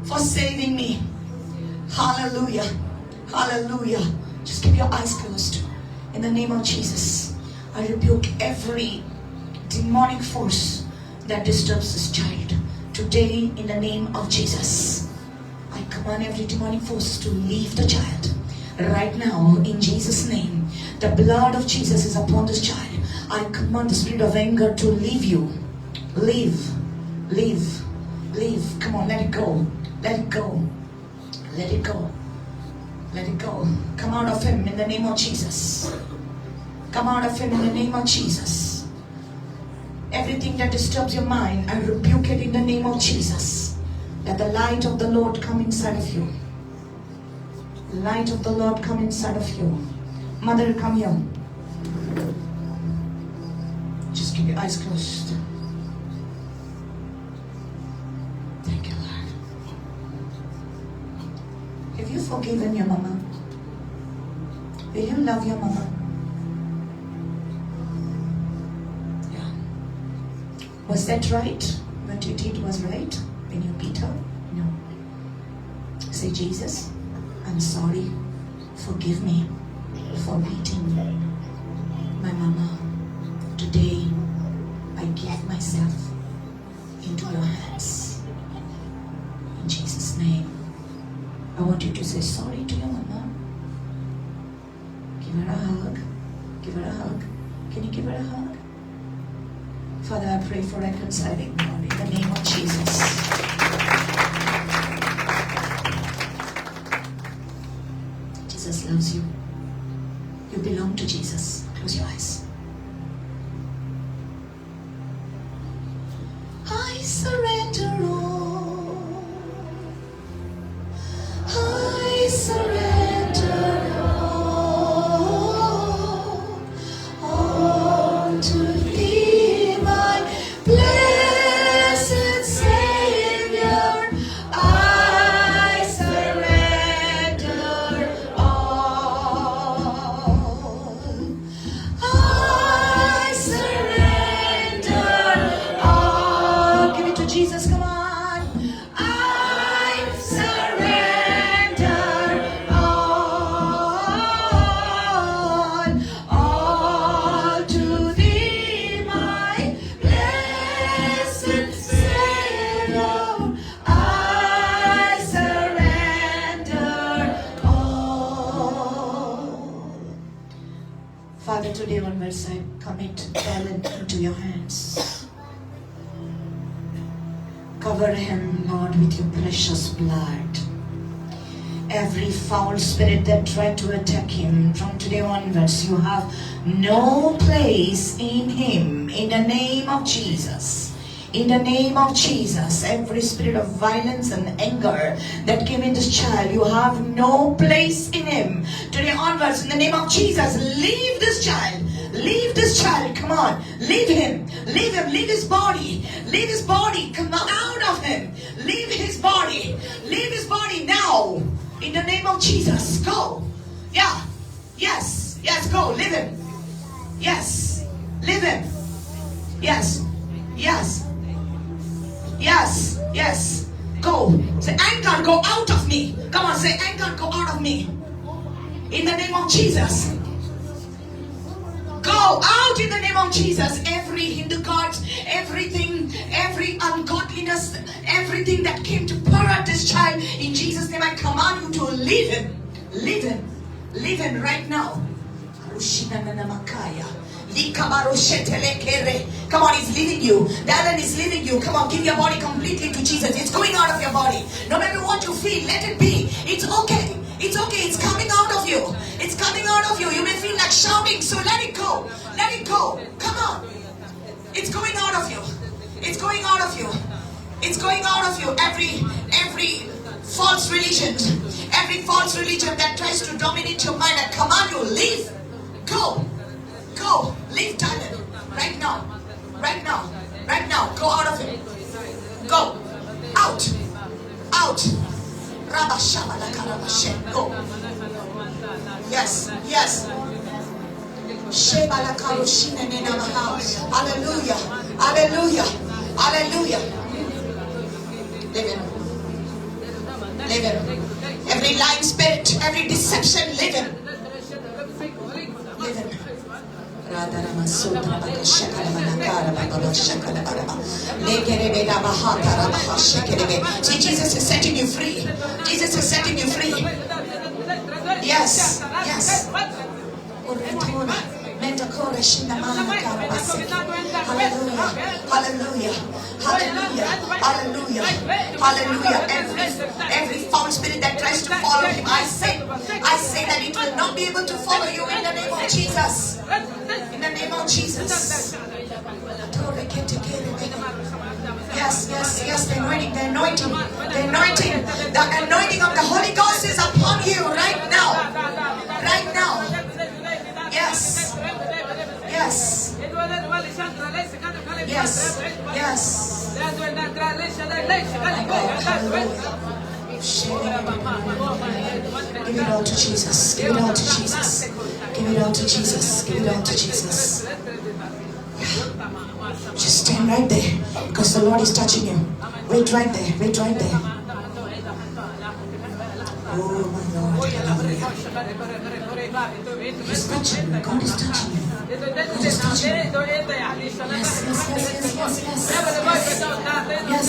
for saving me. Hallelujah. Hallelujah. Just keep your eyes closed. In the name of Jesus, I rebuke every demonic force that disturbs this child. Today, in the name of Jesus, I command every demonic force to leave the child right now, in Jesus' name. The blood of Jesus is upon this child. I command the spirit of anger to leave you. Leave. Leave. Leave. Come on, let it go. Let it go. Let it go. Let it go. Come out of him in the name of Jesus. Come out of him in the name of Jesus. Everything that disturbs your mind, I rebuke it in the name of Jesus. Let the light of the Lord come inside of you. The light of the Lord come inside of you. Mother, come here. Just keep your eyes closed. Thank you, Lord. Have you forgiven your mama? Will you love your mama? Yeah. Was that right? What you did was right when you beat her? No. Say, Jesus, I'm sorry. Forgive me for beating my mama. Today, I give myself into your hands. In Jesus' name. I want you to say sorry to your mama. Give her a hug. Give her a hug. Can you give her a hug? Father, I pray for reconciling, Lord, in the name of Jesus. Jesus loves you. You belong to Jesus. Close your eyes. I surrender all. I surrender all. All to thee, my blessed Father, today onwards I commit Dylan into your hands. Cover him, Lord, with your precious blood. Every foul spirit that tried to attack him from today onwards, you have no place in him. In the name of Jesus. In the name of Jesus, every spirit of violence and anger that came in this child, you have no place in him. Today onwards, in the name of Jesus, leave this child. Leave this child. Come on. Leave him. Leave him. Leave his body. Leave his body. Come out of him. Leave his body. Leave his body now. In the name of Jesus. Go. Yeah. Yes. Yes. Go. Leave him. Yes. Leave him. Yes. Yes. Yes. Yes. Go. Say, anger, go out of me. Come on, say, anger, go out of me. In the name of Jesus. Go out in the name of Jesus. Every Hindu gods, everything, every ungodliness, everything that came to pervert this child, in Jesus' name I command you to leave him. Leave him. Leave him right now. Come on, he's leaving you. Dylan is leaving you. Come on, give your body completely to Jesus. It's going out of your body. No matter what you feel, let it be. It's okay. It's okay. It's coming out of you. It's coming out of you. You may feel like shouting, so let it go. Let it go. Come on. It's going out of you. It's going out of you. It's going out of you. Every false religion, every false religion that tries to dominate your mind, I command you, leave. Go. Go. Leave Dylan. Right now. Right now. Right now. Go out of him. Go. Out. Out. Go. Yes. Yes. Hallelujah. Hallelujah. Hallelujah. Leave him. Leave him. Every lying spirit, every deception, leave him. Leave him. See, Jesus is setting you free. Jesus is setting you free. Yes, yes. Hallelujah, hallelujah, hallelujah, hallelujah, hallelujah. Every foul spirit that tries to follow him, I say that it will not be able to follow you in the name of Jesus. In the name of Jesus. Yes, yes, yes, the anointing, the anointing, the anointing, the anointing of the Holy Ghost is upon you right now. Right now. Yes. Yes. Yes. Yes. Give it all to Jesus. Give it all to Jesus. Give it all to Jesus. Give it all to Jesus. Yeah. Just stand right there because the Lord is touching you. Wait right there. Wait right there. Oh my Lord. Hallelujah. He's touching you. God is touching you. God is touching you. Yes, yes, yes, yes, yes, yes. Yes.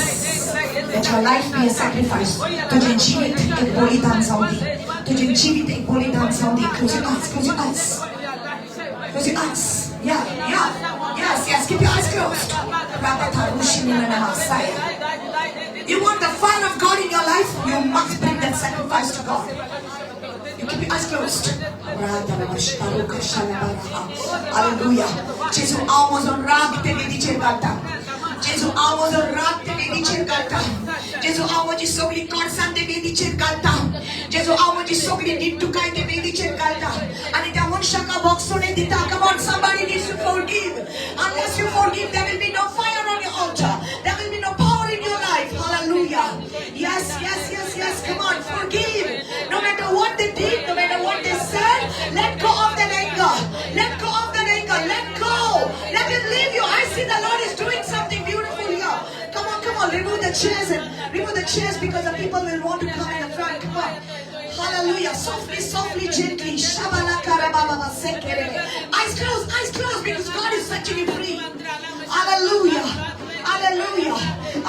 Let your life be a sacrifice. तुझे जीवित एक बलिदान जाऊं तुझे जीवित एक बलिदान जाऊं. Close your eyes. Close your eyes. Close your eyes. Yeah, yeah. Yes, yes. Keep your eyes closed. You want the fire of God in your life? You must bring that sacrifice to God. You keep your eyes closed. Hallelujah. Jesu हांव म्हजो राग ते वेदीचेर घालता. जेजू हांव म्हजो राग ते वेदीचेर घालता. जेजू हांव म्हजी सगळी कोणसां ते वेदीचेर घालता. जेजू हांव म्हजी सगळी निट्टुकाय ते वेदीचेर घालता. आनी त्या मनशाक बोगसोणे दिता. Come on, somebody needs to forgive. Unless you forgive, there will be no fire on your altar. There will be no power in your life. Hallelujah. Yes, yes, yes, yes. Come on, forgive. No matter what they did, no matter what they said, let go of that anger. Let go of that anger. Let go. Let it leave you. I see the Lord is doing something beautiful here. Come on, come on. Remove the chairs and remove the chairs because the people will want to come in the front. Come on. Hallelujah. Softly, softly, gently. Eyes closed because God is setting you free. Hallelujah. Hallelujah.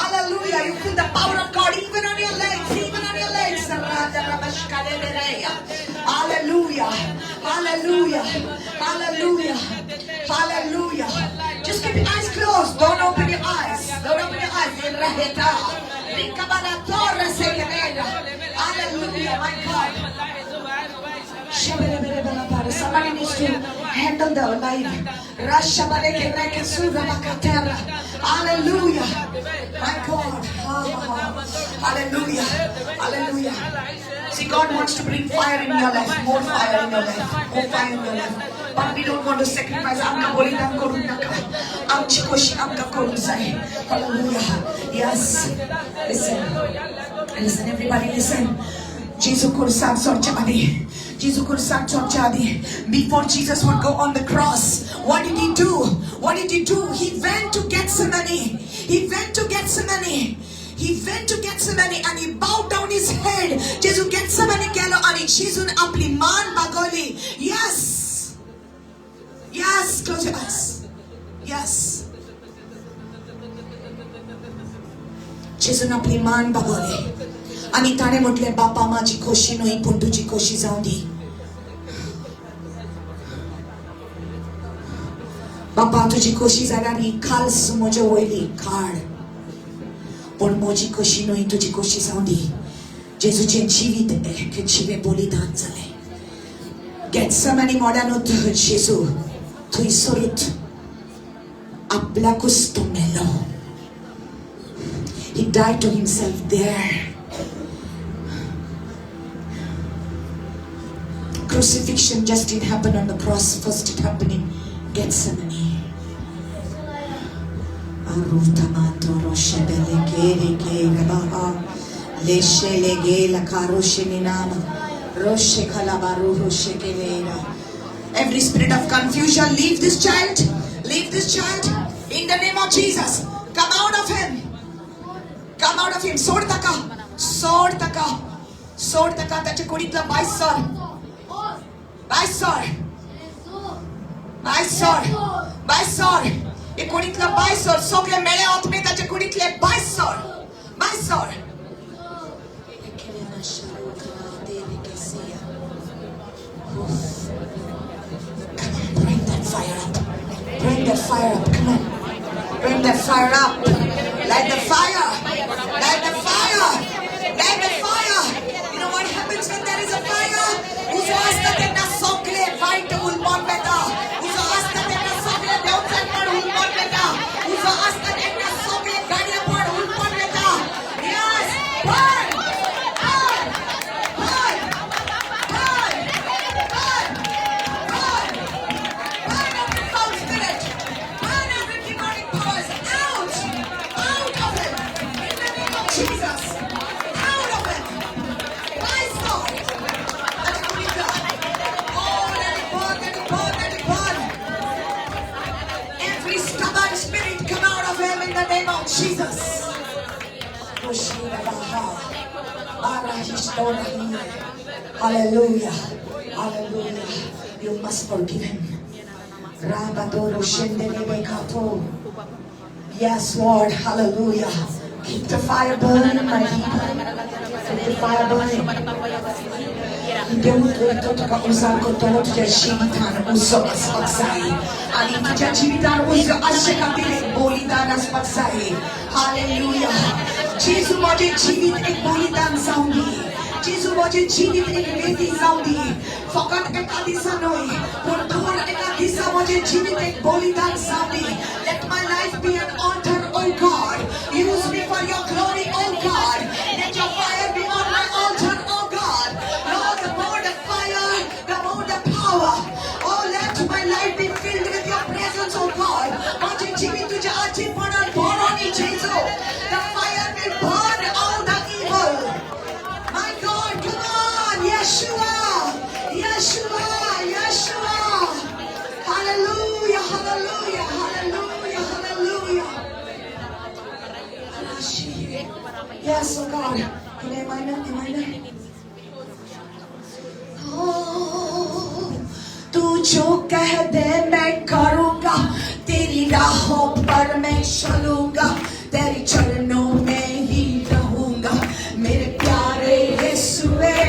Hallelujah. You feel the power of God even on your legs, even on your legs. Hallelujah. Hallelujah. Hallelujah. Hallelujah. Just keep your eyes closed. Don't open your eyes. Don't open your eyes. Hallelujah, my God. Somebody needs to handle the live. Hallelujah. My God. Hallelujah. Hallelujah. See, God wants to bring fire in your life. More fire in your life. More fire in your life. But we don't want to sacrifice. Hallelujah. Yes. Listen. Listen, everybody, listen. Before Jesus would go on the cross, what did he do? What did he do? He went to Gethsemane. He went to Gethsemane. He went to Gethsemane and he bowed down his head. Jesus Gethsemane gelo ani Jesus apli man bagoli. Yes. Yes, close your eyes. Yes. Jesus apli man bagoli. आनी ताणें म्हटलें, बापा म्हाजी खोशी न्हय पूण तुजी खोशी जावं दी. बापा तुजी खोशी जाल्यार ही खाल्स म्हजे वयली काड, पूण म्हजी खोशी न्हय तुजी खोशी जावं दी. जेजूचें जिवीत एक जिवें बलिदान जालें. गेत्सेमनी मोड्यानूच जेजू थंयसरूच आपल्याकूच तो मेलो. He died to himself there. Crucifixion just didn't happen on the cross. First it happened in Gethsemane. Every spirit of confusion, leave this child. Leave this child. In the name of Jesus. Come out of him. Come out of him. सोड ताका. सोड ताका. सोड ताका. ताच्या कुडींतलो भायर sir. भायर sir. भायर सर. भायर सर. हे कुडींतलो भायर सर. सगळे मेळे आत्मे ताच्या कुडींतले भायर सर. भायर sir. Come on, bring that fire up. Bring that fire up. Come on. Bring that fire up. Light the fire. Light the fire. Light the fire. You know what happens when there is a fire? उजो आसता तेन्ना सगळे वायट उलमोन वेता. उजो आसता तेन्ना सगळे देवचारपण उलमोन वेता. उजो आसता तेन्ना सगळे गाडयेपण उलमोन वेता. Yes, burn, burn, burn, burn, burn, burn, burn every foul spirit, burn every demonic powers out, out of him, in the name of Jesus, out of him, by sword. Oh, let it burn, let it burn, let it burn. Every stubborn spirit come out of him in the name of Jesus. Hallelujah. Hallelujah. You must forgive him. Yes, Lord. Hallelujah. Keep the fire burning, my people. Keep the fire burning. देव तुका उजार करतलो तुज्या जिवितान उजो आसपाक जाय आनी तुज्या जिवितान उजो आसचे खातीर एक बलिदान आसपाक जाय. हालेलुया. जेजू म्हजें जिवीत एक बलिदान जावं दी. जेजू म्हजें जिवीत एक वेदी जावं दी. फकत एका दिसा न्हय पूण दर एका दिसा म्हजें जिवीत एक बलिदान जावं दी. Let my life be an altar, O God. Use me for your glory, O God. Let your fire be on my altar, O God. Lord, the more the fire, the more the power. Oh, let my life be filled with your presence, O God. म्हजें जिवीत तुज्या आजीपणान भरोनी जेजू. The fire will burn all the evil. My God, come on, Yeshua, Yeshua, Yeshua. Hallelujah, hallelujah, hallelujah, hallelujah. Yes, oh God. In A minor, A minor. Oh, तू जो कह दे मैं करूँगा, तेरी राहों पर मैं चलूँगा, तेरे चरणों में ही रहूँगा, मेरे प्यारे यीशुए.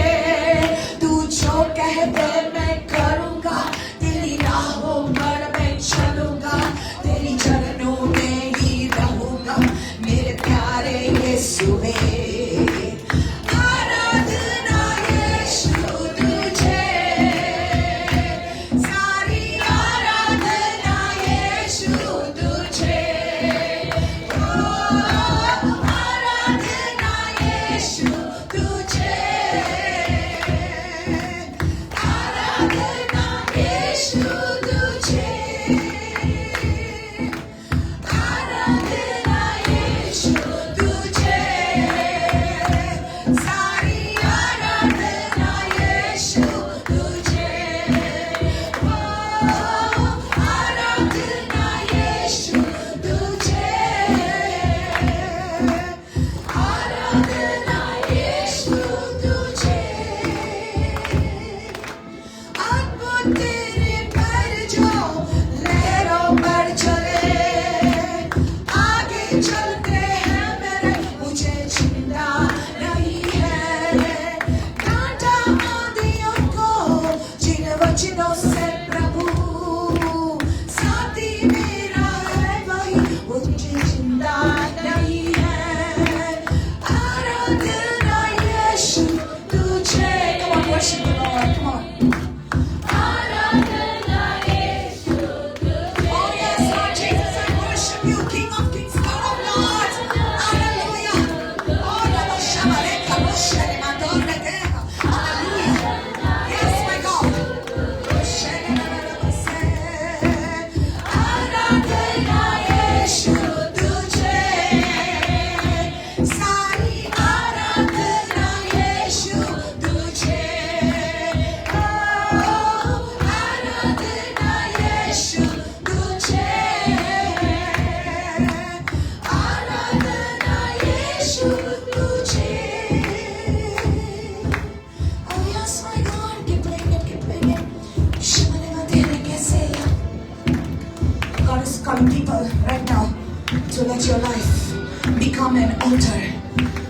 Let your life become an altar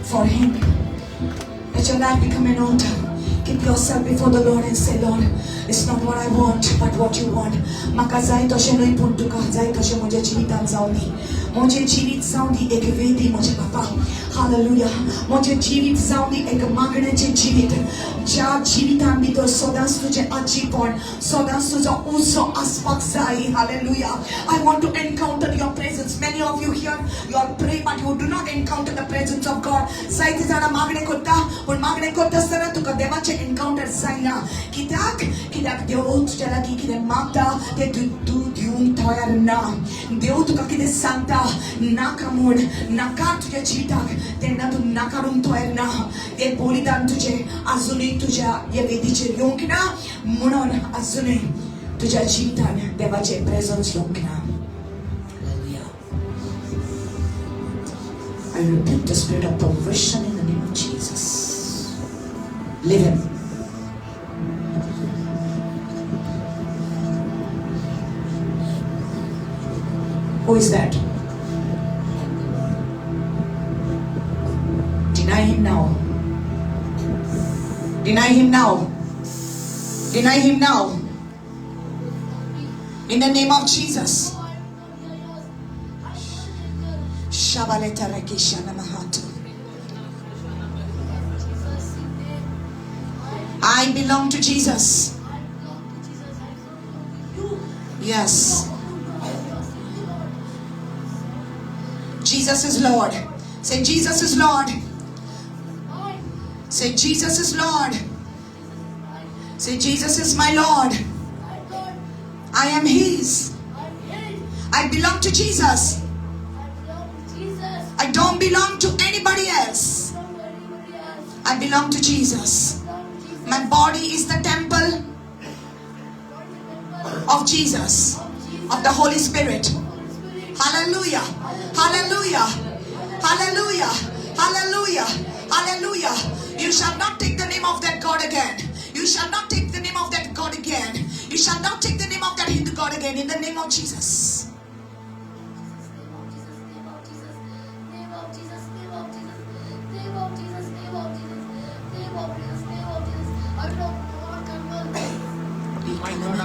for Him. Let your life become an altar. Keep yourself before the Lord and say, Lord, it's not what I want, but what you want. म्हाका जाय तशें न्हय, पूण तुका जाय तशें म्हज्या जिवितांत जावं दी. म्हजें जिवीत जावं दी एक वेदी म्हज्या बापा. हालेलुया. म्हजें जिवीत जावं दी एक मागण्याचें जिवीत, ज्या जिवितान भितर सदांच तुजें आजीपण, सदांच तुजो उजो आसपाक जाय. Hallelujah. I want to encounter your presence. Many of you here, you are pray but you do not encounter the presence of God. जायते जाणां मागणें करता, पूण मागणें करता आसतना तुका देवाचें एनकाउंटर जायना. कित्याक? कित्याक देव तुज्या लागीं कितें मागता तें तूं दिवंक तयार ना. देव तुका कितें सांगता नाका म्हूण, नाका तुज्या जिविताक, तेन्ना तूं नाकारूंक तयार ना. तें बलिदान तुजें आजुनूय तुज्या ह्या वेदीचेर येवंक ना, म्हणून आजुनूय तुज्या जिवितान देवाचें प्रेजन्स येवंक ना. Hallelujah. I rebuke the spirit of perversion in the name of Jesus. Leave him. Who is that? Deny him now. Deny him now. Deny him now. In the name of Jesus. I belong to Jesus. Yes. Jesus is Lord. Say, Jesus is Lord. Say, Jesus is Lord. Say, Jesus is my Lord. I am His. I belong to Jesus. I don't belong to anybody else. I belong to Jesus. My body is the temple of Jesus, of the Holy Spirit. Hallelujah. Hallelujah. Hallelujah. Hallelujah. Hallelujah. You shall not take the name of that God again. You shall not take the name of that God again. You shall not take the name of that Hindu God again. In the name of Jesus.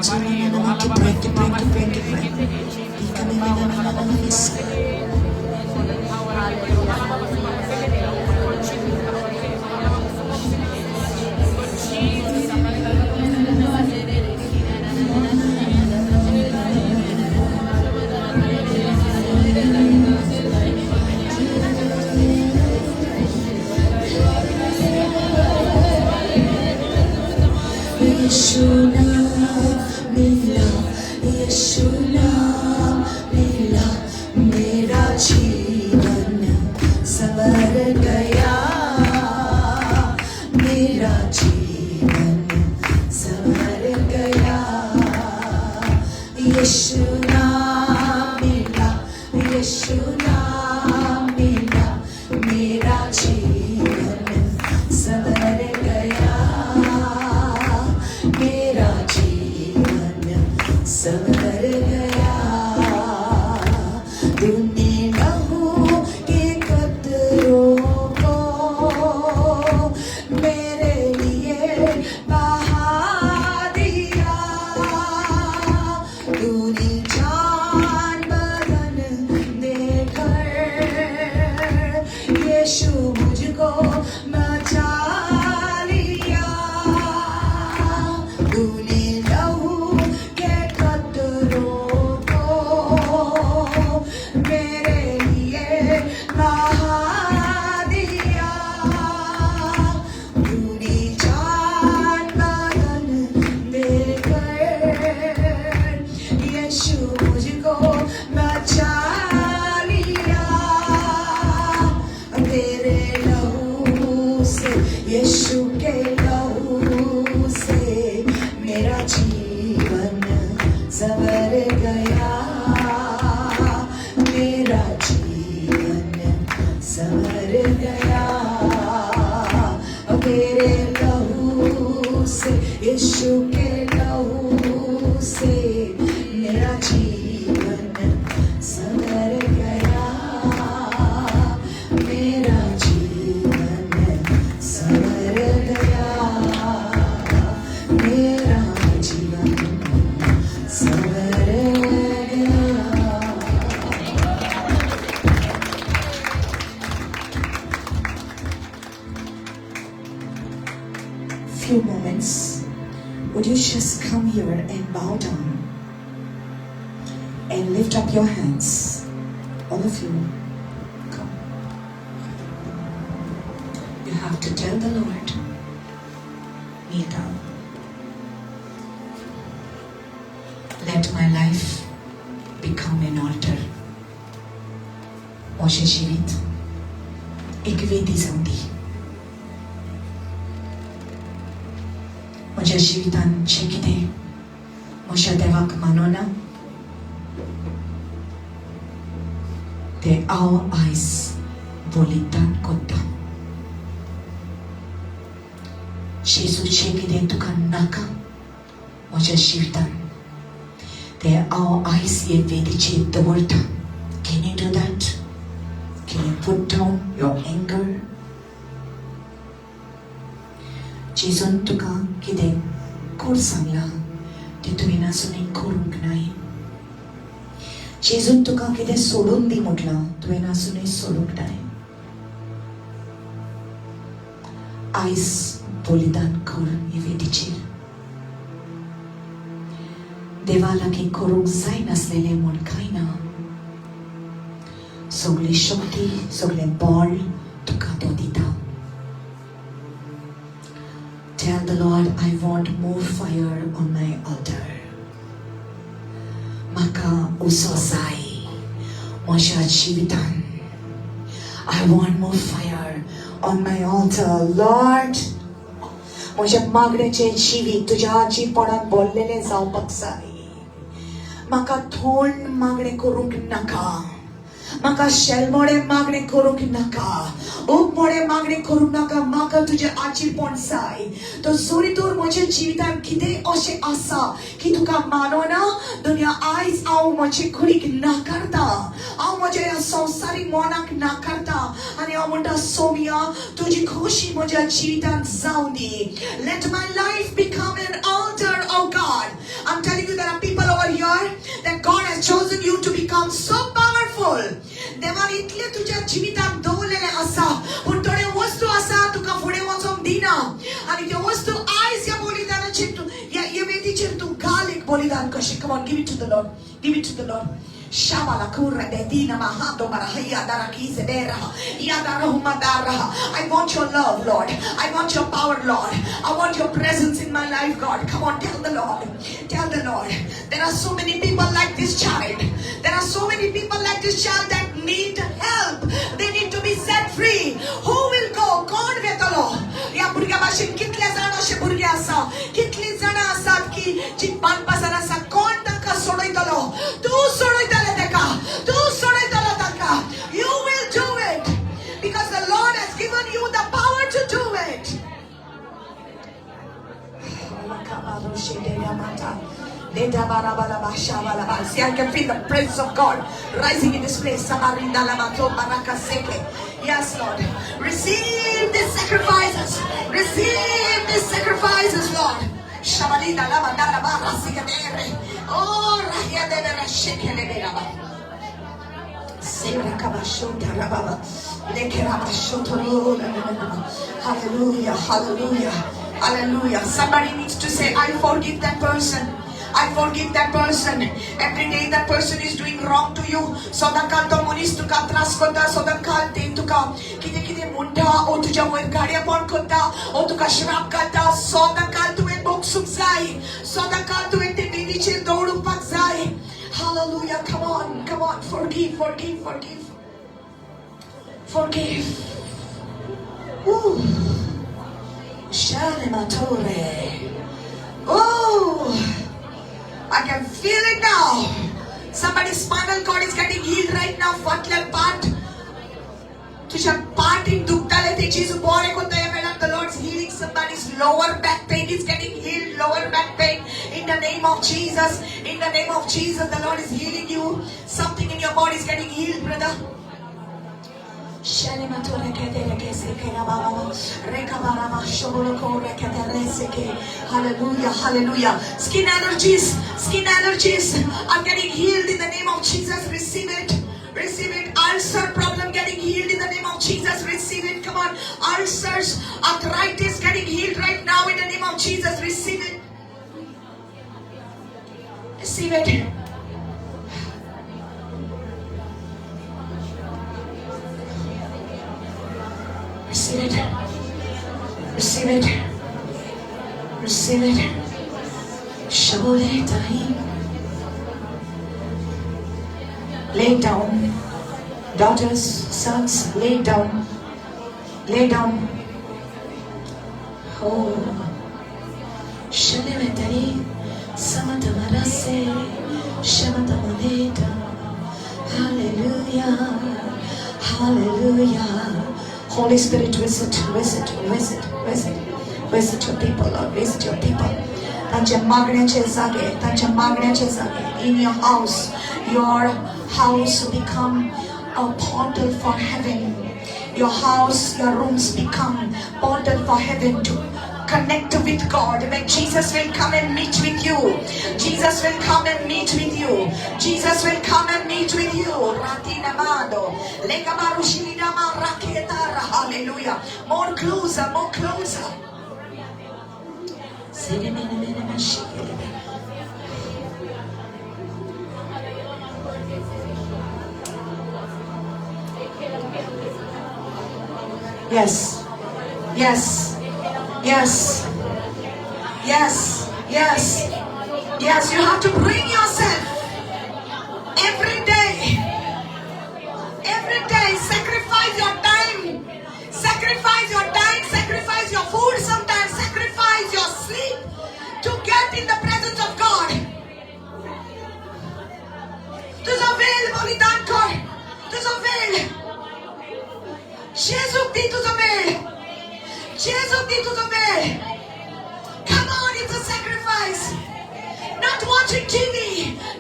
Break it, break it, break it, break it. Yeshu naam mila, Yeshu naam mila, mera jeevan savar gaya, mera jeevan savar gaya. Yeshu naam mila, Yeshu naam mila, mera jeevan savar gaya, मेरा जीवन संवर गया. तूने लहू K कतरों को मेरे लिए बहा दिया, तूने जान बदन देकर यीशु मुझको बचा लिया. तूने लहू के कतरों को मेरे लिए बहा दिया, तूने जान बदन देकर यीशु मुझको बचा लिया. तेरे लहू से, यीशु के लहू से मेरा जीवन संवर गया, मेरा जीवन संवर गया. तेरे लहू से, यीशु के लहू से मेरा जीवन संवर Gaya. few moments, would you just come here and bow down and lift up your hands? All of you, come. You have to tell the Lord, kneel down. Let my life become an altar. म्हजें जिवीत एक वेदी जावं दी. म्हज्या जिवितान जें कितें म्हज्या देवाक मानना तें हांव आयज बलिदान करतां. जेजू, जें कितें तुका नाका म्हज्या जिवितान तें हांव आयज हे वेदीचेर दवरतां. Can you do that? Can you put down your anger? जेजून तुका कितें कोर सांगलां तें तुवें आजुनूय करूंक नाय. जेजून तुका कितें सोडून दी म्हटलां, तुवें आजुनूय सोडूंक नाय. आयज बलिदान कर हे वेदीचेर. देवा लागीं करूंक जायनासलेलें म्हूण कांय ना. सगळी शक्ती, सगळें बळ तुका तो दिता. Tell the Lord, I want more fire on my altar. म्हाका उजो जाय म्हज्या जिवितान. I want more fire on my altar, Lord. म्हज्या मागण्याचें जिवीत तुज्या आजीपणान बोल्लेलें जावपाक जाय. म्हाका थोंड मागणें करूंक नाका. म्हाका शेलमोडे मागणें करूंक नाका. उपमोडे मागणें करूंक नाका. म्हाका तुजें आजीपण जाय. तो जोरी तर म्हज्या जिवितान कितेंय अशें आसा की तुका मानना, दुनिया आयज हांव म्हजे कुडीक नाकारता. हांव म्हज्या ह्या संवसारीक मनाक नाकारता आनी हांव म्हणटा, सोमिया, तुजी खोशी म्हज्या जिवितान जावं दी. Let my life become an altar, oh God. I'm telling you, there are people over here that God has chosen you to become so powerful. देवान इतले तुज्या जिवितान दवरलेले आसा, पूण थोड्यो वस्तू आसा तुका फुडें वचोंक दिना. आनी त्यो वस्तू आयज ह्या बलिदानाचेर तूं ह्या वेदीचेर तूं घाल एक बलिदान कशें. Come on, give it to the Lord. Give it to the Lord. Shabala kurra de dina mahando marahia darakize dera yadarahuma daraha. I want your love, Lord. I want your power, Lord. I want your presence in my life, God. Come on, tell the Lord. Tell the Lord. There are so many people like this child. There are so many people like this child that need help. They need to be set free. Who will go? कोण वेतलो? ह्या भुरग्या भाशेन कितले जाण अशे भुरगे आसा, कितली जाणां आसात की जी बांदपासान आसा. कोण तांकां सोडयतलो? तूं सोडयतले ताका. तूं सोडयतलो तांकां. You will do it because the Lord has given you the power to do it. See, I can feel the presence of God rising in this place. Yes, Lord. Receive these sacrifices. Receive these sacrifices, Lord. Oh, hallelujah, hallelujah, hallelujah. Somebody needs to say, I forgive that person. I forgive that person. Every day that person is doing wrong to you. सदांकाल तो मनीस तुका त्रास करता, सदांकाल ते तुका कितें कितें म्हणटा, ओ तुज्या वयर गाडयेपण करता, ओ तुका श्राप घालता. सदांकाल तुवें बोगसूंक जाय. सदांकाल तुवें ते वेदीचेर दवरुपाक जाय. Hallelujah. Come on, come on. Forgive, forgive, forgive. Forgive. Ooh. Shalematore. Oh. I can feel it now. Somebody's spinal cord is getting healed right now. फाटल्या पाट, तुझ्या पाटीन दुखताले ते जेजू बरें करता ह्या वेळार. The Lord's healing somebody's lower back pain is getting healed. Lower back pain in the name of Jesus. In the name of Jesus, the Lord is healing you. Something in your body is getting healed, brother. Hallelujah, hallelujah. Skin allergies are getting healed in the name of Jesus. Receive it. Receive it. Ulcer problem getting healed in the name of Jesus. Receive it. Come on. Ulcers, arthritis getting healed right now in the name of Receive it. Receive it. Receive it. Receive it. Shaboletahi. Lay down. Daughters, sons, lay down. Lay down. Oh. Shalemetari. Samatamarase. Shamatamaleta. Hallelujah. Hallelujah. Holy Spirit, visit, visit, visit, visit. Visit your people, Lord. Visit your people. तांच्या मागण्याचे जागे, तांच्या मागण्याचे जागे. In your house become a portal for heaven. Your house, your rooms become portal for heaven to connect with God. When Jesus will come and meet with you, Jesus will come and meet with you. Jesus will come and meet with you. Ratinamando. Lekamarushilidama raketara. Hallelujah. More closer, more closer. Yes. Yes. Yes. Yes. Yes. Yes. You have to bring yourself every day. Every day. Sacrifice your time. Sacrifice your time. Sacrifice your food sometimes. Sacrifice your sleep to get in the presence of God. तुझो वेळ बलिदान कर. तुझो वेळ जेजूक दी. तुझो वेळ जेजूक दी. तुझो वेळ. Come on, it's a sacrifice. Not watching TV,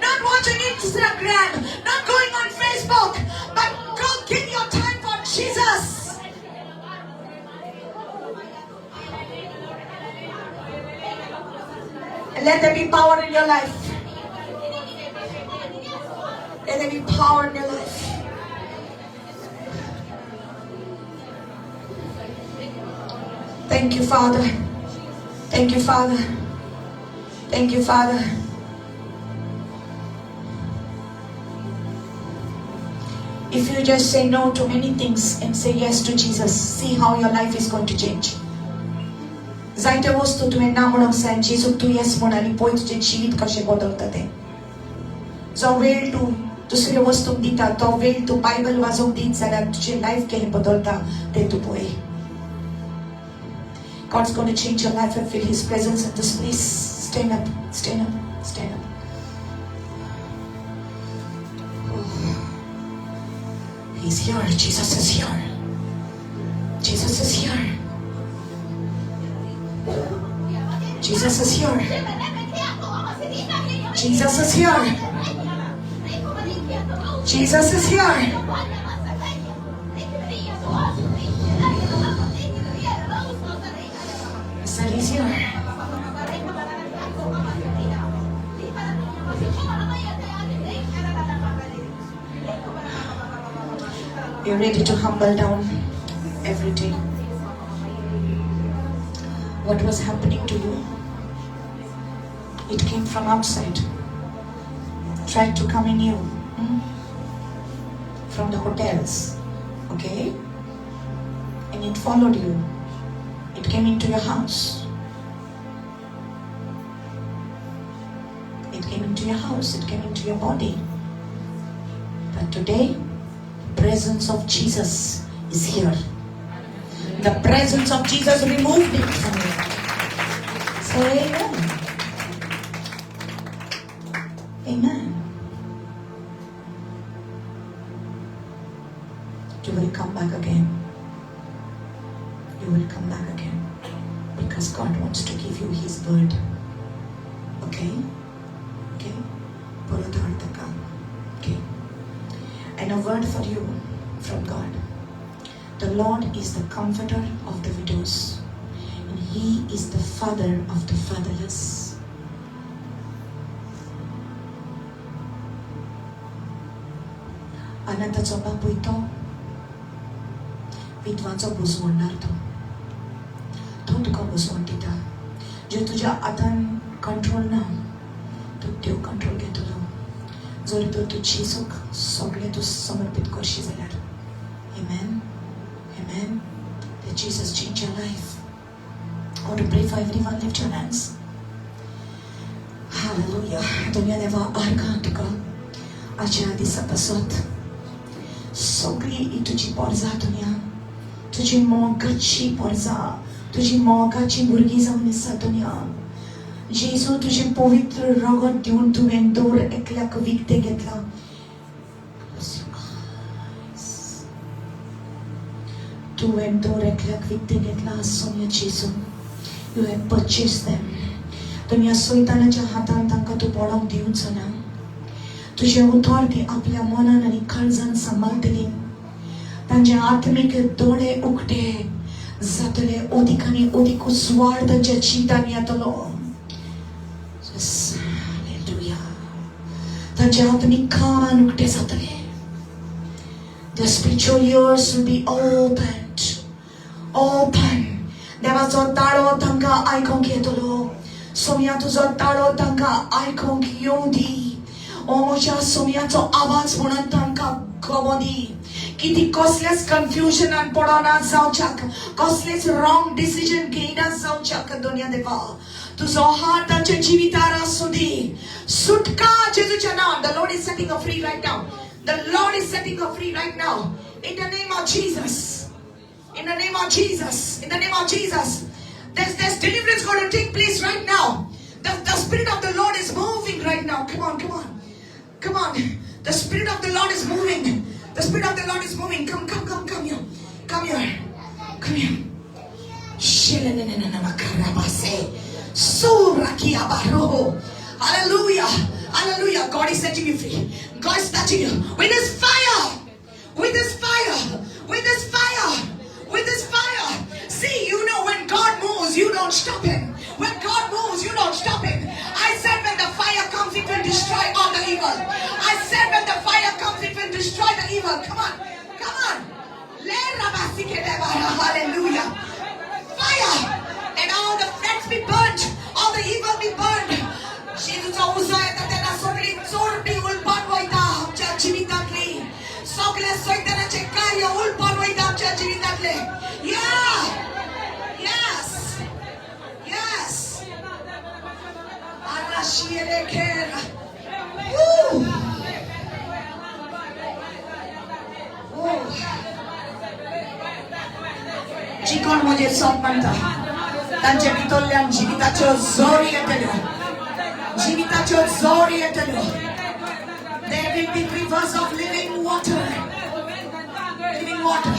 not watching Instagram, not going on Facebook, but go give your time for Jesus. And let there be power in your life. Let there be power in your life. Thank you, Father. Thank you, Father. Thank you, Father. If you just say no to many things and say yes to Jesus, see how your life is going to change. जायत्यो वस्तू तुवें ना म्हणूंक जाय, जेजूक तूं येस म्हण आनी पळय तुजें जिवीत कशें बदलता तें. जो वेळ तूं दुसऱ्यो वस्तूंक दिता तो वेळ तूं बायबल वाजोवंक दीत जाल्यार तुजें लायफ केन्ना बदलता तें तूं पळय. God's going to change your life and feel His presence in this place. Stand up, stand up, stand up. Oh. He's here. Jesus is here. Jesus is here. Jesus is here. Jesus is here. Jesus is here. I said He's here. Be ready to humble down every day. What was happening to you? It came from outside. Tried to come in you. From the hotels. Okay? And it followed you. It came into your house. It came into your house. It came into your body. But today, the presence of Jesus is here. The presence of Jesus removed it from you. Say amen. Amen. You will come back again. You will come back again. Because God wants to give you His word. Okay? Okay? Okay. And a word for you from God. The Lord is the comforter of the widows, and He is the father of the fatherless. अनंताचो बापूय तो विधवांचो बुजवणदार, तो तो तुका बुजवण दिता. जे तुज्या हातान control ना, तो देव कंट्रोल घेता. जर तर तूं जेजूक सगळें तूं समर्पीत करशी जाल्यार. Amen. Amen. Let Jesus change your life. I want to pray for everyone. Lift your hands. Hallelujah. दुनिया देवा आर्गां तुका आजच्या दिसा पासत सगळी ही तुजी पोरजा दुनिया, तुजी मोगाची पोरजा, तुजी मोगाची भुरगीं जावन आसा दुनिया. जेजू, तुजें पवित्र रगत दिवन तुवें दर एकल्याक विकतें घेतलां. Close your eyes. तुवें दर एकल्याक विकतें घेतलां सोम्या जेजू. You have purchased them. दुनिया, सैतानाच्या हातान तांकां तूं पडोंक दिवचो ना. तुजें उतर ती आपल्या मनान आनी काळजान सांबाळटली. तांचे आत्मीक दोळे उक्ते जातले, अदीक आनी अदीक उजवाड तांच्या जिवितान येतलो. Hallelujah. तांचे आत्मीक कान उक्ते जातले. The spiritual ears will be opened. Open. देवाचो ताळो तांकां आयकूंक येतलो. सोम्या, तुजो ताळो तांकां आयकूंक येवं दी. ओ म्हज्या सोम्याचो आवाज म्हणून तांकां गवो दी की ती कसलेच कन्फ्युजनान पडना जावच्याक, कसलेच रॉंग डिसिजन घेयना जावच्याक. दुनिया देवा, तुजो हात तांच्या जिवितार आसूं दी. सुटका जेजूच्या नांवान. The Lord is setting her free right now. The Lord is setting her free right now. In the name of Jesus. In the name of Jesus. In the name of Jesus. There's deliverance going to take place right now. The Spirit of the Lord is moving right now. Come on, come on. Come on. The Spirit of the Lord is moving. The Spirit of the Lord is moving. Come, come, come, come here. Come here. Come here. Shilanananamakarabase. Surakiabaroho. Hallelujah. Hallelujah. God is setting you free. God is touching you with His fire. With His fire. With His fire. With His fire. See, you know when God moves, you don't stop Him. When God moves, you don't stop Him. I said when the fire comes, it will destroy all the evil. I said when the fire comes, it will destroy the evil. Come on. Come on. Hallelujah. Fire. And all the threats be burnt. All the evil be burned. जेजूचो उजो येता तेन्ना सगळी चोरटी उलपान वयता आमच्या जिवितांतली. सगळे सैतानाचे कार्य उलपान वयता आमच्या जिवितांतले. Yeah. Yes. Yes. Arashieleker. Woo. Oh. जी कोण म्हजेर सोत मानता तांच्या भितरल्यान जिविताच्यो जोरी येतल्यो, जिविताच्यो जोरी येतल्यो. There will be rivers of living water. Living water.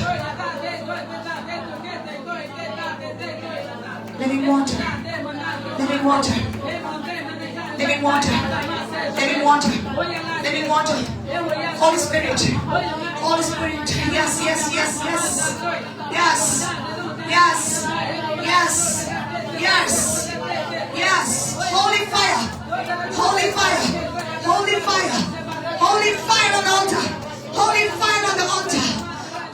Living water. Living water. Living water. Living water. Living water. Holy Spirit. Holy Spirit. Yes. Yes. Yes. Yes. Yes. Yes. Holy fire. Holy fire. Holy fire. Holy fire on the altar. Holy fire on the altar.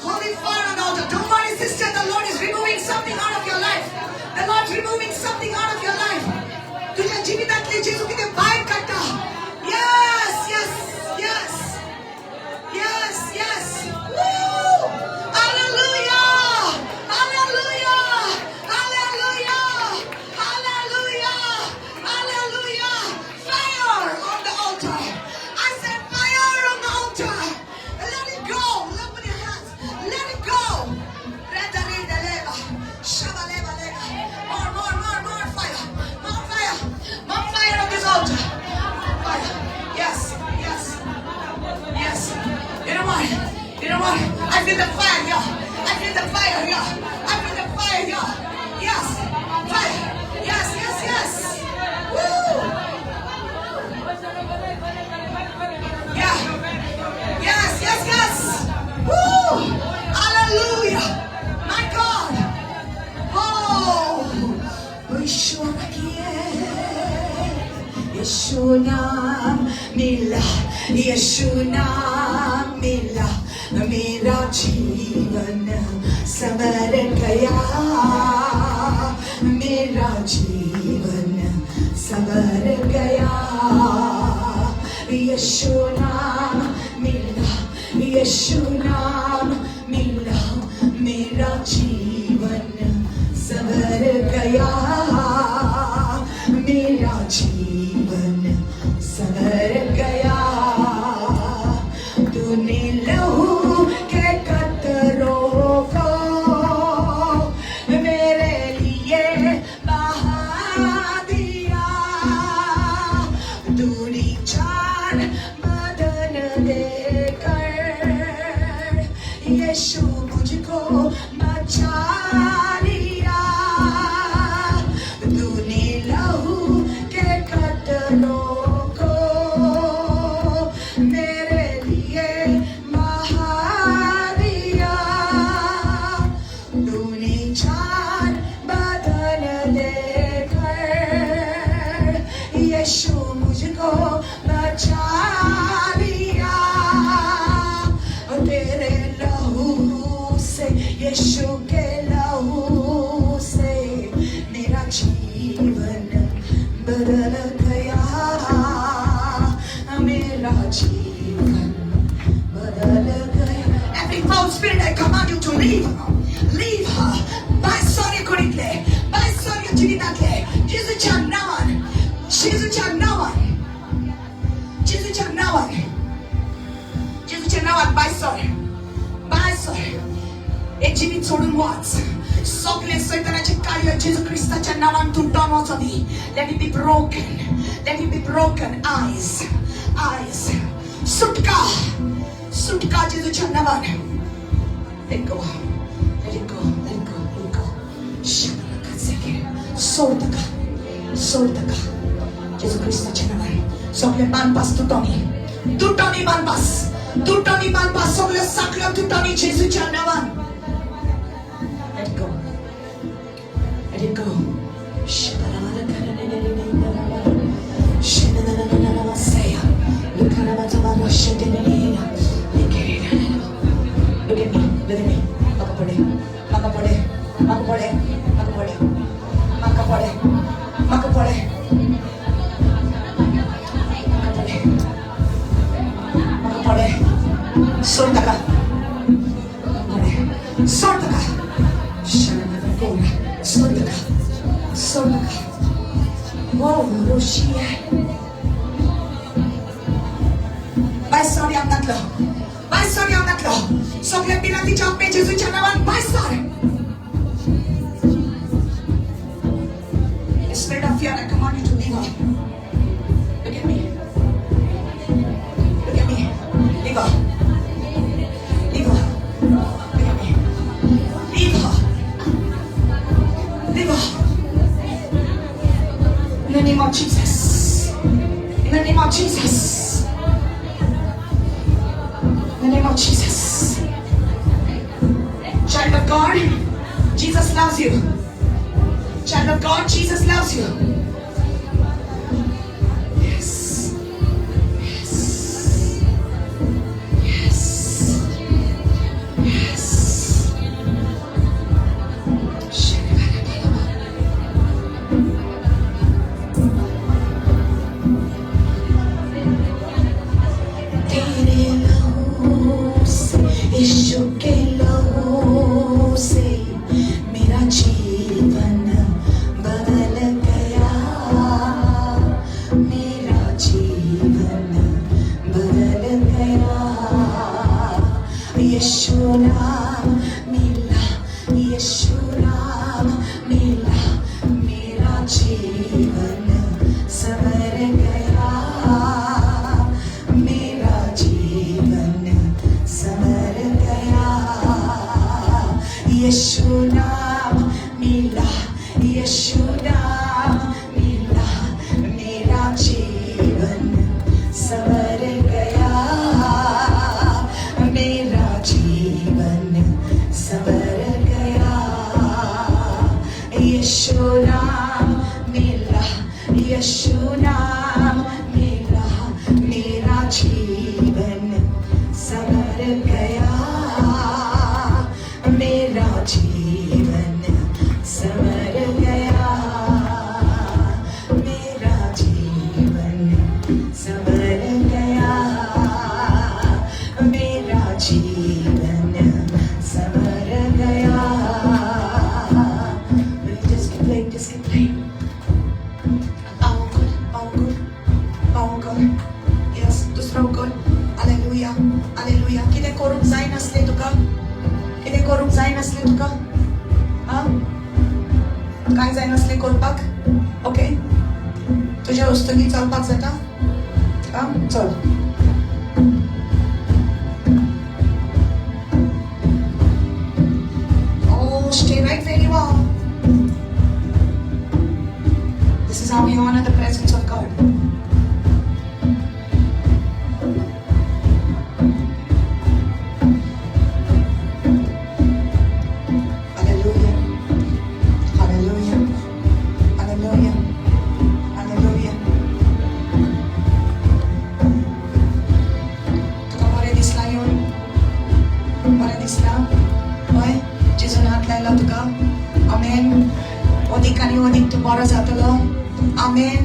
Holy fire on the altar. Don't worry, sister. The Lord is removing something out of your life. The Lord's removing something out of your life. तुझ्या जिवितातले जेजू कितें भायर काडटा. Yes. Yes. Woo! Hallelujah! Hallelujah! Hallelujah! Hallelujah! Hallelujah! Fire on the altar. I said fire on the altar. Let it go. Open your hands. Let it go. Reda, reda, leva. Shaba, leva, leva. More, more, more, more fire. More fire. More fire on this altar. Fire. Yes. Yes. You know what? You know what? I feel the fire here. I feel the fire here. I feel the fire here. Yes. Fire. Yes. Woo. Yeah. Yes. Woo. Hallelujah. My God. Oh. यीशु नाम मिला, यीशु नाम मिला, मेरा जीवन संवर गया, मेरा जीवन संवर गया. यीशु नाम मिला, यीशु नाम मिला, मेरा जीवन संवर गया, मेरा जीवन संवर गया। तूने लहू के कतरों को मेरे लिए बहा दिया, तूने जान बदन देकर यीशु मुझको बचा लिया। तूने लहू के कतरों को मेरे लिए बहा दिया, तूने जान बदन देकर यीशु मुझको बचा लिया। तेरे लहू से, यीशु के लहू से मेरा जीवन बदल गया, मेरा जीवन बदल Gaya. Every foul spirit, I command you to leave her. Leave her. भायर सर कुडींतले, भायर सर जिवितांतले, जेजूच्या नांवान, जेजूच्या नांवान, जेजूच्या नांवान, जेजूच्या नांवान भायर सर, भायर सर. हे जिवीत सोडून वच. सगळे सैतानाचे कार्य जेजू क्रिस्ताच्या नांवान तुटून वचोनी. Let it be broken. Let it be broken. Eyes, eyes. सुटका, सुटका जेजूच्या नांवान. Let go. Let it go. Let it go. Let it go. सोड ताका, सोड ताका, जेजू क्रिस्ताच्या नांवान. सगळे बांदपास तुटोनी, तुटोनी बांदपास, तुटोनी बांदपास, सगळे साखळ्यो तुटोनी जेजूच्या नांवान. Let it go. Let it go. Look at me, look at me. म्हाका पळय, म्हाका पळय, म्हाका पळय, म्हाका पळय, म्हाका पळय, म्हाका पळय, म्हाका पळय, म्हाका पळय. सोड ताका, पळय, सोड ताका. सोड ताका, सोड ताका. Oh, Roshia. भायर सर आंगांतलो, भायर सर आंगांतलो. सगळे पिलांतीच्या आत्मे जेजूच्या नांवान भायर sir. The spirit of fear, I command you to leave her. Look at me. Look at me. Leave her. Leave her. Look at me. Leave her. Leave her. In the name of Jesus. In the name of Jesus. In the name of Jesus. Child of God, Jesus loves you. Child of God, Jesus loves you. Yes. Yes. Yes. Yes. तेरे लहू से, यीशु K लहू से मेरा जीवन बदल गया, मेरा जीवन बदल गया। यीशु नाम मिला, यीशु नाम मिला, मेरा जीवन संवर गया, मेरा जीवन संवर गया। यीशु नाम मिला, यीशु नाम मिला, मेरा जीवन संवर गया, मेरा जीवन संवर गया। यीशु नाम मिला, यीशु नाम मिला, मेरा जीवन संवर गया, मेरा जीवन संवर गया, मेरा जीवन संवर गया। Hallelujah, hallelujah. कितें करूंक जायनासलें तुका? कितें करूंक जायनासलें तुका? आं, कांय जायनासलें करपाक? ओके, तुज्या वस्तूंनी चलपाक जाता? आं, चल. Oh, stay right where you are. This is how we honor the presence of God. Hallelujah. Hallelujah. Hallelujah. Hallelujah. तुका बरें दिसलां येवन? बरें दिसलां? हय, जेजून हात लायलो तुका. आमेन. अदीक आनी अदीक तूं बरो जातलो. आमेन.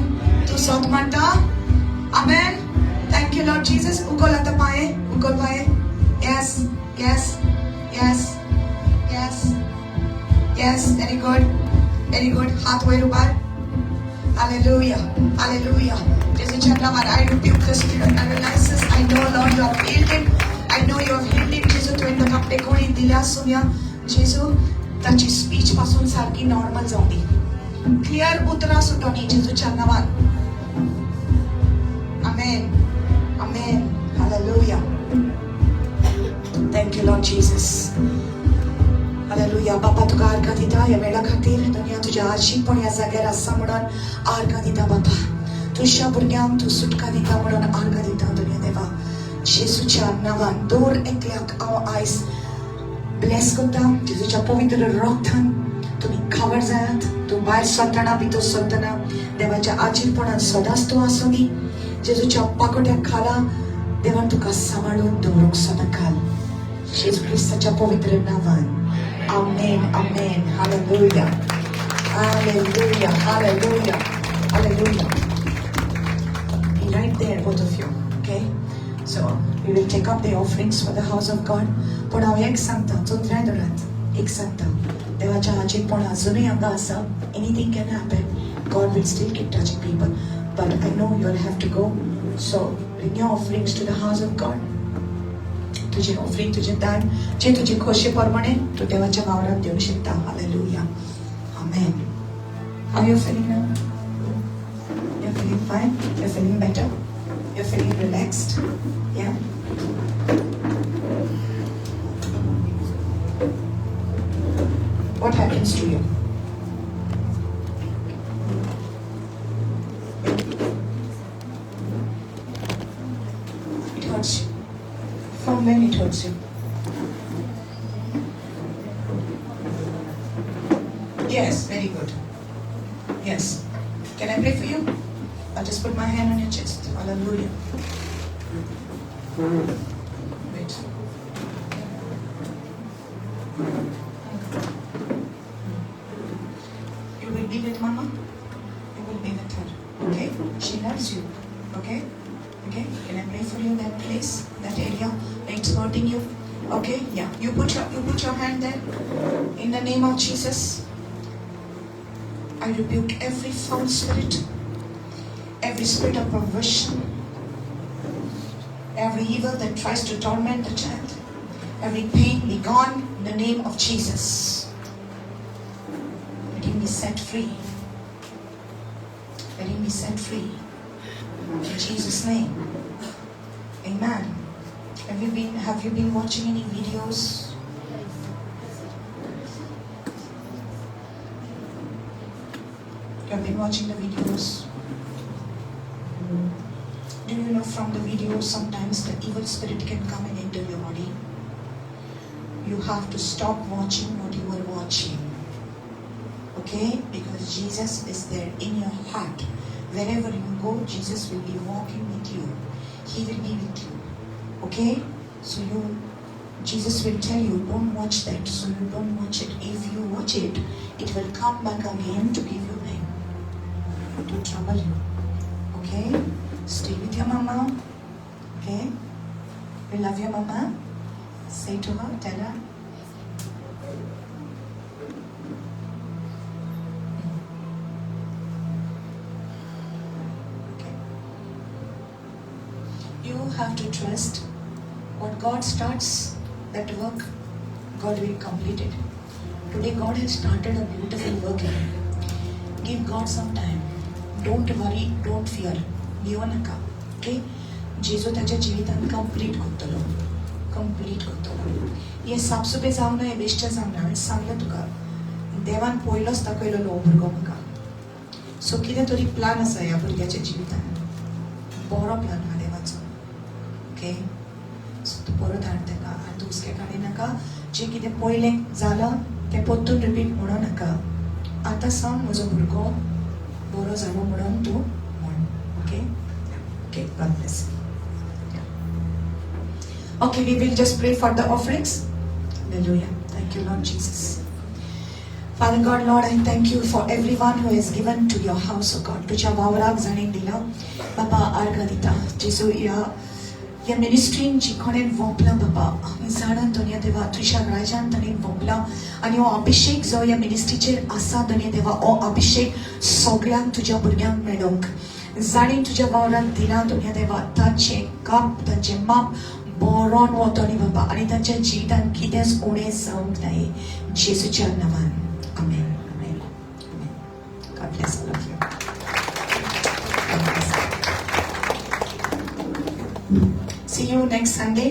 तूं सत म्हणटा? आमेन. Thank you Lord Jesus. उखल आतां पांये, उखल पांये. Yes, yes, yes, yes, yes. Very good, very good. हात वयर उबार. Hallelujah. Hallelujah. जेजूच्या नांवान I rebuke the spirit of paralysis. I know, Lord, you have healed him. I know you have healed him. जेजू, तुवें ताका आपले दिल्या आसुया. जेजू, ताची स्पीच पासून सारकी नॉर्मल जावं दी. क्लियर उतरां सुटोनी जेजूच्या नांवान. Amen. Amen. Hallelujah. Thank you, Lord Jesus. Hallelujah. बापा, तुका आर्गां दिता ह्या वेळा खातीर. दुनिया तुज्या आशीपण ह्या जाग्यार आसा म्हणून आर्गां दिता बापा. तुज्या भुरग्यांक तूं सुटका दिता म्हणून आर्गां दिता दुनिया देवा. जेजूच्या नांवान दर एकल्याक हांव आयज ब्लेस करता. जेजूच्या पवित्र रक्तान तुमी खबर जायात. तूं भायर सरतना, भितर सरतना देवाच्या आजीरपणान सदांच तूं आसूं दी. जेजूच्या पाकोट्या खाला देवान तुका सांबाळून दवरूंक सदांकाल. जेजू क्रिस्ताच्या पवित्र नांवान. Amen. Amen. Hallelujah. Hallelujah. Hallelujah. Hallelujah. Be right there, both of you. Okay? So we will take up the offerings for the house of God. पूण हांव एक सांगता, चोंदराय दवरात, एक सांगता, देवाच्या हाजीरपण अजुनूय हांगा आसा. Anything can happen. God will still keep touching people, but I know you will have to go, so bring your offerings to the house of God. तुजें ऑफरिंग, तुजें दान, जे तुजे खोशे प्रमाणे तूं देवाच्या वावरात दिवंक शकता. Hallelujah. Amen. How you feeling now? You're feeling fine? You're feeling better? You're feeling relaxed? Yeah? What happens to you? It hurts you. From when it hurts you? Yes, very good. Yes. Can I pray for you? I'll just put my hand on your chest. Hallelujah. Wait. You will be with Mama. You will be with her. Okay? She loves you. Okay? Okay? Can I pray for you, that place, that area? It's hurting you. Okay? Yeah. You put your hand there. In the name of Jesus, I rebuke every foul spirit, every spirit of perversion, every evil that tries to torment the child, every pain be gone in the name of Jesus. Let him be set free. Let him be set free. In Jesus' name. Amen. Have you been watching any videos? You have been watching the videos. Do you know from the videos sometimes the evil spirit can come and enter your body? You have to stop watching what you are watching. Okay? Because Jesus is there in your heart. Wherever you go, Jesus will be walking with you. He will be with you. Okay? So you Jesus will tell you, don't watch that. So you don't watch it. If you watch it, it will come back again to give you pain, to trouble you. Okay? Stay with your mama. Okay? You love your mama? Say to her, tell her. Okay. You have to trust What God starts that work, God will complete it. Today God has started a beautiful work in you. Give God some time. Don't worry, don't fear. भियो नाका, okay? जेजू ताच्या जिवितान complete करतलो, complete करतलो. हें सापसुपें जावंक ना, हें बेश्टें जावंक ना. हांवें सांगलें तुका, देवान पयलोच दाखयलेलो हो भुरगो म्हाका. सो कितें तरी प्लान आसा ह्या भुरग्याच्या जिवितान, बरो प्लान आहा देवाचो, ओके? सो तूं परत हाड ताका आनी तूं हुस्के काडी नाका. जें कितें पयलें जालां तें परतून रिपीट म्हणो नाका. आतां सावन म्हजो भुरगो बरो जालो म्हणून तूं म्हण, okay? Okay, God bless. Okay, we will just pray for the offerings. Hallelujah. Thank you, Lord Jesus. Father God, Lord, I thank you for everyone who has given to your house, O God. तुझ्या वावराक जाणें दिला बाबा, आर्गां दिता. जेजू, ह्या ह्या मिनिस्ट्रीन जी कोणें वोंपलां बाबा, आमी जाणा धन्य देवा, तुज्या राजान ताणें वोंपलां आनी हो अभिशेक जो ह्या मिनिस्ट्रीचेर आसा धन्य देवा, हो अभिशेक सगळ्यांक तुज्या भुरग्यांक मेळोंक. जाणें तुज्या वावराक दिलां धन्य देवा, तांचें काप, तांचें माप बरोन वतली बाबा आनी तांच्या जिवितान कितेंच उणें जावंक नाय. जेजूच्या नांवान, आमेन, आमेन, आमेन. God bless all of you. God bless. See you next Sunday.